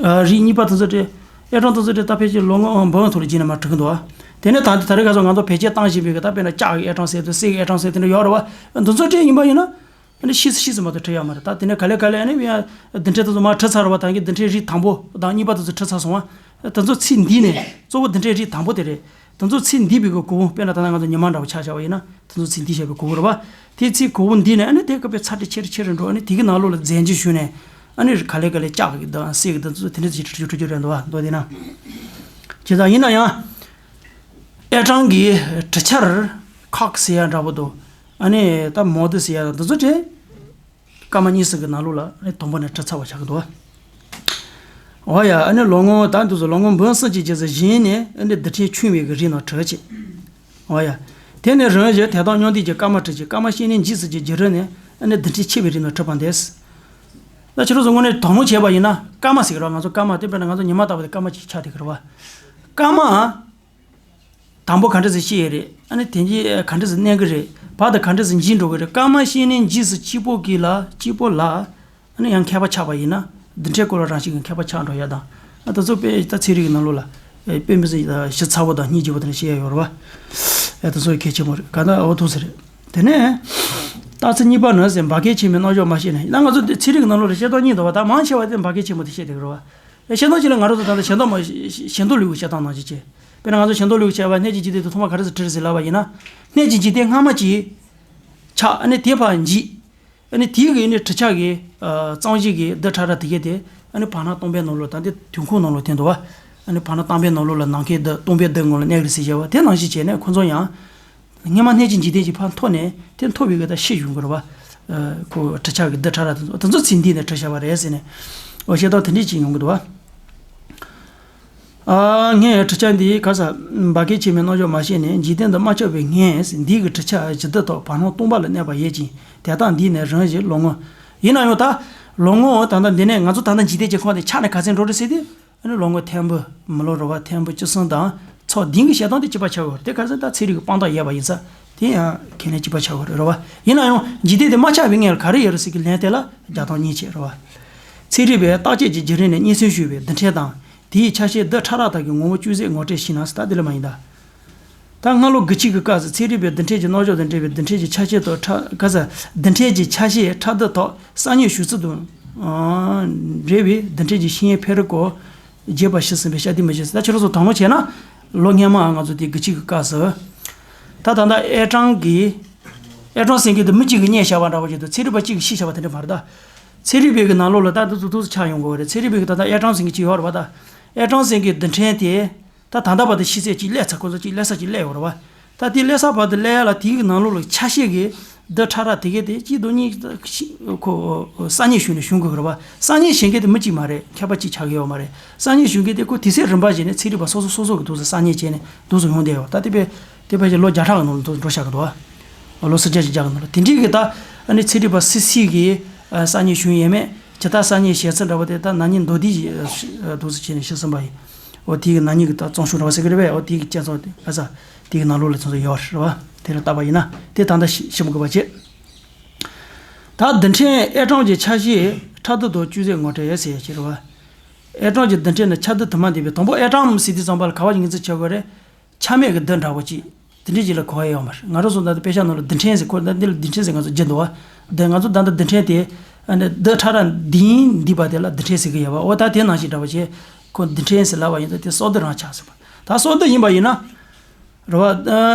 ཨ། རིགས་གཉིས་པ་དེ་ཚོ་གྲུབ། ཨེ་ཊོམ་དེ་ཚོ་གྲུབ། ད་ཕལ་ཆེར་ལོ་ངོ་འབུམ་ཐོག་ལ་རྗེས་ནས་མར་གྲུབ་ཀྱི་འདུག་བ། དེ་ནས་ད་ད་རེས་ཁ་སང་ང་ཚོ་བེད་སྤྱོད་བཏང་བཞིན་པའི་གི་ད་དཔེར་ན་ལྕགས་ཀྱི་ཨེ་ཊོམ་ཟེར་དང་། གསེར་གྱི་ཨེ་ཊོམ་ཟེར་དེ་འདྲ་ཡོད་རེད་བ། འདི་ཚོ་གྲུབ་ཡིན་པ་ཡིན་ན། ཨ་ནི་ཕྱིས་སུ་ཕྱིས་སུ་མ་གཏོགས་གྲུབ་ཡོད་མ་རེད། ད་དེ་ནས་ག་ལེ་ག་ལེ་ཨ་ནི་ཡང་རྡུལ་ཕྲན་དེ་ཚོ་མར་གྲུབ་ཚར་བ་དང་གི། རྡུལ་ཕྲན་རིགས་དང་པོ་དང་གཉིས་པ་དེ་ཚོ་གྲུབ་ཚར་སོང་བ། དེ་ཚོ་ཚིག་འདི་ནས་གཙོ་བོ་རྡུལ་ཕྲན་རིགས་དང་པོ་དེ་རེད། དེ་ཚོ་ཚིག་འདི་བའི་གི་གོ་བོ། དཔེར་ན་ད་ལྟ་ང་ཚོ་ཉི་མ་འདྲ་བོ་ཆ་བཞག་པ་ཡིན་ན། དེ་ཚོ་ཚིག་འདི་བཞག་པའི་གོ་བོ་རེད་བ། དེ་ཚིག་གོ་བོ་འདི་ནས་ཨ་ནི་དེ་སྐབས་པའི་ཚ་དྲོད་ཆེ་རུ་ཆེ་རུ་འགྲོ། ཨ་ནི་དེ་གི་ནང་ལོགས་ལ་རྫས་འགྱུར་ཞུགས་ནས། ཨ་ནི་ག་ལེ་ག་ལེ་ལྕགས་ཀྱི་དང་གསེར་གྱི་དང་དེ་ཚོ་དེ་འདྲ་ཚིག་གྲུབ་གྲུབ་གྲུབ་རེད་འདུག་བ། མདོར་བསྡུས་ན། བྱས་ཙང་ཡིན་ན་ཡང་། ཨེ་ཊོམ་གྱི་གྲུ་ཆར་ཁག་ཟེར་ཡ་འདྲ་པོ་འདུག་ཨ་ནི་ད་མོ་རྡུལ་ཟེར་ཡ་འདི་ཚོ་དེ་སྐར་མ་གཉིས་གསུམ་གྱི་ནང་ལོགས་ལ་ཨ་ནི་དང་པོ་ནས་གྲུབ་ཚར་བ་ཆགས་ཀྱི་འདུག་འོ་ཡ། ཨ་ནི་ལོ་ངོ་ད་འདི་ཚོ་ལོ་ངོ་འབུམ་གསུམ་གྱི་རྗེས་སུ་གཞན་ནས་ཨ་ནི་རྡུལ་ཕྲན་ཆུང་བའི་གི་རིགས་རྣམས་གྲུབ་ཅིང་། འོ་ཡ། དེ་ནས་རང་བཞིན་དེ་དག་མཉམ་འདུས་ཀྱི་སྐར་མ་གྲུབ་ཅིང་། སྐར་མ་བཤལ་ནས་འཇིག་ཚུལ་གྱི་བརྒྱུད་རིམ་ནས་ཨ་ནི་རྡུལ་ཕྲན་ཆེ་བའི་རིགས་རྣམས་གྲུབ་པར་འདོད། ད་ཁྱེད་རང་ཚོ་དངོས་གནས་དོ་སྣང་བྱས་པ་ཡིན་ན། སྐར་མ་ཟེར་གི་རེད་བ། ང་ཚོ་སྐར་མ་དེ་དཔེར་ན་ང་ཚོ་ཉི་མ་ལྟ་བུ་དེ་སྐར་མ་གཅིག་ཆགས་བསྡད་ཀྱི་རེད་བ། སྐར་མ། དང་པོ་ག་འདྲ་ཟིག་སྐྱེ་ཡི་རེད། ཨ་ནི་དེ་རྗེས་ག་འདྲ་ཟིག་གནས་ཀྱི་རེད། བར་དུ་ག་འདྲ་ཟིག་འགྱིང་འགྲོ་གི་རེད། སྐར་མ་བཤལ་ནས་འཇིག་ཚུལ་གཅིག་པོ་གི་ལ་གཅིག་པོ་ལ། ཨ་ནི་ཡང་མཁས་པ་ཆགས་པ་ཡིན་ན། རྡུལ་ཕྲན་སྐོར་ལ་རང་བཞིན་གྱི་མཁས་པ་ཆགས་འགྲོ་ཡ་དང་། ཨ་ད་ཚོ་དཔེ་ད་ཚན་རིག་གི་ནང་ལོགས་ལ། ཨེ་དཔེ་མི་སྲིད་ཞིབ་ཚགས་པོ་དང་སྙིང་རྗེ་པོ་དེ་འདྲ་བཤད་ཡ་ཡོད་རེད་བ། ཨེ་ད་ཚོ་གལ་ཆེན་པོ་རེད། ག་ད་འོ་ཐུག་ས་རེད། དེ་ནས། རྟགས་མཚན་གཉིས་པ་ནི་ཟེར། འབར་གས་ཆེན་མོའི་རྣམ་གཞག་མ་བཤད་ནས། ཡིན་ན་ང་ཚོ་འདི་ཚན་རིག་གི་ནང་ལོགས་ལ་བཤད་སྟངས་གཉིས་འདུག་བ། ད་མང་ཆེ་བ་དེ་འབར་གས་ཆེན་མོ་དེ་བཤད་བསྡད་ཀྱི་རེད་བ། ཨེ་བཤད་སྟངས་གཅིག་ལ་ང་རང་ཚོ་ད་ལྟ་ཞལ་འདོན་མ་ཞལ་འདོན་ལུས་པའི་བཤད་སྟངས་ནང་བཞིན་བྱས། དཔེར་ན་ང་ཚོ་ཞལ་འདོན་ལུས་པའི་བཤད་པ། སྣོད་ཀྱི་འཇིག་རྟེན་དེ་ཐོག་མ་ག་རེ་ཟེར་བྲིས་ཟེར་ལབ་པ་ཡིན་ན། སྣོད་ཀྱི་འཇིག་རྟེན་སྔ་མ་གཅིག་ཆགས། ཨ་ནི་དེ་ཕར་འཇིག་ཨ་ནི་དེའི་གི་ནི་གྲུ་ཆ་གི་ཨ་གཙང་བཞི་གི་རྡུལ་ཕྲ་རབ་དེ་གས་དེ། ཨ་ནི་བར་སྣང་སྟོང་པའི་ནང་ལོགས། ད་འདི་དུས་འཁོར་ནང་ལོགས་དེ་འདུག་བ། ཨ་ནི་བར་སྣང་སྟོང་པའི་ནང་ལོགས་ལ་ནམ་མཁའི་རྡུལ་སྟོང་པའི་རྡུལ་ངོ་ལ་གནས་ཀྱི་རེད་ཟེར་བྱས་པ། དེ་ནང་བཞིན་བྱས་ནས་ཁོ་ཚོ་ཡང་སྔོན་མ་སྣོད་ཀྱི་འཇིག་རྟེན་གྱི་ཕར་མཐོ་ནས་དེ་མཐོ་བའི་གི་ད་ཤི་བཞིན་གྱི་རེད་བ། ཨ་ཁོ་གྲུ་ཆ་གི་རྡུལ་ཕྲ་རབ་དེ་ཚོ་དེ་ཚོ་ཚིག་འདི་ནས་གྲུབ་བཞག་པ་རེད་ཟེར་ནས། འོ་བཤད་སྟངས་དེ་འདྲས་ཅིག་ཡོང་གི་འདུག་བ། ཨ་ངས་གྲུ་ཆ་འདིའི་ག་ས་འབར་གས་ཆེན་མོའི་རྣམ་གཞག་མ་བཤད་ནས། འཇིག་རྟེན་དུ་མ་ཁྱབ་པའི་ངས་འདི་གི་གྲུ་ཆ་བཞི་རྡུལ་དག་བར་སྣང་སྟོང་པ་ལ་གནས་པ་ཡོད་ཅིང་། དེ་དག་འདི་ནི་རང་བཞིན་ལོ་ངོ། ཡིན་ན་ཡང་ད་ལོ་ངོ་ད་ལྟ་འདི་ནས་ང་ཚོ་ད་ལྟ་འཇིག་རྟེན་གྱི་ཁམས་དེ་ཆགས་ནས་ག་ཚོད་འགྲོ་རེད་ཟེར་དུས། ཨ་ནི་ལོ་ངོ་ཐེར་འབུམ། མི་ལོ་རེ་བ་ཐེར་འབུམ་བཅུ་གསུམ་དང་ཚེག་བདུན་གྱི་བཤད་སྟངས་དེ་གཅིག་པ་ཆགས་ཡོད་རེད། དེ་ག་ཚོད་ད་ཚན་རིག་གི་དཔང་རྟགས་ཡོད་པ་ཡིན་ཙང་དེ་ཡང་ཁས་ལེན་གཅིག་པ་ཆགས་ཡོད་རེད། རེད་བ། ཡིན་ན་ཡང་འཇིག་རྟེན་དེ་མ་ཆགས་པའི་སྔོན་ལ་ག་རེ་ཡོད་རེད་ཟེར་གྱི་ལན་དེ་ལ་རྒྱག་སྟངས་གཉིས་བྱས། རེད་བ། ཚན་རིག་པས་བརྟག་དཔྱད་ཀྱི་བརྒྱུད་རིམ་ནས་རྙེད་སོན་ཞུས་པའི་རྡུལ་ཕྲན་དང་། དེའི་ཆ་ཤས་རྡུལ་ཕྲ་རབ་དག་གི་ངོ་བོ་ཅུང་ཟད་ངོ་སྤྲོད་ཞུས་ན་ཟེར། ད་དེ་ལ་མ་ཡིན་ད། ད་སྔ་ལོ་དགུ་གཅིག་གི་སྐབས་སུ་ཚན་རིག་པས་རྡུལ་ཕྲན་གྱི་རྣམ་གཞག་དང་འབྲེལ་བའི་རྡུལ་ཕྲན་གྱི་ཆ་ཤས་དང་ཕྲ་ག་ས་རྡུལ་ཕྲན་གྱི་ཆ་ཤས་ཕྲ་རྡུལ་དག་གསར་རྙེད་ཞུ་ཚུལ་དང་འབྲེལ་བའི་རྡུལ་ཕྲན་གྱི་ཤེས་ཡོན་འཕེལ་རིམ་སྐོར་རྒྱས་པ་ཞུས་ཟིན་པའི་བཤད་དུས་མི་བཞི་ཟེར། ད་ཁྱེད་རང་ཚོ་དང་པོ་བྱས་ན་ལོ་སྔོན་མ་ང་ཚོ་དེ་དགུ་གཅིག་གི་སྐབས་སུ་ད་ད་ལྟ་ཨེ་ཀྲང་གིས་ཨེ་ཀྲང་ཟེར་མཁན་དེ་མི་གཅིག་གིས་རྙེད་བཞག་པ་འདྲ་བོ་ཞིག་དང་ཚན་རིག་པ་གཅིག་གིས་ཤེས་བཞག་པ་དེ་འདྲ་མ་རེད་ད། ཚན་རིག་པའི་གི་ནང་ལོགས་ལ་ད་འདི་ཚོ་འདུག་སེ་ཆགས་ཡོང་གི་ཡོད་རེད། ཚན་རིག་པའི་གི་ད་ལྟ་ཨེ་ཀྲང་ཟེར་མཁན་གཅིག་ཡོད་རེད་པ་ད། ཨེ་ཀྲང་ཟེར་མཁན་གི་རྡུལ་ཕྲན་དེ། ད་ད་ལྟ་བར་དུ་ཤེས་ཚད་ཅིག་སླེབས་ཚར། ཁོ་ཚོ་ཅིག་སླེབས་ས་ཅིག་སླེབས་ཡོད་རེད་པ། ད་དེ་སླེབས་ས་བར་དུ་སླེབས་ཡ་ལ་དེའི་གི་ནང་ལོགས་ལ་ཆ་ཤས་ཀྱི་རྡུལ་ཕྲ་རགས་དེ་གའི་དེ་གཅིག་དང་གཉིས་ཁོ་གསར་རྙེད་ཞུས་ནས་བྱུང་དགོས་ཀྱི་རེད་པ། གསར་རྙེད་བྱེད་མཁན་དེ་མི་གཅིག་མ་རེད། མཁས་པ་གཅིག་ཆགས་ཀྱི་ཡོད་མ་རེད། གསར་རྙེད་ཞུ་མཁན་དེ་ཁོ་དུས་ཚོད་རིམ་པ་བྱས་ནས་ཚན་རིག་པ་སོ་སོ་སོ་སོ་གི་འདུག་སེ་གསར་རྙེད་བྱས་ནས་འདུག་སེ་ཡོང་བསྡད་ཡོད། ད་དེ་བས་དེ་བས་ཀྱི་ལོ་བརྒྱ་ཕྲག་གི་ནང་ལ་འགྲོ་འགྲོ་བཞག་གི་འདུག་བ། ལོ་སུམ་བརྒྱ་བཞི་བརྒྱ་གི་ནང་ལ་དེ་འདྲའི་གི་ད་ཨ་ནི་ཚན་རིག་པ་སི་སི་གི་གསར་རྙེད་བྱུང་ཡོད་མེད་ཇི་ལྟར་གསར་རྙེད་བྱས་ཚུལ་འདྲ་བོ་དེ་ད་ན་ནིང་མདོ་སྡེ་གི་འདུག་སེ་བྱས་ནས་ཞུས་ཟིན་པ་ཡིན། འོ་དེ་གི་ན་ནིང་གི་ད་རྩོམ་ཤོག་འདྲ་བོ་ཟེར་གི་རེད་པས། འོ་དེ་གི་སྤྱན་ཚོགས་དེ་ཨ་ས་དེ་གི་ནང་ལོགས་ལ་ཚོད་ཚོད་ཡོད་རེད་བ། དེ་ལ་བལྟས་པ་ཡིན་ན་དེ་ད་ལྟ་ཞིབ་མོ་དགོས་པ་བྱེད། ད་རྡུལ་ཕྲན་ཨེ་ཀྲང་གི་ཆ་ཤས་ཕྲ་རྡུལ་དང་བཅུད་རྫས་ངོ་སྤྲད་ཟེར་ཡ་ཞིག་རེད་བ། ཨེ་ཀྲང་གི་རྡུལ་ཕྲན་ནི་ཆ་རྡུལ་དུ་མ་ལྡན་པའི། དང་པོ་ཨེ་ཀྲང་ཟེར་དུས་ཙམ་པ་ལ་ག་བ་ཞིག་ངོས་འཛིན་བྱེད་དགོས་རེད། ཆ་མེད་ཀྱི་རྡུལ་འདྲ་བོ་ཅིག་དེ་འདྲའི་ཅིག་ལ་གོ་ཡ་ཡོད་མ་རེད། ང་རང་ཚོ་ད་ལྟ་དཔེ་ཆ་ནང་ལ་རྡུལ་ཕྲན་ཟེར་ཁོ་ད་འདི་ལ་རྡུལ་ཕྲན་ཟེར་ང་ཚོ་བརྗོད་འདུག་བ། འདི་ང་ཚོ་ད་ལྟ་རྡུལ་ཕྲན་དེ་ཨ་ནི་རྡུལ་ཕྲ་རགས་འདི་ཡིན་འདི་པ་དེ་ལ་རྡུལ་ཕྲན་ཟེར་གི་ཡོད་པ། འོ་ད་དེ་ནང་བཞིན་འདྲ་བོ་བྱས་ཁོ་རྡུལ་ཕྲན་ཟེར་ལབ་པ་ཡིན་ད་དེ་སྲོག་རྡུལ་རང་ཆགས་ཟེར་བ། ད་སྲོག་རྡུལ་ཡིན་པ་ཡིན་ན་རེད་བ།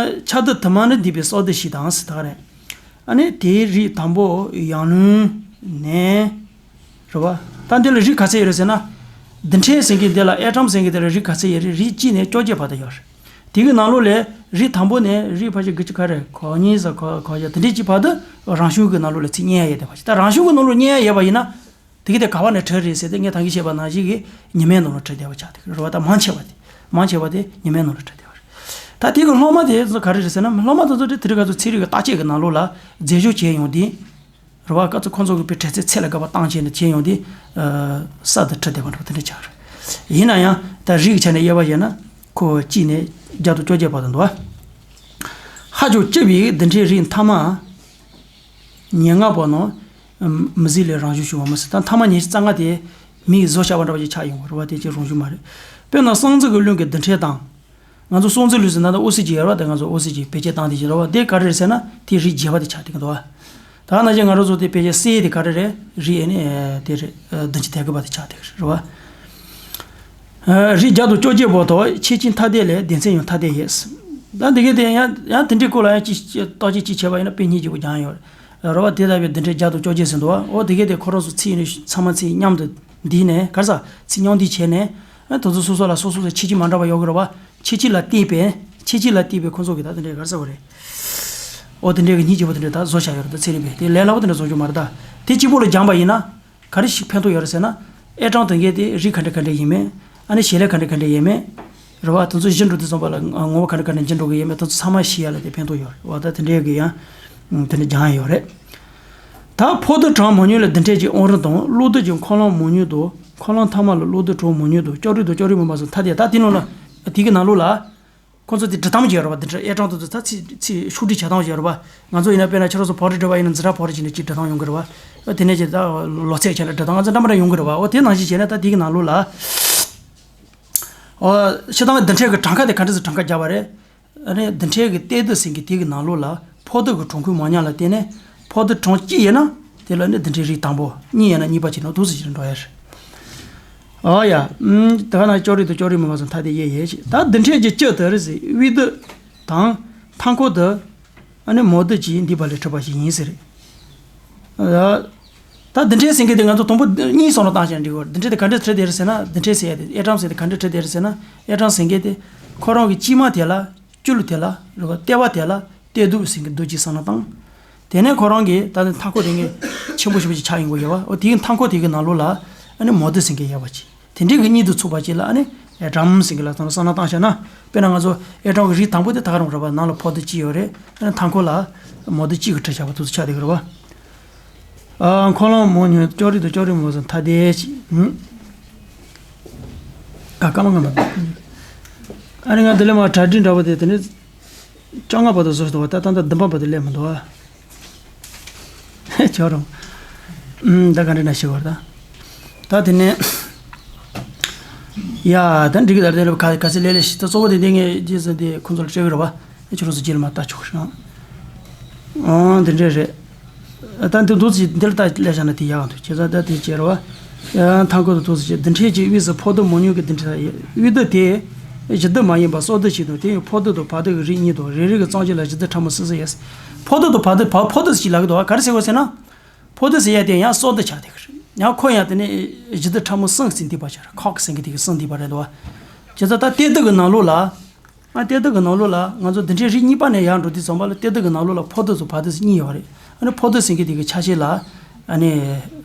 ཆ་རྡུལ་དུ་མ་ནི་འདུས་པའི་སྲོག་རྡུལ་ཞིག་དང་ཟེར་ད་ག་རེད། ཨ་ནི་དེའི་རིགས་དང་པོ་ཡང་ལུན་ནས། རེད་བ། ད་འདི་ལ་རིགས་ག་ཚད་ཡོད་རེད་ཟེར་ན། རྡུལ་ཕྲན་ཟེར་མཁན་འདི་ལ་ཨེ་ཀྲམ་ཟེར་མཁན་འདི་ལ་རིགས་ག་ཚད་ཡོད་རེད། རིགས་གཅིག་ནས་བཅོ་བརྒྱད་བར་དུ་ཡོད་རེད། དེ་གི་ནང་ལོགས་ལས་རིགས་དང་པོ་ནས་རིགས་ཕལ་ཆེར་དགུ་བཅུ་ག་རེ་གོ་གཉིས་ཟེར་གོ་གོ་བརྒྱད་དེ་འདྲའི་གཅིག་བར་དུ་རང་བྱུང་གི་ནང་ལོགས་ལ་ཚིག་རྙེད་ཡ་ཡོད་བསྡད་པ་ཞིག་ད་རང་བྱུང་གི་ནང་ལོགས་རྙེད་ཡ་ཡོད་པ་ཡིན་ན། དེ་གི་དེ་ག་བ་ནས་བྲིས་རེད་ཟེར་ཏེ་ངས་ད་གིན་བཤད་པ་ནང་བཞིན་གྱི་ཉི་མའི་ནང་ལ་བྲིས་བསྡད་པ་ཆགས་བསྡད་ཀྱི་རེད་བ། ད་མང་ཆེ་བ་དེ་མང་ཆེ་བ་དེ་ཉི་མའི་ནང་ལ་བྲིས་བསྡད་པ་རེད། ད་དེ་གི་སློབ་མ་དེ་ཚོ་ག་རེ་རེད་ཟེར་ན། སློབ་མ་དེ་ཚོ་དེ་དེ་རིང་ཁ་ཚོ་ཚན་རིག་གི་བརྟག་དཔྱད་ཀྱི་ནང་ལོགས་ལ་རྫས་སྦྱོར་བྱས་ཡོང་དུས། རེད་བ། སྐབས་སུ་ཁོང་ཚོ་གིས་དཔེ་དྲི་ཚད་ཚད་ལ་དགའ་བ་བཏང་བྱས་ནས་བྱས་ཡོང་དུས། ཨ། གསར་དུ་བྲིས་བསྡད་པ་འདྲ་པོ་དེ་འདྲ་ཆགས་རེད། ཡིན་ན་ཡང་ད་རིགས་ཀྱི་ཆ་ནས་དབྱེ་བ་བྱས་ན་ཁོ་གཅིག་ནས་བརྒྱ་དང་བཅོ་བརྒྱད་བར་དུ་འདུག་བ། ཧ་ཅང་ལྕི་བའི་རྡུལ་ཕྲན་རིགས་མཐའ་མ། ཉེར་ལྔ་པོ་ནང་མི་གཟུགས་ལས་རང་བྱུང་བྱུང་བ་མི་སྲིད། ད་མཐའ་མ་ཉི་ཤུ་རྩ་ལྔ་དེ་མིས་བཟོས་བཞག་པ་འདྲ་བ་ཅིག་ཆགས་ཡོང་གི་རེད་བ། དེ་ཅིག་རང་བྱུང་མ་རེད། དཔེར་ན་སྲོག་རྩ་གི་རླུང་གི་རྡུལ་ཕྲན་དང་། ང་ཚོ་སྲོག་རྩ་རླུང་ཟེར་ན་ད་ཨོག་སི་ཇན་ཡོད་རེད་བ། ད་ང་ཚོ་ཨོག་སི་ཇན་བེད་སྤྱོད་བཏང་དེ་ཅིག་རེད་བ། དེ་ག་རེ་རེད་ཟེར་ན་དེ་རིགས་བརྒྱད་པ་དེ་ཆགས་བསྡད་ཀྱི་འདུག་བ། ད་ནང་བཞིན་ང་རང་ཚོ་དེ་བེད་སྤྱོད་གསེར་དེ་ག་རེ་རེད། རིགས་ཨེ་ནི་དེ་རེད། བདུན་ཅུ་དོན་དགུ་པ་དེ་ཆགས་བསྡད་ཀྱི་རེད་བ། རིགས་བརྒྱ་དང་བཅོ་བརྒྱད་པོ་དང་ཁྱད་ཆོས་ཐ་དད་ལས་སྡེ་ཚན་ཡང་ཐ་དད་ཡོད། ད་འདི་གའི་དེ་ཡང་ཡང་དེ་འདྲའི་སྐོར་ལ་ཡང་ཅིག་བརྟག་དཔྱད་ཅིག་བྱས་པ་ཡིན་ན་དཔེ་སྙིང་རྗེ་པོ་ཀྱང་ཡོད་རེད་བ། དེ་ལྟ་བུའི་རྡུལ་ཕྲན་བརྒྱ་དང་བཅོ་བརྒྱད་ཟེར་འདུག་བ། འོ་དེ་གའི་དེ་ཁོ་རང་ཚོ་ཚིག་ནི་ཚང་མ་ཚིག་མཉམ་དུ་འདུས་ནས་ག་རེ་ཟ་ཚིག་མཉམ་འདུས་བྱས་ནས་ཨ་དེ་ཚོ་སོ་སོ་ལ་སོ་སོ་ལ་ཁྱད་ཆོས་མ་འདྲ་བ་ཡོད་ཀྱི་རེད་བ། ཁྱད་ཆོས་ལ་བརྟེན་པའི་ཁྱད་ཆོས་ལ་བརྟེན་པའི་ཁོ་ཚོ་གི་ད་དེ་འདྲའི་ག་རེ་ཟ་བ་རེད། འོ་དེ་འདྲའི་གི་སྙིང་རྗེ་པོ་དེ་འདྲའི་ད་བཟོ་བཞག་ཡོད་རེད། ད་ཚན་རིག་པས་དེ་ལས་སླ་པོ་དེ་འདྲ་བཟོ་རྒྱུ་མ་རེད་ད། དེ་གཅིག་པོ་ལ་སྦྱངས་པ་ཡིན་ན། ག་རེ་ཞིག་ཕན་ཐོགས་ཡོད་རེད་ཟེར་ན། ཨེ་ཀྲང་དེ་གའི་དེ་རིགས་ག་འདྲ་ག་འདྲ་ཡིན་མིན། ཨ་ནི་བྱེད་ལས་ག་འདྲ་ག་འདྲ་ཡིན་མིན། རེད་བ། དེ་ཚོ་བཞི་འགྲོ་དུས་ཙམ་པ་ལ་ངོ་བོ་ག་འདྲ་ག་འདྲ་བཞི་འགྲོ་གི་ཡིན་མིན། དེ་ཚོ་ཚང་མ་ཤེས་ཡ་ལ་དེ་ཕན་ཐོགས་ཡོད་རེད་བ། ད་དེ་འདྲའི་གི་ཡང་དེ་འདྲ་སྦྱངས་ཡོད་རེད། ད་ཕོ་རྡུལ་གྲངས་མང་ཉུང་ལ་རྡུལ་ཕྲན་གྱི་དབང་རིམ་དང་། གློག་རྡུལ་གྱི་འཁོར་ལམ་མང་ཉུང་དང་། འཁོར་ལམ་མཐའ་མ་ལ་གློག་རྡུལ་གྲངས་མང་ཉུང་དང་། ཀྱོག་རིལ་དང་ཀྱོག་རིལ་མིན་པ་སོགས་ཐ་དད། ད་དེ་ནང་ལ་དེ་གི་ནང་ལོགས་ལ། ཁོང་ཚོ་དེ་འབྲི་སྟངས་ཀྱི་རེད་བ། འདི་འདྲ་ཨེ་ཀྲང་དེ་ཚོ་ད་ཚིག་ཚིག་ཤོག་དྲིལ་བྱེད་སྟངས་ཀྱི་རེད་བ། ང་ཚོ་ཡིན་ན་དཔེར་ན་ཁྱེད་རང་ཚོ་ཕོ་རི་འབྲི་བ་ཡིན་ན་འཛིན་གྲྭ་ཕོ་རི་བྱས་ནས་ཅིག་འབྲི་སྟངས་ཡོང་གི་རེད་བ། དེ་ནས་ཅིག་ད་ལོ་ཚད་བྱས་ན་འབྲི་སྟངས་ང་ཚོ་འདྲ་མི་འདྲ་ཡོང་གི་རེད་བ། འོ་དེ་ནང་བཞིན་བྱས་ན་ད་དེ་གི་ནང་ལོགས་ལ། འོ་སྤྱིར་བཏང་རྡུལ་ཕྲན་གྱི་གྲངས་ཀ་དེ་ག་འདྲ་ཟེར་གྲངས་ཀ་བརྒྱབ་པ་རེད། ཨ་ནི་རྡུལ་ཕྲན་གྱི་གཏད་རྡུལ་ཟེར་མཁན་དེ་གི་ནང་ལོགས་ལ་ཕོ་རྡུལ་གྱི་གྲངས་ཁུངས་མང་ཉུང་ལ་བརྟེན་ནས་ཕོ་རྡུལ་གྲངས་གཅིག་ཡོད་ན་དེ་ལ་ནི་རྡུལ་ཕྲན་རིགས་དང་པོ། གཉིས་ཡོད་ན་གཉིས་པ་བྱས་ནས་འདུག་སེ་བྱས་ནས་འགྲོ་ཡ་རེད། ཨོ་ཡ། ཨུམ། དེ་ག་ན་ཀྱོག་རིལ་དང་ཀྱོག་རིལ་མིན་པ་སོགས་ཐ་དད་དབྱེ་ཡས་ཤིག་ད་རྡུལ་ཕྲན་གྱི་སྤྱི་དེ་རེད་ཟེར། དབྱུག་རྡུལ་དང་མཐའ་འཁོར་དུ་ཨ་ནི་མོ་རྡུལ་གྱིས་འདུས་པ་ལས་གྲུབ་པ་ཞིག་ཡིན་ཟེར། ད་རྡུལ་ཕྲན་ཟེར་མཁན་དེ་ང་ཚོ་དང་པོ་གཉིས་བསམ་བློ་བཏང་བྱས་ན་འགྲིག་གི་རེད། རྡུལ་ཕྲན་དེ་ག་འདྲས་གྲུབ་བསྡད་རེད་ཟེར་ན། རྡུལ་ཕྲན་ཟེར་ཡ་དེ་ཨེ་ཊམ་ཟེར་དེ་ག་འདྲས་གྲུབ་བསྡད་རེད་ཟེར་ན། ཨེ་ཊམ་ཟེར་མཁན་དེ་ཁོ་རང་གི་དཀྱིལ་མ་དེ་ལ། སྤྱི་ལོ་དེ་ལ་རེད་བ། ལྟེ་བ་དེ་ལ་གཏད་རྡུལ་ཟེར་མཁན་རྡུལ་གཅིག་བསམ་བློ་བཏང་། དེ་ནས་ཁོ་རང་གིས་ད་ནི་མཐའ་འཁོར་དེ་ངས་ཆེན་པོ་ཞེ་པོ་ཅིག་ཆགས་ཡོང་གི་ཡོད་བ། འོ་དེའི་མཐའ་འཁོར་དེ་གི་ནང་ལོགས་ལ་ཨ་ནི་མོ་རྡུལ་ཟེར་མཁན་ཡོད་པ་ཅིག་དེ་འདྲའི་གི་གཉིས་དུ་ཚོགས་པ་ཅིག་ལ་ཨ་ནི་ཨེ་ཊམ་ཟེར་མཁན་ལ་བསམ་བློ་བསམ་བློ་བཏང་བྱས་ན། དཔེར་ན་ང་ཚོ་ཨེ་ཊམ་གི་རིགས་དང་པོ་དེ་ད་ག་རང་རེད་བ། ནང་ལ་ཕོ་རྡུལ་གཅིག་ཡོད་རེད། ཨ་ནི་མཐའ་འཁོར་ལ་མོ་རྡུལ་གཅིག་གི་གྲས་བཞག་པ་དེ་ཚོ་ཆགས་བསྡད་ཀྱི་རེད་བ། ཨ། འཁོར་ལམ་མང་ཉུང་ཀྱོག་རིལ་དང་ཀྱོག་རིལ་མིན་པ་སོགས་ཐ་དད་ཅིག་ཧུམ། ཨ། སྐར་མ་སྔ་མ། ཨ་ནི་ང་འདི་ལས་མར་གྲ་སྒྲིག་འདྲ་པོ་དེ་དེ་ནས་བཅོ་ལྔ་བར་དུ་བཟོས་འདུག་བ། ད་ད་ལྟ་བདུན་པ་བར་དུ་སླེབས་མི་འདུག་བ། ཁྱོད་རང་། ཨུམ། ད་ག་འདྲ་ན་ཤི་བར་ད། ད་དེ་ནས། ཡ། ད་འགྲིག་གི། ད་དེ་ལ་ག་ག་ཚད་ལས་ལས་ཤི། ད་གཙོ་བོ་དེ་འདི་ངས་རྗེས་སུ་དེ་ཁོང་ཚོ་ལ་སྤྲད་གི་རེད་བ། ཁྱོད་རང་ཚོ་རྗེས་ལ་མ་ལྟ་ཆོག་རང་། ཨང་། འདི་འདྲས་རེད། ད་འདི་འདུག་ཅིག་འདིར་ལྟ་ལས་བྱ་ན་དེ་ཡག་འདུག་བྱས་ཙང་ད་དེ་བྱས་ར་བ། ཡང་མཐའ་འཁོར་དུ་འདུག་ཅིག་འདི་འཕྲལ་གྱི་དབུས་སུ་ཕོ་དུ་མང་ཉུང་གི་འདི་འཕྲལ་དབུས་དུ་དེ། བཞི་དུ་མ་ཡིན་པ་སོ་དུ་ཞིག་དང་དེ་ཡང་ཕོ་དུ་དང་བ་དུ་གི་རིགས་གཉིས་དང་རེ་རེ་གི་གཙང་ཆུ་ལ་བཞི་དུ་ཕྲ་མོ་སི་སི་ཡས། ཕོ་དུ་དང་བ་དུ་བ་ཕོ་དུ་ཞིག་ལབ་གི་འདུག་ག་རེ་ཟེར་བ་ཟེར་ན། ཕོ་དུ་ཟེར་ཡ་དེ་ཡང་སོ་དུ་ཆགས་དེ་གི་རེད། ཡང་ཁོ་ཡང་དེ་ནས་བཞི་དུ་ཕྲ་མོ་སི་སི་འདི་པ་ཆགས་རེད། ཁོག་གི་སི་གི་དེ་གི་སི་འདི་པ་རེད་འདུག་བྱས་ཙང་ད་གཏེར་དུ་གི་ནང་ལོགས་ལ། ཨ་གཏེར་དུ་གི་ནང་ལོགས་ལ་ང་ཚོ་འདི་འདྲའི་རིགས་གཉིས་པ་ནས་ཡར་འགྲོ་དུས་ཙམ་པ་ལ་གཏེར་དུ་གི་ནང་ལོགས་ལ་ཕོ་དུ་ཚོ་བ་དུ་ཚོ་གཉིས་ཡོད་རེད། ཨ་ནི་ཕོ་དུ་ཟེར་མཁན་དེ་གི་ཆ་ཤས་ལ་ཨ་ནི་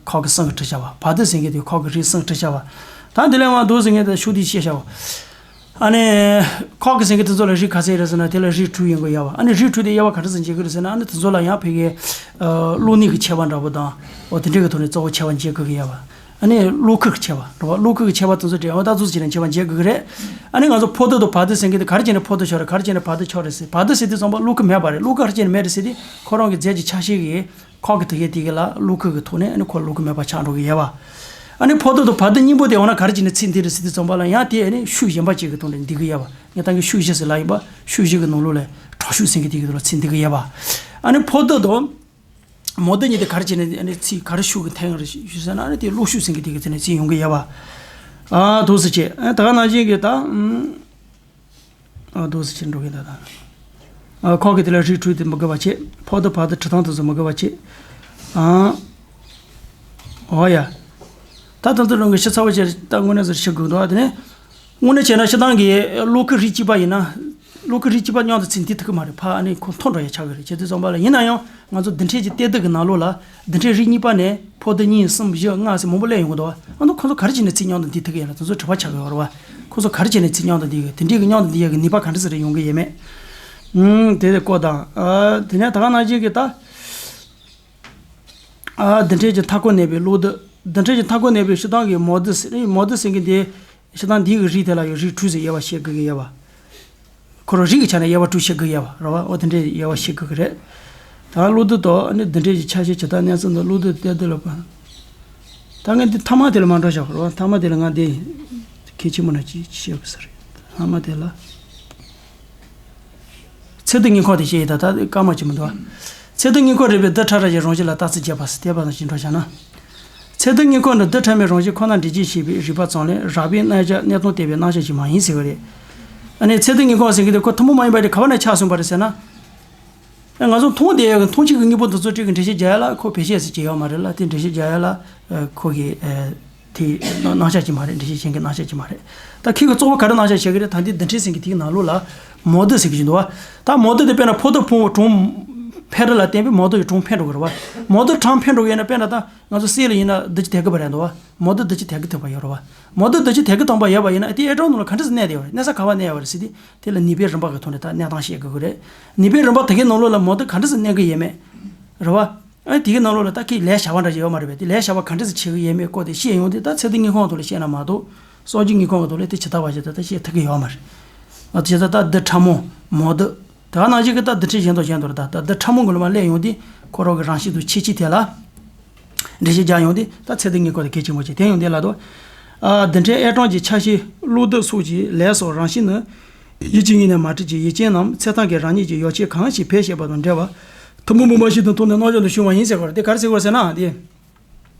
ཁོག་གི་སང་གི་བྲི་བྱ་བ། བ་དུ་ཟེར་མཁན་དེ་ཁོག་གི་རིགས་སང་བྲི་བྱ་བ། ད་འདི་ལས་མ་འདུག་ཟེར་མཁན་དེ་ཤུགས་དེ་བཤད་བྱ་བ། ཨ་ནི་ཁོག་གི་ཟེར་མཁན་དེ་ཚོ་ལ་རིགས་ག་ཚད་རེད་ཟེར་ན་དེ་ལ་རིགས་དྲུག་ཡོང་གི་ཡོད་པ། ཨ་ནི་རིགས་དྲུག་དེ་དབྱེ་བ་ག་འདྲ་ཟེར་འབྱེད་གི་རེད་ཟེར་ན། ཨ་ནི་དེ་ཚོ་ལ་ཡང་ཕ་གིའི་ཨ་བློ་ནུས་ཀྱི་ཁྱད་པར་འདྲ་པོ་དང་། འོ་དེ་འདྲ་གི་ཐོག་ནས་གཙོ་བོ་ཁྱད་པར་འབྱེད་དགོས་ཀྱི་ཡོད་པ། ཨ་ནི་བློ་ཁུག་གི་ཁྱད་པར་རེད་བ། བློ་ཁུག་གི་ཁྱད་པར་དེ་ཚོ་འདྲ་བ་ད་ཚོ་ཅིག་ནས་ཁྱད་པར་འབྱེད་དགོས་ཀྱི་རེད། ཨ་ནི་ང་ཚོ་ཕོ་དུ་དང་བ་དུ་ཟེར་མཁན་དེ་ག་རེ་བྱས་ནས་ཕོ་དུ་ཆགས་རེད། ག་རེ་བྱས་ནས་བ་དུ་ཆགས་རེད་ཟེར། བ་དུ་ཟེར་དུས་ཙམ་པ་བློ་ཁུག་མེད་པ་རེད། བློ་ཁུག་ག་རེ་བྱས་ནས་མེད་རེད་ཟེར་དུས་ཁོ་རང་གི་རྫས་ཀྱི་ཆ་ཤས་ཀྱི་ཁོག་གི་དེ་གའི་དེ་གའི་ལ་བློ་ཁུག་གི་ཐོག་ནས་ཨ་ནི་ཁོ་བློ་ཁུག་མེད་པ་ཆགས་འགྲོ་གི་ཡོད་པ། ཨ་ནི་ཕོ་དུ་དང་བ་དུ་གཉིས་པོ་དེ་འོ་ན་ག་རེ་བྱས་ནས་ཚིག་འདི་རེད་ཟེར་དུས་ཙམ་པ་ལ་ཡང་དེ་ཨ་ནི་ཤུགས་གཞན་པ་ཅིག་གི་ཐོག་ནས་འདི་གི་ཡོད་པ། ངས་ད་གིན་ཤུགས་བཞི་ཟེར་ལབ་ཡིན་པ། ཤུགས་བཞི་གི་ནང་ལོགས་ལ་དྲག་ཤུགས་ཟེར་མཁན་དེ་གི་ཐོག་ལ་ཚིག་འདི་གི་ཡོད་པ། ཨ་ནི་ཕོ་དུ་དང་མོ་དུ་གཉིས་དེ་ག་རེ་བྱས་ནས་ཨ་ནི་ཚིག་ག་རེ་ཤུགས་ཀྱིས་འཐེན་ཡོད་རེད་ཞུ་ཟེར་ན། ཨ་ནི་དེ་བློ་ཤུགས་ཟེར་མཁན་དེ་གི་ཚིག་ནས་ཚིག་ཡོང་གི་ཡོད་པ། ཨ་འདུག་སེ་བྱས། ཨ་ད་ག་ནང་བཞིན་གྱི་ད་ཨ་འདུག་སེ་བྱས་འགྲོ་གི་ད་ད། ཨ་ཁོག་གི་དེ་ལ་རིགས་དྲུག་དེ་མི་དགོས་པ་བྱས། ཕོ་དུ་བ་དུ་བྲི་སྟངས་དེ་ཚོ་མི་དགོས་པ་བྱས། ཨ་འོ་ཡ། ད་ད་ལྟ་རང་གི་ཤི་ཚ་བོ་བྱས་ད་དངོས་གནས་སུ་ཤི་དགོས་འདུག་དེ་ནས། དངོས་གནས་བྱས་ན་སྤྱིར་བཏང་གི་བློ་ཁུག་རིགས་གཅིག་པ་ཡིན་ན། བློ་ཁུག་རིགས་གཅིག་པ་མཉམ་དུ་ཚིག་འདི་ཐུག་གི་མ་རེད། ཕ་ཨ་ནི་ཁོ་མཐོ་འགྲོ་ཡ་ཆགས་ཀྱི་རེད། བྱས་དུས་ཙམ་པ་ལ་ཡིན་ན་ཡང་ང་ཚོ་འདི་འཕྲལ་གྱི་གཏེར་དུ་གི་ནང་ལོགས་ལ་འདི་འཕྲལ་རིགས་གཉིས་པ་ནས་ཕོ་དུ་གཉིས་གསུམ་བཞི་ལྔ་ཟེར་མང་པོ་སླེབས་ཡོང་གི་འདུག་ཨ་ནི་ཁོ་ཚོ་ག་རེ་བྱས་ནས་ཚིག་མཉམ་དུ་འདི་ཐུག་གི་ཡོད་ན་དེ་ཚོ་དྲི་བ་ཆགས་ཀྱི་ཡོད་རེད་བ། ཁོ་ཚོ་ག་རེ་བྱས་ནས་ཚིག་མཉམ་དུ་འདི་གི་དེ་འདྲའི་གི་མཉམ་དུ་འདི་ཡ་གི་ནུས་པ་ག་འདྲ་ཟེར་རེ་ཡོང་གི་ཡོད་མེད། ཨུམ་དེ་དེ་བཀོད་དང་། ཨ་དེ་ནས་ད་ག་ནང་བཞིན་གྱི་ད། ཨ་འདི་འཕྲལ་གྱི་མཐའ་འཁོར་གནས་པའི་བློ་བདེ། འདི་འཕྲལ་གྱི་མཐའ་འཁོར་གནས་པའི་སྤྱིར་བཏང་གི་མོ་བདེ་ཟེར། མོ་བདེ་ཟེར་མཁན་དེ་སྤྱིར་བཏང་འདི་གི་རིགས་དེ་ལ་ཡང་རིགས་དྲུག་ཟེར་དབྱེ་བ་ཕྱེ་དགོས་ཀྱི་ཡོད་པ། ཁོ་རང་རིགས་ཀྱི་ཆ་ནས་དབྱེ་བ་དྲུག་ཕྱེ་དགོས་ཀྱི་ཡོད་པ་རེད་བ། འོ་དེ་འདྲའི་དབྱེ་བ་ཕྱེ་དགོས་ཀྱི་རེད། ད་བློ་བདེ་དང་ཨ་ནི་འདི་འདྲའི་གི་ཆ་ཤས་ཇི་ལྟར་གནས་ཚུལ་འདི་བློ་བདེ་བདེ་ལ་བ། ད་ངས་འདི་མཐའ་མ་དེ་ལ་མ་འགྲོ་བཞག་རེད་བ། མཐའ་མ་དེ་ལ་ང་འདི་གལ་ཆེན་པོ་ན་ཅིག་བཤད་དགོས་ས་རེད། མཐའ་མ་དེ་ལ། ཚེ་བདག་དངོས་ཁོག་དེ་བཤད་ཡི་ད་ད་སྐར་མ་གཅིག་མི་འདུག་ཨ། ཚེ་བདག་དངོས་ཁོག་རེད་པས་བདག་ཕྲ་རགས་ཀྱི་རང་བཞིན་ལ་རྟགས་ཚིག་བརྒྱབ་པ་ཟེར་དེ་བ་དང་ཅི་འགྲོ་བྱ་ན། ཚེ་བདག་དངོས་ཁོག་ནི་བདག་ཕྲ་མོའི་རང་བཞིན་ཁོ་ན་འགྲེལ་བརྗོད་བྱེད་པའི་རིགས་པ་ཙམ་ལས་རགས་པའི་རྣམ་གཞག་གནས་སྟངས་བསྟན་པའི་རྣམ་གཞག་ཅིག་མ་ཡིན་ཟེར་བ་རེད། ཨ་ནི་ཚེ་བདག་དངོས་ཁོག་ཟེར་མཁན་དེ་ཁོ་ཐུན་མོང་མ་ཡིན་པ་དེ་ག་བ་ནས་ཆགས་སོང་བ་རེད་ཟེར་ན། ང་ཚོ་མཐོང་བསྡད་ཡོད་གི་མཐོང་ཆོས་ཀྱི་དངོས་པོ་འདི་ཚོ་སྤྲད་གི་འགྲེལ་བཤད་རྒྱག་ཡ་ལ་ཁོ་བེད་སྤྱོད་ཟེར་གྱི་ཡོད་མ་རེད་ལ། དེ་འགྲེལ་བཤད་རྒྱག་ཡ་ལ་ཁོ་གི་དེ་རྣམ་གཞག་ཅིག་མ་རེད། འགྲེལ་བཤད་བྱེད་མཁན་གྱི་རྣམ་གཞག་ཅིག་མ་རེད། ད་ཁྱེད་ཀྱིས་གཙོ་བོ་ག་རེ་རྣམ་གཞག་བྱེད་ཀྱི་རེད། ད་འདི་འདི་འཕྲལ་ཟེར་གྱི་དེའི་ནང་ལོགས་ལ་མོ་བདེ་ཟེར་གྱི་འདུག་བ། ད་མོ་བདེ་དེ་དཔེར་ན་ཕོ་དང་ཕུང་པོ་གྲངས་འཕེལ་རིམ་ལ་བརྟེན་པའི་མོ་བདེ་ཡི་གྲངས་འཕེལ་འགྲོ་གི་རེད་བ། མོ་བདེ་གྲངས་འཕེལ་འགྲོ་གི་ཡོད་ན་དཔེར་ན་ད་ང་ཚོ་གསེར་ལ་ཡིན་ན་བདུན་ཅུ་དོན་དགུ་པ་རེད་འདུག་བ། མོ་བདེ་བདུན་ཅུ་དོན་དགུ་ཐུབ་པ་ཡོད་རེད་བ། མོ་བདེ་བདུན་ཅུ་དོན་དགུ་ཐུབ་པ་ཡོད་པ་ཡིན་ན་དེ་ཨེ་ཊོམ་ནང་ལ་ག་འདྲ་ཟེར་གནས་བསྡད་ཡོད་རེད། གནས་ས་ག་བ་གནས་ཡོད་རེད་ཟེར་དུས། དེ་ལ་ནུས་པའི་རིམ་པ་གི་ཐོག་ནས་ད་གནས་སྟངས་བཤད་དགོས་ཀྱི་རེད། ནུས་པའི་རིམ་པ་དེ་གའི་ནང་ལོགས་ལ་མོ་བདེ་ག་འདྲ་ཟེར་གནས་ཀྱི་ཡོད་མེད། རེད་བ། ཨ་དེ་གའི་ནང་ལོགས་ལ་ད་ཁྱེད་ལས་བྱ་བ་འདྲ་ཞིག་ཡོད་མ་རེད་པས། དེ་ལས་བྱ་བ་ག་འདྲ་ཟེར་བྱེད་ཀྱི་ཡོད་མེད་སྐོར་དེ་བཤད་ཡོང་དུས་ད་ཚེ་བདག་དངོས་ཁོག་ཐོག་ལ་བཤད་ན་མ་གཏོགས་སངས་རྒྱས་དངོས་ཁོག་གི་ཐོག་ལ་དེ་བྱེད་ཐུབ་པ་ཞིག་ད་ད་བཤད་ཐུབ་ཀྱི་ཡོད་མ་རེད། ཨ་དེ་ད་ད་བདག་ཕྲ་མོ་མོ་བདེ་ད་ག་ནང་བཞིན་གྱི་ད་བདུན་ཕྲག་གཞན་དང་གཞན་དུ་རེད། ད་ད་བདག་ཕྲ་མོ་གི་ལུང་མ་སླེབས་ཡོང་དུས་ཁོ་རང་གི་རང་བཞིན་དང་ཁྱད་ཆོས་དེ་ལ། འགྲེལ་བཤད་རྒྱག་ཡོང་དུས་ད་ཚེ་བདག་དངོས་ཁོག་དེ་གལ་ཆེན་པོ་ཆེ་དེ་ཡོང་དུས་ལ་དོ། ཨ་འདི་འཕྲལ་ཨེ་ཊོམ་གྱི་ཆ་ཤས་གློག་རྡུལ་སོགས་ཀྱི་ལས་སོགས་རང་བཞིན་ནི། ཡིད་ཀྱི་ངོས་ནས་མ་གྲུབ་ཀྱི་ཡུལ་ཅན་རྣམས་ཚེ་ཐང་གི་རང་ཉིད་ཀྱི་ཡོ་བྱད་གང་ཞིག་བེད་སྤྱད་པ་དང་འབྲེལ་བ། ཐུན་མོང་མུན་པ་ཞིག་ཏུ་མཐོང་ནས་རྣམ་གཞག་ཏུ་བྱུང་བ་ཡིན་ཟེར་བ་རེད། དེ་ག་རེ་ཟེར་བ་ཟེར་ན་དེ།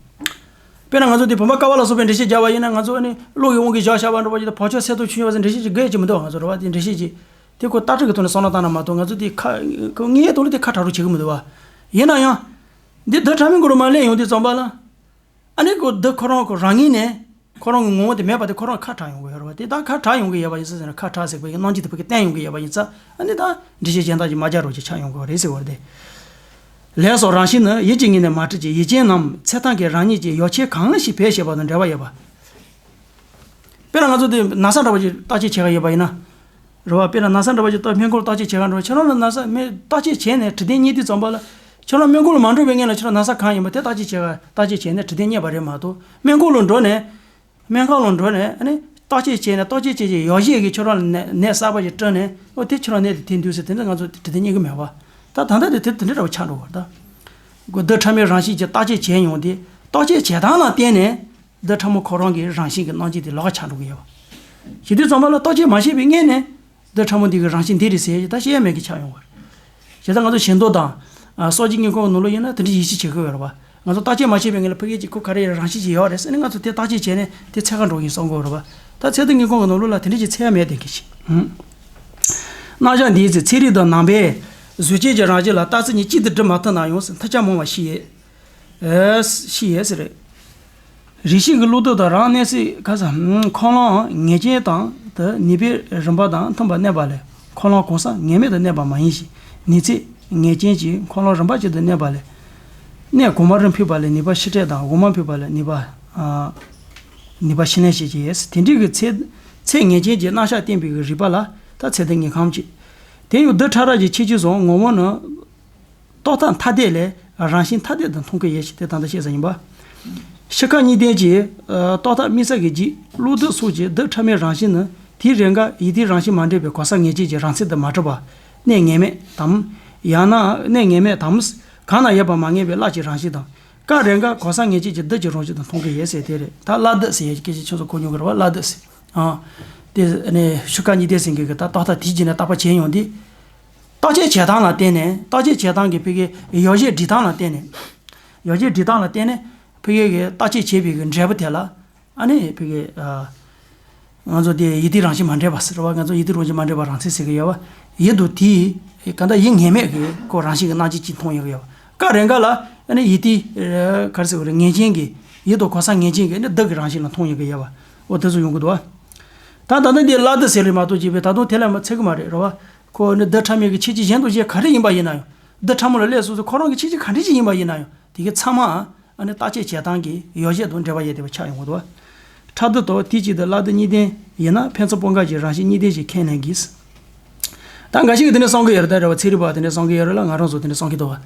དཔེར་ན་ང་ཚོ་དེ་བུམ་པ་ཀ་བ་ལ་སོགས་པའི་འགྲེལ་བཤད་རྒྱག་པ་ཡིན་ན་ང་ཚོ་ནི་གློག་གི་དབང་གིས་བཞག་བཞག་པ་འདྲ་བ་ཞིག་དང་བག་ཆགས་གསལ་སྟོབས་ཆུང་བ་ཟེར་འགྲེལ་བཤད་ཅིག་དགོས་ཀྱི་མི་འདུག་ང་ཚོ་རེད་བ། དེ་འགྲེལ་བཤད་ཅིག་དེ་ཁོ་ལྟ་གྲུབ་ཀྱི་ཐོག་ནས་བསམ་བློ་བཏང་ན་མ་གཏོགས་ང་ཚོ་དེ་ཁ་ཁོ་ངའི་ཐོག་ལ་དེ་ཁ་གྲག་རོགས་བྱེད་ཀྱི་མི་འདུག་བ། ཡིན་ན་ཡང་། འདི་བདག་ཕྲ་མོའི་གོ་རུ་མ་སླེབས་ཡོང་དུས་ཙམ་པ་ལ། ཨ་ནི་ཁོ་བདག་ཁོ་རང་ཁོ་རང་ངོས་ནས་ཁོ་རང་གི་ངོ་བོ་དེ་མེད་པ་དེ་ཁོ་རང་ཁ་གྲག་ཡོང་གི་ཡོད་རེད་བ། དེ་ད་ཁ་གྲག་ཡོང་གི་ཡོད་པ་ཡིན་ཙང་ཟེར་ན་ཁ་གྲག་ཟེར་བའི་རྣམ་འགྱུར་དེ་བོད་ཀྱི་བསྟན་ཡོང་གི་ཡོད་པ་ཡིན་ཙང་ཨ་ནི་ད་འགྲེལ་བཤད་གཞན་དག་ཅིག་མ་རྒྱག་རོགས་ཅིག་ཆགས་ཡོང་གི་ཡོད་རེད་ཟེར་བ་རེད། ལས་སོགས་རང་བཞིན་ནི་ཡིད་ཀྱི་ངོས་ནས་མ་གྲུབ་ཀྱི་ཡུལ་ཅན་རྣམས་ཚེ་ཐང་གི་རང་ཉིད་ཀྱི་ཡོ་བྱད་གང་ཞིག་བེད་སྤྱད་པ་དང་འབྲེལ་བ་ཡོད་པ། དཔེར་ན་ང་ཚོ་དེ་ན་ཚ་འདྲ་བ་ཅིག་བརྟག་དཔྱད་བྱེད་ག་ཡོད་པ་ཡིན་ན། རེད་བ། དཔེར་ན་ན་ཚ་འདྲ་བ་ཅིག་ད་སྨན་ཁང་ལ་བརྟག་དཔྱད་བྱེད་ག་འགྲོ་ཁྱེད་རང་ལ་ན་ཚ་མེད་བརྟག་དཔྱད་བྱས་ནས་དྲི་བདེན་རྙེད་དུས་ཙམ་པ་ལ་ཁྱེད་རང་སྨན་ཁང་ལ་མ་འགྲོ་བའི་སྔོན་ལ་ཁྱེད་རང་ན་ཚ་གང་ཡིན་པ་དེ་བརྟག་དཔྱད་བྱེད་ག་བརྟག་དཔྱད་བྱས་ནས་དྲི་བདེན་རྙེད་པ་རེད་མ་གཏོགས་སྨན་ཁང་ལ་འགྲོ་ནས། སྨན་ཁང་ལ་འགྲོ་ནས་ཨ་ནི་བརྟག་དཔྱད་བྱས་ནས་བརྟག་དཔྱད་བྱས་ཀྱི་ཡོ་བྱད་ཀྱིས་ཁྱེད་རང་ལ་ནད་ནད་གསར་པ་ཞིག་སྐྲུན་ནས་ཨོ་དེ་ཁྱེད་རང་ནད་དེ་ཐེབས་འདུག་ཟེར་དེ་འདྲ་ང་ཚོ་དྲི་བདེན་རྙེད་ཀྱི་མེད་པ། ད་ད་ལྟ་དེ་དེ་དེ་འདྲ་འདྲ་བ་ཆགས་འགྲོ་བ་ད། གོ་བདག་ཕྲ་མོའི་རང་བཞིན་གྱི་བརྟག་དཔྱད་བྱས་ཡོང་དུས་བརྟག་དཔྱད་བྱེད་སྟངས་ལ་བརྟེན་ནས། བདག་ཕྲ་མོ་ཁོ་རང་གི་རང་བཞིན་གྱི་རྣམ་འགྱུར་དེ་ལོགས་ཀ་ཆགས་འགྲོ་གི་ཡོད་པ། བྱེད་དུས་ཙམ་པ་ལ་བརྟག་དཔྱད་མ་བྱས་པའི་སྔོན་ནས། རྡུལ་ཕྲ་མོ་འདི་གི་རང་བཞིན་འདི་རེད་ཟེར་ཡ་ད་བཤད་ཡ་མེད་གི་ཆགས་ཡོང་བ་རེད། བྱས་ཙང་ང་ཚོ་ཞེ་འདོད་དང་། སྲོག་གཅོད་དངོས་ཁུངས་ཀྱི་ནང་ལོགས་ཡིན་ན་དེ་འདྲ་ཡིད་ཆེས་བྱེད་དགོས་ཡོད་རེད་བ། ང་ཚོ་བརྟག་དཔྱད་མ་བྱས་པའི་ངང་ལ་ཕ་གིའི་ཅིག་ཁོ་ག་རེ་རང་བཞིན་ཅིག་ཡོད་རེད་ཟེར་ནས་ང་ཚོ་དེ་བརྟག་དཔྱད་བྱས་ནས་དེ་འཚོལ་ག་འགྲོ་གི་ཡིན་བསམ་གྱི་ཡོད་རེད་བ། ད་ཚད་ལྡན་དངོས་ཁུངས་ཀྱི་ནང་ལོགས་ལ་དེ་འདྲ་ཅིག་འཚོལ་ཡ་མེད་དེ་གི་ཞིག་རྣམ་གཞག་འདིའི་ཚེ་ཚན་རིག་དང་ནང་པའི་བཟོ་བཅོས་ཀྱི་རང་བཞིན་ལ་རྟགས་མཚན་གཉིས་གཅིག་ཏུ་སྒྲུབ་མ་ཐུབ་ན་ཡང་མཐུ་ཆ་མང་བ་ཞིག་ཡོད། ཨེ། ཤི་ཡས་ཟེར། རེ་ཞིག་གི་བློ་རྟོག་དང་རང་གནས་སའི་ཁ་ས་འཁོར་ལོའི་ངེས་ཅན་དང་དུ་ནུས་པའི་རིམ་པ་དང་མཐུན་པར་གནས་པ་ལས་འཁོར་ལོ་གང་ཟག་ངེས་མེད་དུ་གནས་པ་མ་ཡིན་ཞིང་ནུས་ཚད་ངེས་ཅན་གྱི་འཁོར་ལོ་རིམ་པ་གཅིག་ཏུ་གནས་པ་ལས། གནས་གོང་མར་འཕོས་པ་ལས་ནུས་པ་ཕྱི་བྲལ་དང་འོག་མར་འཕོས་པ་ལས་ནུས་པ། ནུས་པ་ཕྱི་ནས་ཞེས་བྱས། དེ་འདྲའི་གི་ཚད་ཚད་ངེས་ཅན་གྱི་རྣམ་གཞག་བསྟན་པའི་གི་རིགས་པ་ལ་ད་ཚད་ལྡན་དངོས་ཁམས་ཀྱི། དེ་ཡང་རྡུལ་ཕྲ་རབ་ཀྱི་ཁྱད་ཆོས་སོགས་ངོ་བོ་ནི། རྟོག་བཏགས་ཐ་དད་ལས་རང་བཞིན་ཐ་དད་དུ་མཐོང་གི་ཡོད་ཅེས་དེ་ད་ལྟ་བཤད་ས་ཡིན་པ། ཕྱི་ཁ་གཉིས་ལྡན་གྱི་རྟོག་བཏགས་དམིགས་བསལ་གྱི་རྗེས་བློ་རྟོག་སོགས་ཀྱི་རྡུལ་ཕྲ་མོའི་རང་བཞིན་ནི་དེའི་རེས་འགའ་ཡིད་ལྟའི་རང་བཞིན་མ་འདྲེས་པའི་གང་ཟག་ངེས་ཅན་གྱི་རང་མཚན་དུ་མ་གྲུབ་པ། གནས་ངེས་མེད་དམ། ཡང་ན་གནས་ངེས་མེད་དམ། གང་ན་ཡོད་པ་མ་ངེས་པའི་རླབས་ཀྱི་རང་བཞིན་དང་། སྐབས་རེས་འགའ་གང་ཟག་ངེས་ཅན་གྱི་རྡུལ་གྱི་རང་བཞིན་དུ་མཐོང་གི་ཡོད་ཟེར་དེ་རེད། ད་སླར་རྡུལ་ཟེར་ཡས་ཀྱི་སྐད་ཆ་ཁྱོད་ཚོ་གོ་མྱོང་གི་རེད་བ། སླར་རྡུལ་ཟེར། ཨ། དེ་ནས་ཕྱི་ཁ་གཉིས་ལྡན་ཟེར་མཁན་གྱི་ད་རྟོག་བཏགས་དེའི་རྗེས་ནས་བརྟག་པ་བྱས་ཡོང་དུས། བརྟག་དཔྱད་བྱེད་སྟངས་ལ་བརྟེན་ནས་བརྟག་དཔྱད་བྱེད་སྟངས་ཀྱི་ཕ་གིའི་ཡོ་བྱད་སྒྲིག་སྟངས་ལ་བརྟེན་ནས། ཡོ་བྱད་སྒྲིག་སྟངས་ལ་བརྟེན་ནས་ཕ་གིའི་གི་བརྟག་དཔྱད་བྱེད་པའི་གི་འབྲས་བུ་དེ་ལ་ཨ་ནི་ཕ་གིའི་ཨ། ང་ཚོ་དེ་ཡིད་ལྟའི་རང་བཞིན་མ་འདྲེས་པ་ཟེར་བ། ང་ཚོ་ཡིད་ལྟའི་རང་བཞིན་མ་འདྲེས་པ་རང་མཚན་ཟེར་གི་ཡོད་བ། ཡིད་དུ་དེའི་གང་ལྟར་ཡིད་ངེས་མེད་ཀྱི་ཁོ་རང་བཞིན་གྱི་རྣམ་འགྱུར་གཅིག་མཐོང་ཡོང་གི་ཡོད་བ། སྐབས་རེས་འགའ་ལ་ཨ་ནི་ཡིད་ལྟའི་ག་རེ་ཟེར་དགོས་རེད། ངེས་ཅན་གྱི་ཡིད་དུ་གང་ཟག་ངེས་ཅན་གྱི་ནི་རྡུལ་གྱི་རང་བཞིན་ལ་མཐོང་ཡོང་གི་ཡོད་བ། འོ་དེ་ཚོ་ཡོང་གི་འདུག་བ། ད་ད་ལྟ་འདི་སླར་རྡུལ་ཟེར་རེད་མ་གཏོགས་ཅིག་པས་ད་དུང་དེ་ལ་མ་ཚད་གི་མ་རེད་རེད་བ། ཁོ་ནི་རྡུལ་ཕྲ་མོའི་གི་ཁྱད་ཆོས་གཞན་དུ་གཞན་ག་རེ་ཡིན་པ་ཡིན་ན་ཡང་། རྡུལ་ཕྲ་མོ་ལ་སླེབས་སོང་ཙང་ཁོ་རང་གི་ཁྱད་ཆོས་ག་འདྲ་ཅིག་ཡིན་པ་ཡིན་ན་ཡང་དེ་གི་ཚང་མ་ཨ་ནི་བརྟག་དཔྱད་བྱེད་སྟངས་ཀྱི་ཡོ་བྱད་དང་འབྲེལ་བ་ཡོད་བསྡད་པ་ཆགས་ཡོང་གི་འདུག་བ། ཕྲ་རྡུལ་དང་དེའི་གཅིག་ཏུ་སླར་རྡུལ་གཉིས་ལྡན་ཡིན་ན་ཕན་ཚུན་སྤུན་ཀ་གི་རང་བཞིན་གཉིས་ལྡན་ཞིག་ཁས་ལེན་གྱི། ད་འགའ་ཞིག་གིས་དེ་འདྲ་གསུང་གི་ཡོད་རེད། ད་རེད་བ། ཚན་རིག་པ་དེ་འདྲ་གསུང་གི་ཡོད་རེད་ལ། ང་རང་ཚོ་དེ་འདྲ་གསུང་གི་འདུག་བ།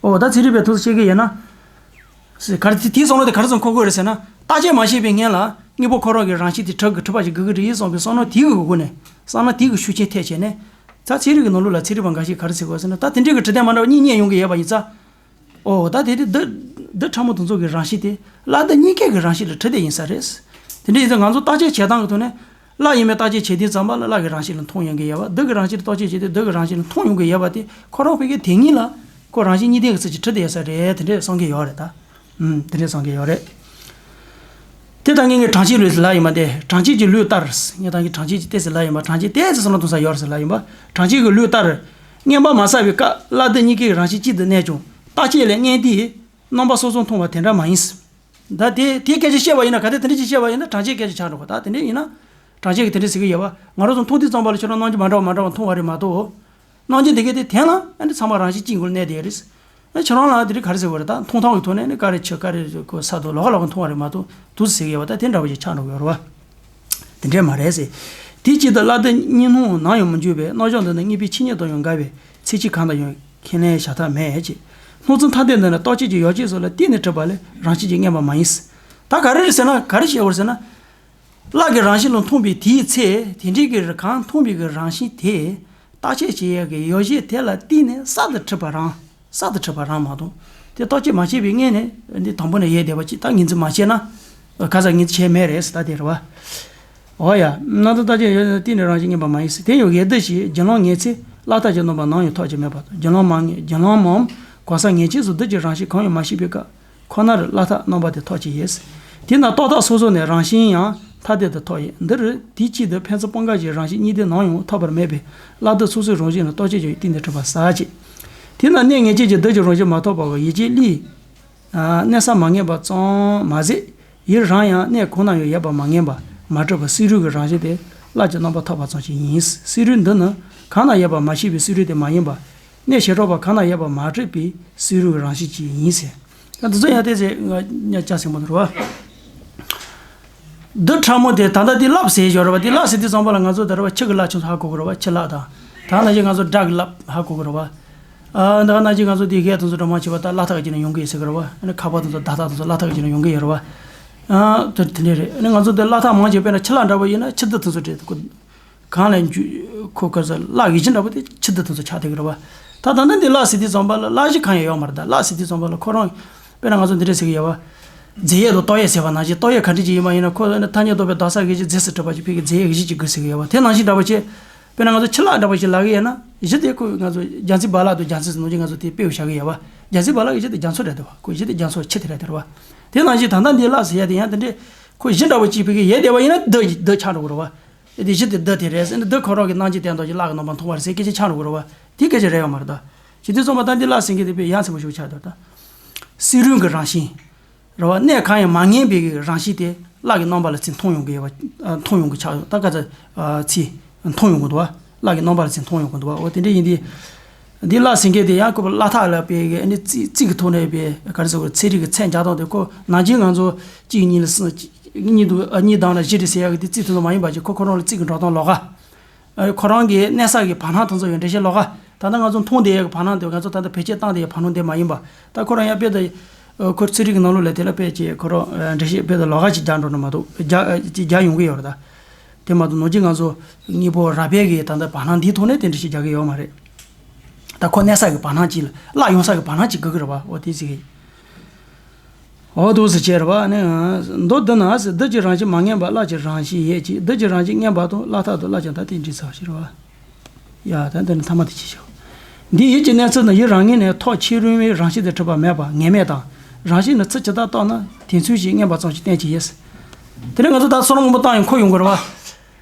ཨོ་ད་ཚན་རིག་པས་ཐུགས་སུ་ཆེ་གི་ཡོད་ན། ག་རེ་དེ་དེའི་བསམ་བློ་དེ་ག་རེ་ཙམ་འཁོར་དགོས་རེད་ཟེར་ན། བརྟག་དཔྱད་མ་བྱས་པའི་སྔོན་ལ་དངོས་པོ་ཁོ་རང་གི་རང་བཞིན་དེ་གྲུབ་གི་གྲུབ་པ་ཞིག་དགོས་ཀྱི་རེད་བསམ་པའི་བསམ་བློ་དེའི་སྒོ་ནས་བསམ་བློ་དེའི་གི་ཤུགས་རྐྱེན་ཐེབས་བྱས་ནས། ད་ཚན་རིག་གི་ནང་ལོགས་ལ་ཚན་རིག་པ་འགའ་ཞིག་ག་རེ་ཟེར་གི་ཡོད་ཟེར་ན། ད་དེ་འདྲའི་གི་འབྲི་དོན་མ་འདྲ་བ་གཉིས་རྙེད་ཡོང་གི་ཡོད་པ་ཡིན་ཙང་། ཨོ་ད་དེ་དེ་རྡུལ་རྡུལ་ཕྲ་མོ་དེ་ཚོ་གི་རང་བཞིན་དེ་སླར་རྡུལ་གཉིས་ཀའི་གི་རང་བཞིན་ལ་གྲུབ་བསྡད་ཡིན་ས་རེད། དེ་འདྲ་ཡིན་ཙང་ང་ཚོ་བརྟག་དཔྱད་བྱེད་སྟངས་གི་ཐོག་ནས། སླར་ཡིན་མིན་བརྟག་དཔྱད་བྱེད་དུས་ཙམ་པ་ལ་སླར་གྱི་རང་བཞིན་ལ་མཐོང་ཡོང་གི་ཡོད་པ། རྡུལ་གྱི་རང་བཞིན་ལ་བརྟག་དཔྱད་བྱེད་དུས་རྡུལ་གྱི་རང་བཞིན་ལ་མཐོང་ཡོང་གི་ཡོད་པ་དེ་ཁོ་རང་ཕ་གིའི་དེ་ཉིད་ལ་ཁོ་རང་བཞིན་གཉིས་ལྡན་གྱི་ཚུལ་གྱིས་གྲུབ་བསྡད་ཡོད་ས་རེད། དེ་འདྲས་གསུང་གི་ཡོད་རེད་ད། ཨུམ། དེ་འདྲས་གསུང་གི་ཡོད་རེད། དེ་ལྟར་ངེད་ཀྱི་གྲངས་ཅན་ལུས་ལ་ཡིན་པ་དེ། གྲངས་ཅན་གྱི་ལུས་ལྟར། ངེད་ཀྱི་གྲངས་ཅན་གྱི་ཏོག་ཙམ་ལ་ཡིན་པ། གྲངས་ཅན་ཏོག་ཙམ་བསམ་བློ་གཏོང་ས་ཡོད་རེད་ཟེར་ལ་ཡིན་པ། གྲངས་ཅན་གྱི་ལུས་ལྟར། མངོན་པར་མ་གསལ་བའི་སྐབས་སླར་རྡུལ་གཉིས་ཀའི་རང་བཞིན་གཅིག་ཏུ་གནས་ཀྱང་བརྟག་དཔྱད་ལས་མངོན་དུས་རྣམ་པ་སོ་སོར་མཐོང་བ་དེ་འདྲ་མ་ཡིན། ད་དེ་དེའི་སྐད་ཆ་བཤད་པ་ཡིན་ན། ག་དེ་དེ་འདྲ་ཅིག་བཤད་པ་ཡིན་ན་གྲངས་ཅན་སྐད་ཆ་ཆགས་འགྲོ་གི། ད་དེ་འདྲ་ཡིན་ན། གྲངས་ཅན་གྱིས་དེ་འདྲ་ཟེར་གྱི་ཡོད་པ། ང་རང་ཚོ་མཐོང་དུས་ཙམ་པ་ལ་ཁྱོད་རང་རྣམ་འགྱུར་མ་འདྲ་བ་མ་འདྲ་བ་མཐོང་བ་རེད་མ་གཏོགས། རྣམ་འགྱུར་དེ་གའི་དེ་དེ་ལ་ཨ་ནི་ཚང་མ་རང་བཞིན་གཅིག་སྒོ་ནས་གནས་བསྡད་ཡོད་རེད། ཨ་ཁྱོད་རང་ལ་དེ་འདྲ་ག་རེ་ཟེར་དགོས་རེད། ད་མཐོང་ཐོག་གི་ཐོག་ནས་ནི་ག་རེ་ཆུ་ག་རེ་གོ་ས་དང་ལོགས་ཀ་ལོགས་ཀ་མཐོང་བ་རེད་མ་གཏོགས་འདུག་ཟེར་གྱི་ཡོད་པ། ད་དེ་འདྲ་བ་ཞིག་ཆགས་འགྲོ་གི་ཡོད་རེད་བ། དེ་འདྲས་མ་རེད་ཟེར། དེའི་ཕྱིར་དུ་སླར་རྡུལ་གཉིས་སྣང་ནམ་ཡང་མི་འགྱུར་བས། རྣམ་གཞག་འདི་ནི་དངོས་པོའི་ཆོས་ཉིད་དང་ཡང་འགལ་བས། ཚེ་ཕྱི་གང་དུ་ཡང་ཁས་ལེན་བྱ་ཐབས་མེད་ཅེས། སྣང་ཚུལ་ཐ་དད་འདི་ནི་བརྟག་དཔྱད་ཀྱི་ཡོ་བྱད་སོགས་ལ་བརྟེན་ནས་གྲུབ་པ་ལས་རང་བཞིན་གྱིས་མངོན་པ་མ་ཡིན། ད་ག་རེ་རེད་ཟེར་ན། ག་རེ་བཤད་དགོས་རེད་ཟེར་ན། སླར་གྱི་རང་བཞིན་ལ་མཐོང་བའི་དེའི་ཚེ། དེ་འདྲའི་གི་གང་མཐོང་བའི་གི་རང་བཞིན་དེ་བརྟག་དཔྱད་བྱེད་ཡས་ཀྱི་ཡོ་བྱད་དེ་ལ་བརྟེན་ནས་གསར་དུ་གྲུབ་པ་རང་། གསར་དུ་གྲུབ་པ་རང་མ་གཏོགས། དེ་བརྟག་དཔྱད་མ་བྱས་པའི་སྔོན་ནས་འདི་དང་པོ་ནས་ཡོད་བསྡད་པ་ཅིག་ད་ངོས་འཛིན་མ་བྱས་ན། ག་ས་ངོས་འཛིན་བྱས་མེད་རེད་ཟེར། ད་དེ་རེད་བ། འོ་ཡ། སྣང་ཚུལ་ཐ་དད་ཡོད་ན་བརྟེན་ནས་རང་བཞིན་མངོན་པ་མ་ཡིན་ཟེར། དེ་ཡང་ཡོད་དུ་ཞེས་རྒྱུན་ལམ་ངེས་ཚེ་སླར་རྟག་གི་རྣམ་པ་ནམ་ཡང་ཐོབ་ཀྱི་མེད་པ་དང་། རྒྱུན་ལམ་མ་ངེས། རྒྱུན་ལམ་མམ་གང་ཟག་ངེས་ཅན་སོགས་རྡུལ་གྱི་རང་བཞིན་གང་ཡང་མ་ཤེས་པའི་སྐབས་ཁོ་ནར་སླར་རྟག་རྣམ་པ་དེ་ཐོབ་ཀྱི་ཡོད། དེས་ན་རྟོག་བཏགས་སོ་སོ་ནས་རང་བཞིན་ཡང་ཐ་དད་དུ་ཐོབ་ཡོད། འདིར་དེའི་ཆེད་དུ་ཕན་ཚུན་སྤུན་ཀ་གི་རང་བཞིན་གཉིས་ལྡན་ནམ་ཡང་ཐོབ་པར་མེད་པས། སླར་རྡུལ་སོ་སོའི་རང་བཞིན་ལ་རྟོག་དཔྱོད་ཀྱི་སྟེང་དུ་གྲུབ་པ་ཟེར་གྱི། དེས་ན་གནས་ངེས་ཅན་གྱི་རྡུལ་གྱི་རང་བཞིན་མ་ཐོབ་པ་བོ་ཡིད་ཀྱི་གླུས། གནས་ས་མ་ངེས་པ་ཙམ་མ་ཟད། ཡུལ་རང་ཡང་གནས་གང་ན་ཡང་ཡོད་པ་མ་ངེས་པ་མ་གྲུབ་པ་བསིལ་རླུང་གི་རང་བཞིན་དེ་སླར་གྱི་རྣམ་པ་ཐོབ་པ་ཙམ་ཞིག་ཡིན། བསིལ་རླུང་འདི་ནི་གང་ན་ཡོད་པ་མ་ཤེས་པའི་བསིལ་རླུང་དེ་མ་ཡིན་པ། གནས་བྱེ་བྲག་པ་གང་ན་ཡོད་པ་མ་གྲུབ་པའི་བསིལ་རླུང་གི་རང་བཞིན་ཅིག་ཡིན་ཟེར། ད་འདི་ཚོ་ཡང་ཏོག་ཙམ་ང་ཉག་ཅག་ཟིན་པ་འདུག་རེད་བ། རྡུལ་ཕྲ་མོ་དེ་ད་ལྟ་འདི་རླབས་ཟེར་ཡོད་རེད་བ། འདི་རླབས་ཟེར་དུས་ཙམ་པ་ལ་ང་ཚོ་ད་རེད་བ་ཆུ་གི་རླབས་ཆུང་ཚོ་ཧ་གོ་གི་རེད་བ། ཆུ་རླབས་དང་། ད་ནང་བཞིན་ང་ཚོ་སྒྲ་གི་རླབས་ཧ་གོ་གི་རེད་བ། ཨ་ད་ནང་བཞིན་ང་ཚོ་འདི་གས་དེ་ཚོ་སྒྲ་མང་ཆེ་བ་ད་སླར་རྟག་གི་ནང་ཡོང་གི་ཡོད་ཟེར་གི་རེད་བ། ཨ་ནི་ཁ་པར་དེ་ཚོ་བརྡ་རྟགས་དེ་ཚོ་སླར་རྟག་གི་ནང་ཡོང་གི་ཡོད་རེད་བ། ཨ་དེ་དེ་འདྲས་རེད། ཨ་ནི་ང་ཚོ་འདི་སླར་རྟགས་མང་ཆེ་བ་དཔེར་ན་ཆུ་རླབས་འདྲ་བོ་ཡིན་ན་ཆུ་རྡུལ་དེ་ཚོ་རེད། ཁོ་གང་ལ་འཇུ་ཁོ་ག་ཚོད་སླར་ཡིད་ཆེས་འདྲ་བོ་དེ་ཆུ་རྡུལ་དེ་ཚོ་ཆགས་བསྡད་ཀྱི་རེད་བ། ད་ད་ནི་འདི་རླབས་ཟེར་དུས་ཙམ་པ་ལ་རླབས་གཞི་གང་ཡང་ཡོད་མ་རེད། ད་རླབས་ཟེར་དུས་ཙམ་པ་ལ་ཁོ་རང་དཔེར་ན་ང་ཚོ་འདི་འདྲས་ཟེར་གྱི་ཡོད་བ། རྫས་ཡོད་དང་རྟོག་ཡོད་ཟེར་བ་ནང་བཞིན། རྟོག་ཡོད་ག་འདྲས་ཅིག་ཡིན་པ་ཡིན་ན་ཁོ་ནི་ཐ་སྙད་འདོགས་པའི་རྡོག་རྩ་གི་གཞི་རྫས་སུ་གྲུབ་པ་ཅིག་ཕ་གི་རྫས་ཡོད་གཞི་ཅིག་དགོས་ཟེར་གྱི་ཡོད་བ། དེ་ནང་བཞིན་འདྲ་བོ་ཅིག་དཔེར་ན་ང་ཚོ་ཕྱི་ལག་འདྲ་བ་ཞིག་ལབ་ཀྱི་ཡོད་ན་གཞི་དེ་ཁོ་ང་ཚོ་རྒྱ་མཚོའི་རྦ་རླབས་དང་རྒྱ་མཚོ་ཟེར་ནོ་ཅིག་ང་ཚོ་དེ་དཔེ་བཞག་གི་ཡོད་པ། རྒྱ་མཚོའི་རྦ་རླབས་ཀྱི་གཞི་དེ་རྒྱ་མཚོ་རེད་འདུག་བ། ཁོ་གཞི་དེ་རྒྱ་མཚོ་ཕྱི་དེ་རེད་འདུག་བ། དེ་ནང་བཞིན་ད་ལྟ་འདི་ལགས་ཟེར་ཡ་དེ་ཡང་དེ་འདྲས་ཁོ་གཞི་འདྲ་བོ་གཅིག་ཕ་གི་ཡོད་བསྡད་པ་ཡིན་ན་རྡོ་རྡོ་ཆགས་འགྲོ་གི་རེད་བ། དེ་གཞི་དེ་རྡོ་དེ་རེད་ཟེར་ན་རྡོ་ཁོ་རང་གི་རྣམ་འགྱུར་དེ་འདྲ་ཞིག་ལག་གི་རྣམ་པ་མཐོང་བ་རེད་ཟེར་སྐད་ཆ་ཆགས་འགྲོ་གི་རེད་བ། དེ་སྐད་ཆ་རེད་ཡོད་མ་རེད་ད། བྱས་དུས་ཙམ་པ་ད་འདི་ལགས་ཟེར་མཁན་དེ་དཔེ་ཡ་མཚན་པོ་ཞིག་ཆགས་འདུག་ད། སེམས་རུས་ཀྱི་རང་བཞིན། རེད་བ། གནས་གང་ཡང་མ་ངེས་པའི་རང་བཞིན་དེ་ལག་གི་རྣམ་པ་ལ་ཚིག་མཐོང་ཡོང་གི་ཡོད་པ། མཐོང་ཡོང་གི་ཆགས་ཡོད་ད་ག་ཚ། ཚིག་མཐོང་ཡོང་གི་འདུག་བ། ལག་གི་རྣམ་པ་ལ་ཚིག་མཐོང་ཡོང་གི་འདུག་བ། འོ་དེ་འདྲ་ཡིན་དུས། འདི་ལགས་ཟེར་མཁན་དེ་ཡང་ཁོ་པ་སླ་ཐག་ལ་དཔེ་གི་ཨ་ནི་རྩིས་རྩིས་ཀྱི་ཐོག་ནས་དཔེ་ག་རེ་ཟེར་དགོས་རེད། ཚན་རིག་གི་མཚན་རྒྱག་སྟངས་དེ་ཁོ་ནང་བཞིན་ང་ཚོ་གཅིག་གཉིས་ལ་གསུམ་གཉིས་དུ་ཨ་གཉིས་དང་ལ་བཞི་རེད་ཟེར་ཡག་གི་དེ་རྩིས་དེ་ཚོ་མ་ཡིན་པ་ཅིག་ཁོ་ཁོ་རང་ལ་རྩིས་ཀྱི་འགྲོ་སྟངས་ལོགས་ཀ་ཨ་ཁོ་རང་གི་གནས་ས་གི་བར་སྣང་དེ་ཚོ་ཡང་འགྲེལ་བཤད་ལོགས་ཀ་ད་ལྟ་ང་ཚོ་མཐོང་བསྡད་ཡག་གི་བར་སྣང་དེ་ང་ཚོ་ད་ལྟ་བེད་སྤྱོད་བཏང་བསྡད་ཡག་བར་སྣང་དེ་མ་ཡིན་པ། ད་ཁོ་རང་ཡང་དཔེ་ད། ཁོ་ཚན་རིག་གི་ནང་ལོགས་ལ་དེ་ལ་དཔེ་ཅིག་ཁོ་རང་འགྲེལ་བཤད་དཔེ་ད་ལོགས་ཀ་ཅིག་རྒྱག་འགྲོ་ནི་མ་གཏོགས་རྒྱག་ཅིག་རྒྱག་ཡོང་གི་ཡོད་རེད་ད། དེ་མ་གཏོགས་ནང་བཞིན་ང་ཚོ་དངོས་པོ་རགས་པས་གི་ད་ལྟ་བར་སྣང་འདིའི་ཐོག་ནས་དེ་འདྲ་ཞིག་རྒྱག་གི་ཡོད་མ་རེད། ད་ཁོ་གནས་ས་གི་བར་སྣང་ཅིག་ལ་བརླག་ཡོང་ས་གི་བར་སྣང་ཅིག་དགོས་ཀྱི་རེད་བ། འོ་དེ་ཟེར་གི། འོ་འདུག་སེ་བྱས་རེད་བ། ཨ་ནི་མདོ་འདི་ན་ཟེར། རྡུལ་གྱི་རང་བཞིན་མ་ངེས་པར་རླབས་ཀྱི་རང་བཞིན་ཡོད་ཅིང་། རྡུལ་གྱི་རང་བཞིན་ངེས་པ་དང་རླབས་ཐག་ཏུ་རླབས་ཀྱང་ད་དེ་འདྲའི་ཚར་བ་ཞིག་རེད་བ། ཡ་ད་འདི་ནི་ཐ་མ་དེ་ཅི་ཞིག་འདི་ཡིད་ཀྱི་གནས་ཚུལ་ནི་ཡུལ་རང་ངོས་ནས་ཐག་ཆོད་རུང་བའི་རང་བཞིན་དུ་གྲུབ་པ་མེད་པ་ངེས་མེད་དང་། རང་བཞིན་ནི་ཚུལ་ཇི་ལྟར་བརྟགས་ན་དེ་ཚུལ་བཞིན་ངེས་པ་ཙམ་ཞིག་བསྟན་གྱི་ཡོད། དེ་ནས་ང་ཚོ་ད་བསམ་བློ་མང་པོ་བཏང་ཡང་འཁོར་ཡོང་གི་རེད་བ།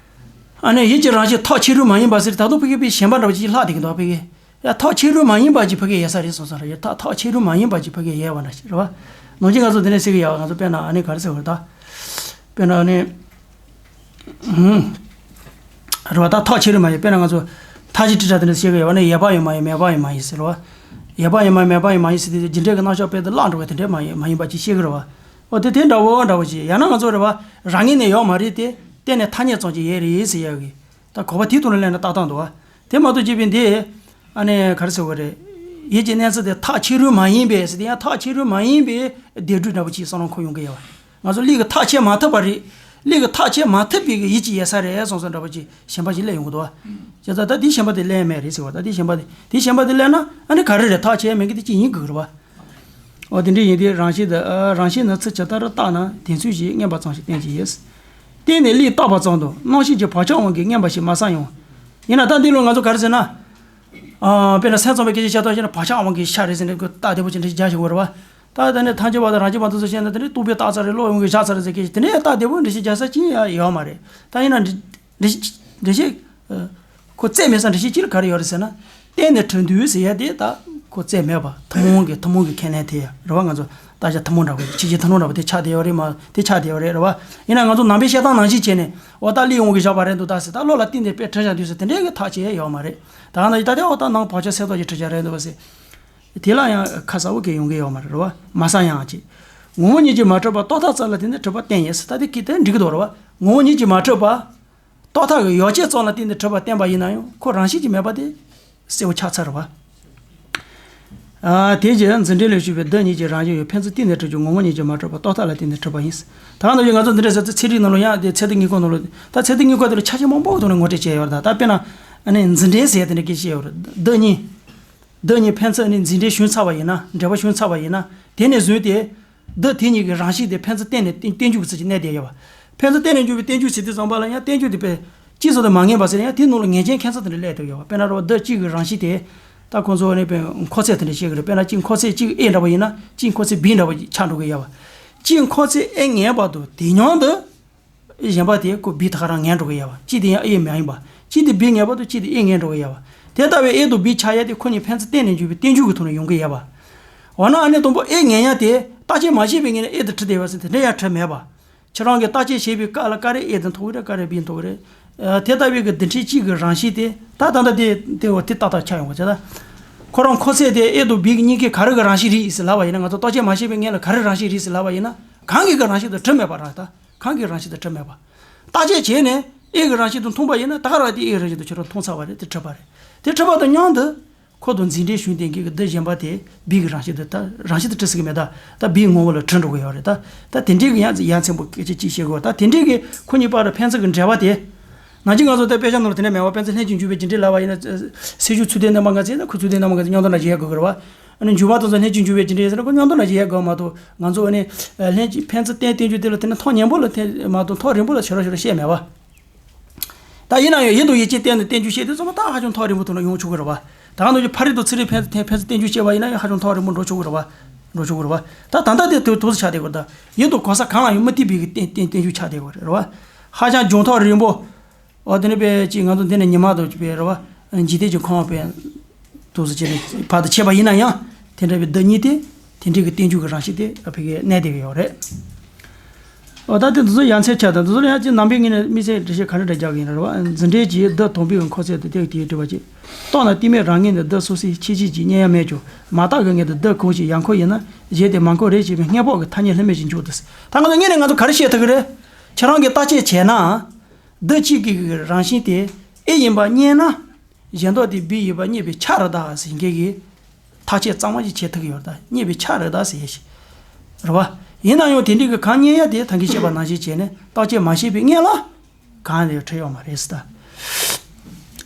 ཨ་ནི་ཡིད་ཀྱི་རང་བཞིན་ཐག་ཆོད་རུང་མ་ཡིན་པ་ཟེར་ད་དུང་ཕ་གི་དཔེ་གཞན་པ་འདྲ་བ་ཅིག་ལྷག་བསྡད་ཀྱི་འདུག་ཕ་གི། ཡ་ཐག་ཆོད་རུང་མ་ཡིན་པ་ཅིག་ཕ་གི་ཡོད་ས་རེད་གསུངས་སོང་ར། ཡ་ཐག་ཐག་ཆོད་རུང་མ་ཡིན་པ་ཅིག་ཕ་གི་ཡོད་པ་འདྲ་ཞིག་རེད་བ། ནང་བཞིན་ང་ཚོ་འདི་ནས་ཟེར་གི་ཡོད་བ། ང་ཚོ་དཔེར་ན་ཨ་ནི་ག་རེ་ཟེར་དགོས་རེད་ད། དཔེར་ན་ཨ་ནི། ཧུམ། རེད་བ། ད་ཐག་ཆོད་རུང་མ་ཡིན། དཔེར་ན་ང་ཚོ་མཐའ་བཞི་ཁྲི་ཕྲག་དེ་འདྲ་ཟེར་གི་ཡོད་བ་ནི་ཡོད་པ་ཡང་མ་ཡིན་མེད་པ་ཡང་མ་ཡིན་ཟེར་བ། ཡོད་པ་ཡང་མ་མེད་པ་ཡང་མ་ཡིན་ཟེར་དུས་རྒྱུ་འབྲས་ཀྱི་རྣམ་གཞག་དཔེ་དེ་བརླག་འགྲོ་བ་དེ་འདྲས་མ་ཡིན་མ་ཡིན་པ་ཅིག་བཤད་གི་རེད་བ། འོ་དེ་དེ་འདྲ་བོ་འདྲ་བོ་ཅིག་ཡང་ན་ང་ཚོ་རེད་བ། རང་ངོས་ནས་ཡོད་མ་རེད་དེ། གཏན་ནས་ཐ་སྙད་ཙམ་ཅིག་ཡོད་རེད་ཟེར་ཡག་གི། ད་གོ་བ་དེའི་ཐོག་ནས་གླེང་ན་ཏག་ཏག་འདུག་བ། དེ་མ་གཏོགས་བྱས་པའི་འདི། ཨ་ནི་ག་རེ་ཟེར་དགོས་རེད། ཡིད་ཀྱི་གནས་ཚུལ་དེ་ཐག་ཆོད་རུང་མ་ཡིན་པའི་ཟེར་དེ་ཡང་ཐག་ཆོད་རུང་མ་ཡིན་པའི་བདེན་གྲུབ་འདྲ་བོ་ཅིག་བསམ་བློ་འཁོར་ཡོང་གི་ཡོད་བ། ང་ཚོ་གླུ་གིས་ཐག་བཅད་མ་ཐུབ་པ་རེད། གླུ་གིས་ཐག་བཅད་མ་ཐུབ་པའི་གི་ཡིད་ཀྱི་ཡོད་ས་རེད་གསུངས་སོང་འདྲ་བོ་ཅིག་ཞེན་པ་ཅིག་སླེབས་ཡོང་གི་འདུག་བ། བྱས་ཙང་ད་དེ་ཞེན་པ་དེ་སླེབས་མེད་རེད་ཟེར་བ། ད་དེ་ཞེན་པ་དེ་དེ་ཞེན་པ་དེ་སླེབས་ན་ཨ་ནི་ག་རེ་རེད། ཐག་བཅད་མེད་གི་དེ་ཅི་ཡིན་དགོས་རེད་བ། འོ་དེ་འདྲ་ཡིན་དུས་རང་བཞིན་དུ་ཨ་རང་བཞིན་ནི་ཚུལ་ཇི་ལྟར་བརྟགས་ན་དེ་ཚུལ་བཞིན་ངེས་པ་ཙམ་ཞིག་བསྟན་གྱི་ཡོད། གཏན་ནས་གླུས་བཏགས་པ་ཙམ་དུ་རྣམ་ཤེས་ཀྱི་བག་ཆགས་དབང་གིས་ངེས་པ་ཞིག་མ་གསལ་ཡང་། ཡིན་ན་ད་འདི་ལོ་ང་ཚོ་ག་རེ་ཟེར་ན། ཨ་དཔེར་ན་སེམས་ཙམ་པའི་སྐད་ཆ་བཤད་སྟངས་བཤད་ན་བག་ཆགས་དབང་གིས་ཤར་རེད་ཟེར་ནས་ཁོ་རྟགས་དེ་པོ་ཅིག་འདྲ་ཞིག་རྒྱག་ཤེས་དགོས་རེད་བ། ད་དེ་ནས་ཐམས་ཅད་པ་དང་རང་བཞིན་མ་མཐུན་ཚུལ་བཤད་ན་དེ་ནས་རྟོག་པས་བཏགས་ཚར་རེད། བློས་དབང་གིས་བཞག་ཚར་རེད་ཟེར་སྐད་ཆ་དེ་ནས་རྟགས་དེ་པོ་འགྲེལ་བཤད་རྒྱག་ས་ཅི་ཡང་ཡོད་མ་རེད། ད་ཡིན་ན་འགྲེལ་བཤད་འགྲེལ་བཤད་འགྲེལ་བཤད། ཁོ་རྩད་མེད་ས་འགྲེལ་བཤད་ཅི་ལ་ག་རེ་ཡོད་རེད་ཟེར་ན། གཏན་ནས་གྲུབ་འདུག་ཟེར་ཡ་དེ་ད་ཁོ་རྩད་མེད་པ། ཐུན་མོང་གི་ཐུན་མོང་གི་ཁས་ལེན་དེ་རེད་བ། ང་ཚོ་བརྟག་དཔྱད་ཐུན་མོང་འདྲ་བོ་ཕྱི་རྒྱལ་ཐུན་མོང་འདྲ་བོ་དེ་ཆགས་བསྡད་ཡོད་རེད་མ་དེ་ཆགས་བསྡད་ཡོད་རེད་རེད་བ། ཡིན་ན་ང་ཚོ་ནང་པའི་བཤད་སྟངས་ནང་བཞིན་བྱས་ནས་འོ་ད་གླུའི་དབང་གིས་བཞག་པ་རེད་འདུག་ད་ཟེར། ད་བློ་ལ་གཏིང་ནས་དཔེ་དྲི་བཞག་འདུག་ཟེར་དེ་འདྲའི་གི་ཐག་བཅད་ཡ་ཡོད་མ་རེད། ད་ག་ན་ད་ལྟ་འོ་ད་ནང་བག་ཆགས་གསལ་རྟོགས་ཀྱི་དྲི་བཞག་རེད་འདུག་བ་ཟེར། དེ་ལ་ཡང་ཁ་གསལ་པོ་གང་ཡང་ཡོང་གི་ཡོད་མ་རེད་རེད་བ། མ་གསལ་ཡང་ཅིག་ངོ་བོ་ཉིད་ཀྱིས་མ་གྲུབ་པ་རྟོག་ཐབས་རྩ་ལ་བརྟེན་ནས་གྲུབ་པ་བསྟན་ཡོད་ཟེར། ད་དེ་གི་དེ་འགྲིག་གི་འདུག་རེད་བ། ངོ་བོ་ཉིད་ཀྱིས་མ་གྲུབ་པ། རྟོག་ཐབས་ཀྱི་ཡོ་བྱད་ཙམ་ལ་བརྟེན་ནས་གྲུབ་པ་བསྟན་པ་ཡིན་ན་ཡང་ཁོ་རང་བཞིན་གྱིས་མེད་པ་དེ་གསལ་པོ་ཆགས་ཚར་བ། ཨ་དེ་རྗེས་འཛིན་འགྲེལ་ལས་ཞུས་པའི་བདག་ཉིད་ཀྱི་རང་བཞིན་ཡང་ཕན་ཚུན་གཏན་ནས་གྲུབ་ཀྱང་ངོ་བོ་ཉིད་ཀྱིས་མ་གྲུབ་པར་རྟོག་ཐབས་ལ་བརྟེན་ནས་གྲུབ་པ་ཡིན། ད་ག་ནང་བཞིན་ང་ཚོ་འདི་འདྲ་ཟེར་ཚེ་ཚན་རིག་ནང་ལ་ཡང་དེ་ཚད་ལྡན་དངོས་ཁུངས་ནང་ལ་ད་ཚད་ལྡན་དངོས་ཁུངས་དེ་ལ་ཆ་ཤས་མང་པོ་ཐོག་ནས་ངོ་སྤྲོད་བྱས་ཡོད་རེད། ད་ད་དཔེར་ན་ཨ་ནི་འཛིན་འགྲེལ་ཟེར་དེ་འདྲ་སྐད་ཆ་བཤད་ཡོད་རེད། བདག་ཉིད། བདག་ཉིད་ཕན་ཚུན་ཨ་ནི་འཛིན་འགྲེལ་བྱུང་ཚར་བ་ཡིན་ན། འགྲེལ་པ་བྱུང་ཚར་བ་ཡིན་ན་དེ་ནས་བཟུང་སྟེ། བདག་དེ་ཉིད་ཀྱི་རང་བཞིན་དེ་ཕན་ཚུན་གཏན་ནས་བསྟན་བསྟན་འགྱུར་གྱི་ཚུལ་གྱིས་གནས་བསྡད་ཡོད་པ། ཕན་ཚུན་གཏན་ནས་འཇུག་པའི་བསྟན་འགྱུར་ཟེར་དུས་ཙམ་པ་ལ་ཡང་བསྟན་འགྱུར་དེ་དཔེ་གཅིག་ཙམ་དུ་མ་ངེས་པ་ཟེར་ན་ཡང་དེའི་ནང་ལ་ངེས་ཅན་ཁྱད་མཚར་དེ་འདྲ་སླེབས་ཐུབ་ཡོད་པ། དཔེར་ན་རེད་བ། བདག་གཅིག་གི་རང་བཞིན་དེ། ད་ཁོང་ཚོ་ནི་དཔེ་འཁོར་ཚད་དེ་འདྲ་བཤད་གི་རེད། དཔེར་ན་གཅིག་འཁོར་ཚད་གཅིག་ཨེ་འདྲ་བ་ཡིན་ན་གཅིག་འཁོར་ཚད་བི་འདྲ་བ་ཆགས་འགྲོ་གི་ཡོད་པ། གཅིག་འཁོར་ཚད་ཨེ་ངེས་པ་དང་དེ་མཉམ་དུ། གཞན་པ་དེ་ཁོ་བི་དེ་ག་རང་ངེས་འགྲོ་གི་ཡོད་པ། གཅིག་དེ་ཡང་ཨེ་མ་ཡིན་པ། གཅིག་དེ་བི་ངེས་པ་དང་གཅིག་དེ་ཨེ་ངེས་འགྲོ་གི་ཡོད་པ། དེ་ལྟ་བུའི་ཨེ་དང་བི་ཆགས་ཡ་དེ་ཁོ་གཉིས་ཕན་ཚུན་གཏན་ནས་འཇུག་པའི་བསྟན་འགྱུར་གྱི་ཐོག་ནས་ཡོང་གི་ཡོད་པ། འོ་ན་ཨ་ནི་དང་པོ་ཨེ་ངེས་ཡ་དེ་བརྟག་དཔྱད་མ་བྱས་པའི་ངོས་ནས་ཨེ་དེ་གྲུབ་བསྡད་པ་ཟེར་དེ་འདྲ་ཡང་གྲུབ་མེད་པ། ཁྱེད་རང་གིས་བརྟག་དཔྱད་བྱས་པའི་སྐབས་ལ་ཀ་རེ་ཨེ་དེ་མཐོང་གི་རེད། ཀ་རེ་བི་མཐོང་གི་རེད། ཨ་དེ་ལྟ་བུའི་གི་འདི་འདྲའི་གཅིག་གི་རང་བཞིན་དེ་ད་ད་ལྟ་དེ་དེ་འོ་དེ་ཏག་ཏག་ཆགས་ཡོང་གི་བྱས་ད། ཁོ་རང་འཁོར་ཚད་དེ་ཨེ་དང་བི་གི་གཉིས་ཀའི་ག་རེ་གི་རང་བཞིན་རེད་ཟེར་ལབ་པ་ཡིན་ན། ང་ཚོ་བརྟག་དཔྱད་མ་བྱས་པའི་ངོས་ལ་ག་རེ་རང་བཞིན་རེད་ཟེར་ལབ་པ་ཡིན་ན་གང་གི་གི་རང་བཞིན་དང་གྲུབ་མེད་པ་རང་ད། གང་གི་རང་བཞིན་དང་གྲུབ་མེད་པ། བརྟག་དཔྱད་བྱས་ནས་ཨེ་གི་རང་བཞིན་དང་མཐུན་པ་ཡིན་ན་ད་ག་རང་དེ་ཨེ་རང་བཞིན་དང་ཁྱོད་རང་མཐོང་ཚར་བ་རེད། དེ་གྲུབ་པ་རེད། དེ་གྲུབ་པ་དང་མཉམ་དུ་ཁོ་དང་འཛིན་འགྲེལ་བྱུང་བསྡད་མཁན་གྱི་འདི་གཞན་པ་དེ་བི་གི་རང་བཞིན་དུ་ད་རང་བཞིན་དུ་གྲུབ་སྲིད་ཀྱི་མེད། ད་ད་བིའི་ངོ་བོ་ལ་གྲུབ་འགྲོ་གི་ཡོད་རེད། ད་ད་དེ་འདྲའི་གི་ཡ་ཡ་མཚན་པོ་སྐད་ཆ་གཅིག་བཤད་དགོས། ད་དེ་འདྲའི་གི་ཁོ་གཉིས་བར་དུ་ཕན་ཚུན་གྱི་འབྲེལ་བ་དེ། ནང་བཞིན་ང་ཚོ་ད་དཔེ་ཆ་ནང་ལ་དེ་འདྲ་མེད་པ། དཔེ་མཚོན་ལྷན་ཅིག་འཇུག་པའི་རྒྱུ་འབྲས་ལབ་པ་ཡིན་ན། སེལ་འཇུག་ཚུལ་ལྡན་རྣམ་པ་ལྔ་ཟེར་ན་ཁོ་ཚུལ་ལྡན་རྣམ་པ་ལྔ་ཟེར་མཉམ་དུ་འདྲ་ཞིག་ཡོད་དགོས་ཀྱི་རེད་བ། ཨ་ནི་འཇུག་པ་དེ་ཚོ་ལྷན་ཅིག་འཇུག་པའི་རྒྱུ་འབྲས་ཟེར་ན་ཁོ་མཉམ་དུ་འདྲ་ཞིག་ཡོད་དགོས་མ་གཏོགས། ང་ཚོ་ཨ་ནི་ལྷན་ཅིག་ཕན་ཚུན་བསྟན་བསྟན་རྒྱུ་དེ་ལ་དེ་ནི་ཐོག་ཉེ་པོ་ལ་དེ་མ་གཏོགས་ཐོག་རིང་པོ་ལ་ཕྱི་རོལ་ཕྱི་རོལ་བཤད་མེད་པ། ད་ཡིན་ན་ཡང་ཡིད་དང་ཡིད་ཆེས་བསྟེན་ནས་བསྟན་བཅོས་བཤད་དུས་ཙམ་པ་ད་ཧ་ཅང་ཐག་རིང་པོ་ཐུག་ན་ཡོང་ཆོག་གི་རེད་བ། ད་ག་ནང་བཞིན་ཕ་རོལ་ཏུ་ཚིག་རིགས་ཕན་ཚུན་ཕན་ཚུན་བསྟན་བཅོས་བྱས་པ་ཡིན་ན་ཡང་ཧ་ཅང་ཐག་རིང་པོ་འགྲོ་ཆོག་གི་རེད་བ། འགྲོ་ཆོག་གི་རེད་བ། ད་ད་ལྟ་དེ་དུས་དུས་སུ་ཆགས་བསྡད་ཡོད་ད། ཡིད་དང་གང་ཟག་གང་ལ་ཡང་མི་གཏིགས་པའི་གི་བསྟན་བསྟན་བསྟན་བཅོས་ཆགས་བསྡད་ཡོད་རེད་བ། ཧ་ཅང་རྒྱང་ཐག་རིང་པོ། འོ་དེ་ནས་པས་ཅིག་ང་ཚོ་འདི་ནས་ཉི་མ་དང་པས་རེད་བ། འཇིག་རྟེན་གྱི་ཁམས་པས། དུས་སུ་བྱས་ནས་བར་དུ་ཆད་པ་ཡིན་ན་ཡང་དེ་འདྲ་བའི་བདག་ཉིད་དེ་དེ་འདྲའི་གི་བསྟན་བཅོས་ཀྱི་རང་བཞིན་དེ་ཨ་ཕ་གི་གནས་བསྡད་ཀྱི་ཡོད་རེད། འོ་ད་དེ་འདི་ཚོ་ཡ་མཚན་ཆགས་དང་འདི་ཚོ་ལ་ཡང་ཅིག་ནང་པའི་ངོས་ནས་དམིགས་བསལ་འགྲེལ་བཤད་ག་རེ་འདྲ་རྒྱག་གི་ཡིན་རེད་བ། འཛིན་གྲྭའི་གྱི་བདག་དང་པོའི་གི་མཁོ་ཚད་དེ་དེ་དེའི་དྲི་བ་ཅིག་རྟོགས་ན་གཏིང་མེད་རང་ངོས་ནས་བདག་སོ་སོའི་ཁྱད་ཆོས་ཀྱི་རྙེད་ཡ་མེད་ཀྱང་མ་བརྟགས་ཀྱི་ངོས་ནས་བདག་གང་ཞིག་ཡང་ཁོ་ཡིན་ན་གཞན་དེ་མ་ཁོ་རེད་ཅེས་པའི་བརྙས་པོ་གི་ཐ་སྙད་ལྷད་མེད་ཅིག་འཇོག་ཏུ། ད་ང་ཚོ་ངོས་ནས་ང་ཚོ་ག་རེ་བཤད་ཐུབ་ཀྱི་རེད། ཁྱེད་རང་གིས་བརྟག་དཔྱད་བྱས་ན། བདག་གཅིག་གི་རང་བཞིན་དེ་ཨེ་ཡིན་པ་རྙེད་ན། གཞན་དག་དེ་བི་ཡིན་པ་རྙེད་པའི་ཆ་རེད་ད་ཟེར་མཁན་གྱི་ཐག་གཅོད་གཙང་མ་ཞིག་བྱེད་ཐུབ་ཀྱི་ཡོད་རེད་ད། རྙེད་པའི་ཆ་རེད་ད་ཟེར་ཡ་ཞིག་རེད་བ། ཡིན་ན་ཡང་དེ་འདྲའི་གི་གང་རྙེད་ཡ་དེ་ད་གིན་བཤད་པ་ནང་བཞིན་བྱས་ནས་བརྟག་དཔྱད་མ་བྱས་པའི་སྔོན་ལ་གང་ལས་འཕྲད་ཡོད་མ་རེད་ཟེར་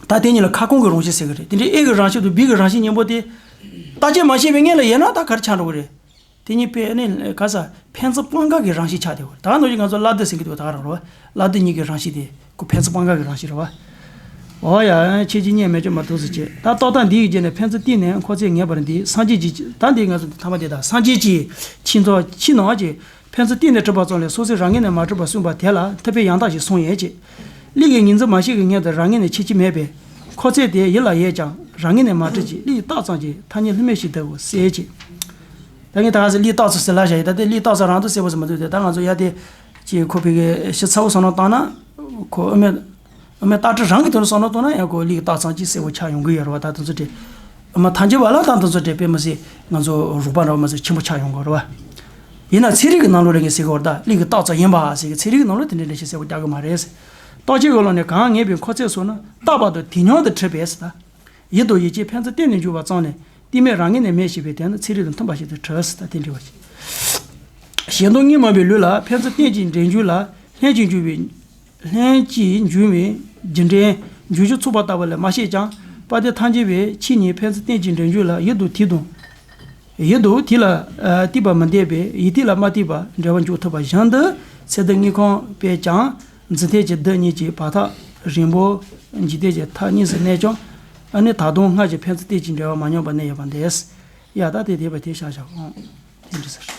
ད། ད་དེ་གཉིས་ལ་ཁ་སྐོང་གི་རང་བཞིན་ཟེར་གི་རེད། དེ་འདྲའི་ཨེ་གི་རང་བཞིན་དང་བི་གི་རང་བཞིན་གཉིས་པོ་དེ་བརྟག་དཔྱད་མ་བྱས་པའི་སྔོན་ལ་ཡིན་ན་ད་ག་རེ་ཆགས་འགྲོ་གི་རེད། དེ་གཉིས་པོ་ནི་ག་ས་ཕན་ཚུན་སྤངས་འགལ་གྱི་རང་བཞིན་ཆགས་བསྡད་ཡོད། ད་ནང་བཞིན་ང་ཚོ་བླ་འདི་ཟེར་གྱི་འདུག་ད་ག་རང་རེད་བ། བླ་འདི་གཉིས་ཀྱི་རང་བཞིན་དེ་ཁོ་ཕན་ཚུན་སྤངས་འགལ་གྱི་རང་བཞིན་རེད་བ། འོ་ཡ་ཁྱེད་ཀྱིས་རྙེད་མེད་ཀྱང་མ་ཐུབ་ཟེར་བྱས། ད་རྟོག་བཏང་འདི་ཡི་རྗེས་ནས་ཕན་ཚུན་གཏིང་ནས་མཁོ་ཚད་ངེས་པར་འདི་སངས་རྒྱས་ཀྱི་ད་འདི་ང་ཚོ་ཐ་མ་དེ་དང་སངས་རྒྱས་ཀྱི་ཁྱིམ་ཚང་ཕྱི་ནང་གི་ཕན་ཚུན་གཏིང་ནས་གྲུབ་པ་ཙམ་ལས་སོ་སོའི་རང་ངོས་ནས་མ་གྲུབ་པ་གསུངས་པ་དེ་ལ་ཐུབ་པའི་ཡང་དག་ཞིག་གསུངས་ཡོད་ཅེས། གླུ་གི་ཉིང་མཚམས་མ་ཤེས་ཀྱི་སྔོན་དུ་རང་ངོས་ནས་ཁྱད་ཆོས་མེད་པས། མཁོ་ཚད་དེ་ཡིད་ལ་ཡོད་ཀྱང་རང་ངོས་ནས་མ་གྲུབ་ཅིང་གླུ་ཡི་རྟགས་ཙམ་གྱིས་ཐ་སྙད་ལྷད་མེད་ཞིག་བསྡུ་དགོས་ཟེར་ཅིག་ད་ངས་ད་ག་ཟེ་གླུ་ཡི་རྟགས་ཙམ་ཟེར་ལབ་བཞག་ཡིན། ད་དེ་གླུ་ཡི་རྟགས་ཙམ་རང་དུ་གསལ་པོ་ཟེར་མ་ཐུབ་དེ། ད་ང་ཚོ་ཡ་དེ་ཅིག་ཁོ་ཕ་གི་ཞིབ་ཚགས་པོ་བསམ་བློ་བཏང་ན་ཁོ་ཨ་མའི་ཨ་མའི་རྟ་དྲེལ་རང་གི་དོན་ལ་བསམ་བློ་བཏང་ན་ཡང་ཁོ་གླུ་ཡི་རྟགས་ཙམ་གྱིས་གསལ་པོ་ཆགས་ཡོང་གི་ཡོད་རེད་བ། ད་དེ་ཚོ་དེ་ཨ་མ་ཐམས་ཅད་པ་ལ་ད་དེ་ཚོ་དེ་དཔེ་མི་སྲིད་ང་ཚོ་རོགས་པ་འདྲ་བ་མི་སྲིད་ཆེན་པོ་ཆགས་ཡོང་གི་ཡོད་རེད་བ། ཡིན་ན་ཚན་རིག་གི་ནང་ལོགས་ལ་ངས་ཟེར་གི་ཡོད་རེད། ད་གླུ་གི་རྟགས་ཙམ་ཡིན་པ་ཟེར་གི་ཚན་རིག་གི་ནང་ལོགས་དེ་འདྲའི་འགྲེལ་བཤད་གསལ་པོ་རྒྱག་གི་མ་རེད་ཟེར། རྟོག་བཅས་ཀྱི་ཀློང་ནས་གང་ངེས་པའི་མཁོ་ཚད་སོགས་ནི་རྟག་པར་དུ་དེ་སྙོམས་དུ་གྲུབ་པས་ཟེར་ད། ཡིད་དང་ཡིད་ཆེས་ཕན་ཚུན་གཏིང་ནས་འཇུག་པ་ཙམ་ལས་གཏིང་མེད་རང་ངོས་ནས་མེད་ཅེས་པའི་དོན་ནི་ཚན་རིག་དང་མཐུན་པ་ཞིག་ཏུ་གྲུབ་ཟེར་ད། དེ་འདྲ་བ་ཞིག་གཞན་དོན་གཉིས་སྨྲ་བའི་ལུགས་ལ་ཕན་ཚུན་རྟེན་ཅིང་འབྲེལ་འབྱུང་ལ་ལྷན་ཅིག་འབྱུང་བའི་ལྷན་ཅིག་འབྱུང་བའི་རྒྱུ་འབྲས་འབྱུང་ཞིང་ཚོགས་པ་ལྟ་བུ་ལས་མ་བཤད་ཀྱང་། དཔལ་ལྡན་ཐམས་ཅད་པའི་ཆོས་ཉིད་ཕན་ཚུན་རྟེན་ཅིང་འབྲེལ་འབྱུང་ལ་ཡིད་དང་དེ་དང་། ཡིད་དུ་དེ་ལ་གཏིགས་པ་མི་འདོད་པས་ཡིད་དེ་ལ་མ་གཏིགས་པ་འབྲེལ་བར་འཇུག་ཐུབ་པ་བཞིན་དུ་ཚེ་འདི་དངོས་ཁམས་པས་ཀྱང་འཛིན་ཐེབས་ཀྱི་བདག་ཉིད་ཀྱི་བར་ཐག་རིང་པོ་འཇིག་རྟེན་གྱི་མཐའ་གཉིས་སུ་གནས་ཀྱང་ཨ་ནི་ད་དུང་སྔར་གྱི་ཕན་ཚུན་རྟེན་ཅིང་འབྲེལ་བ་མ་ཉམས་པར་གནས་ཡོད་པ་འདི། ཡ་ད་དེ་དེ་བས་དེ་བཞག་བཞག་ཨང་། དེ་འདྲ་ཟེར།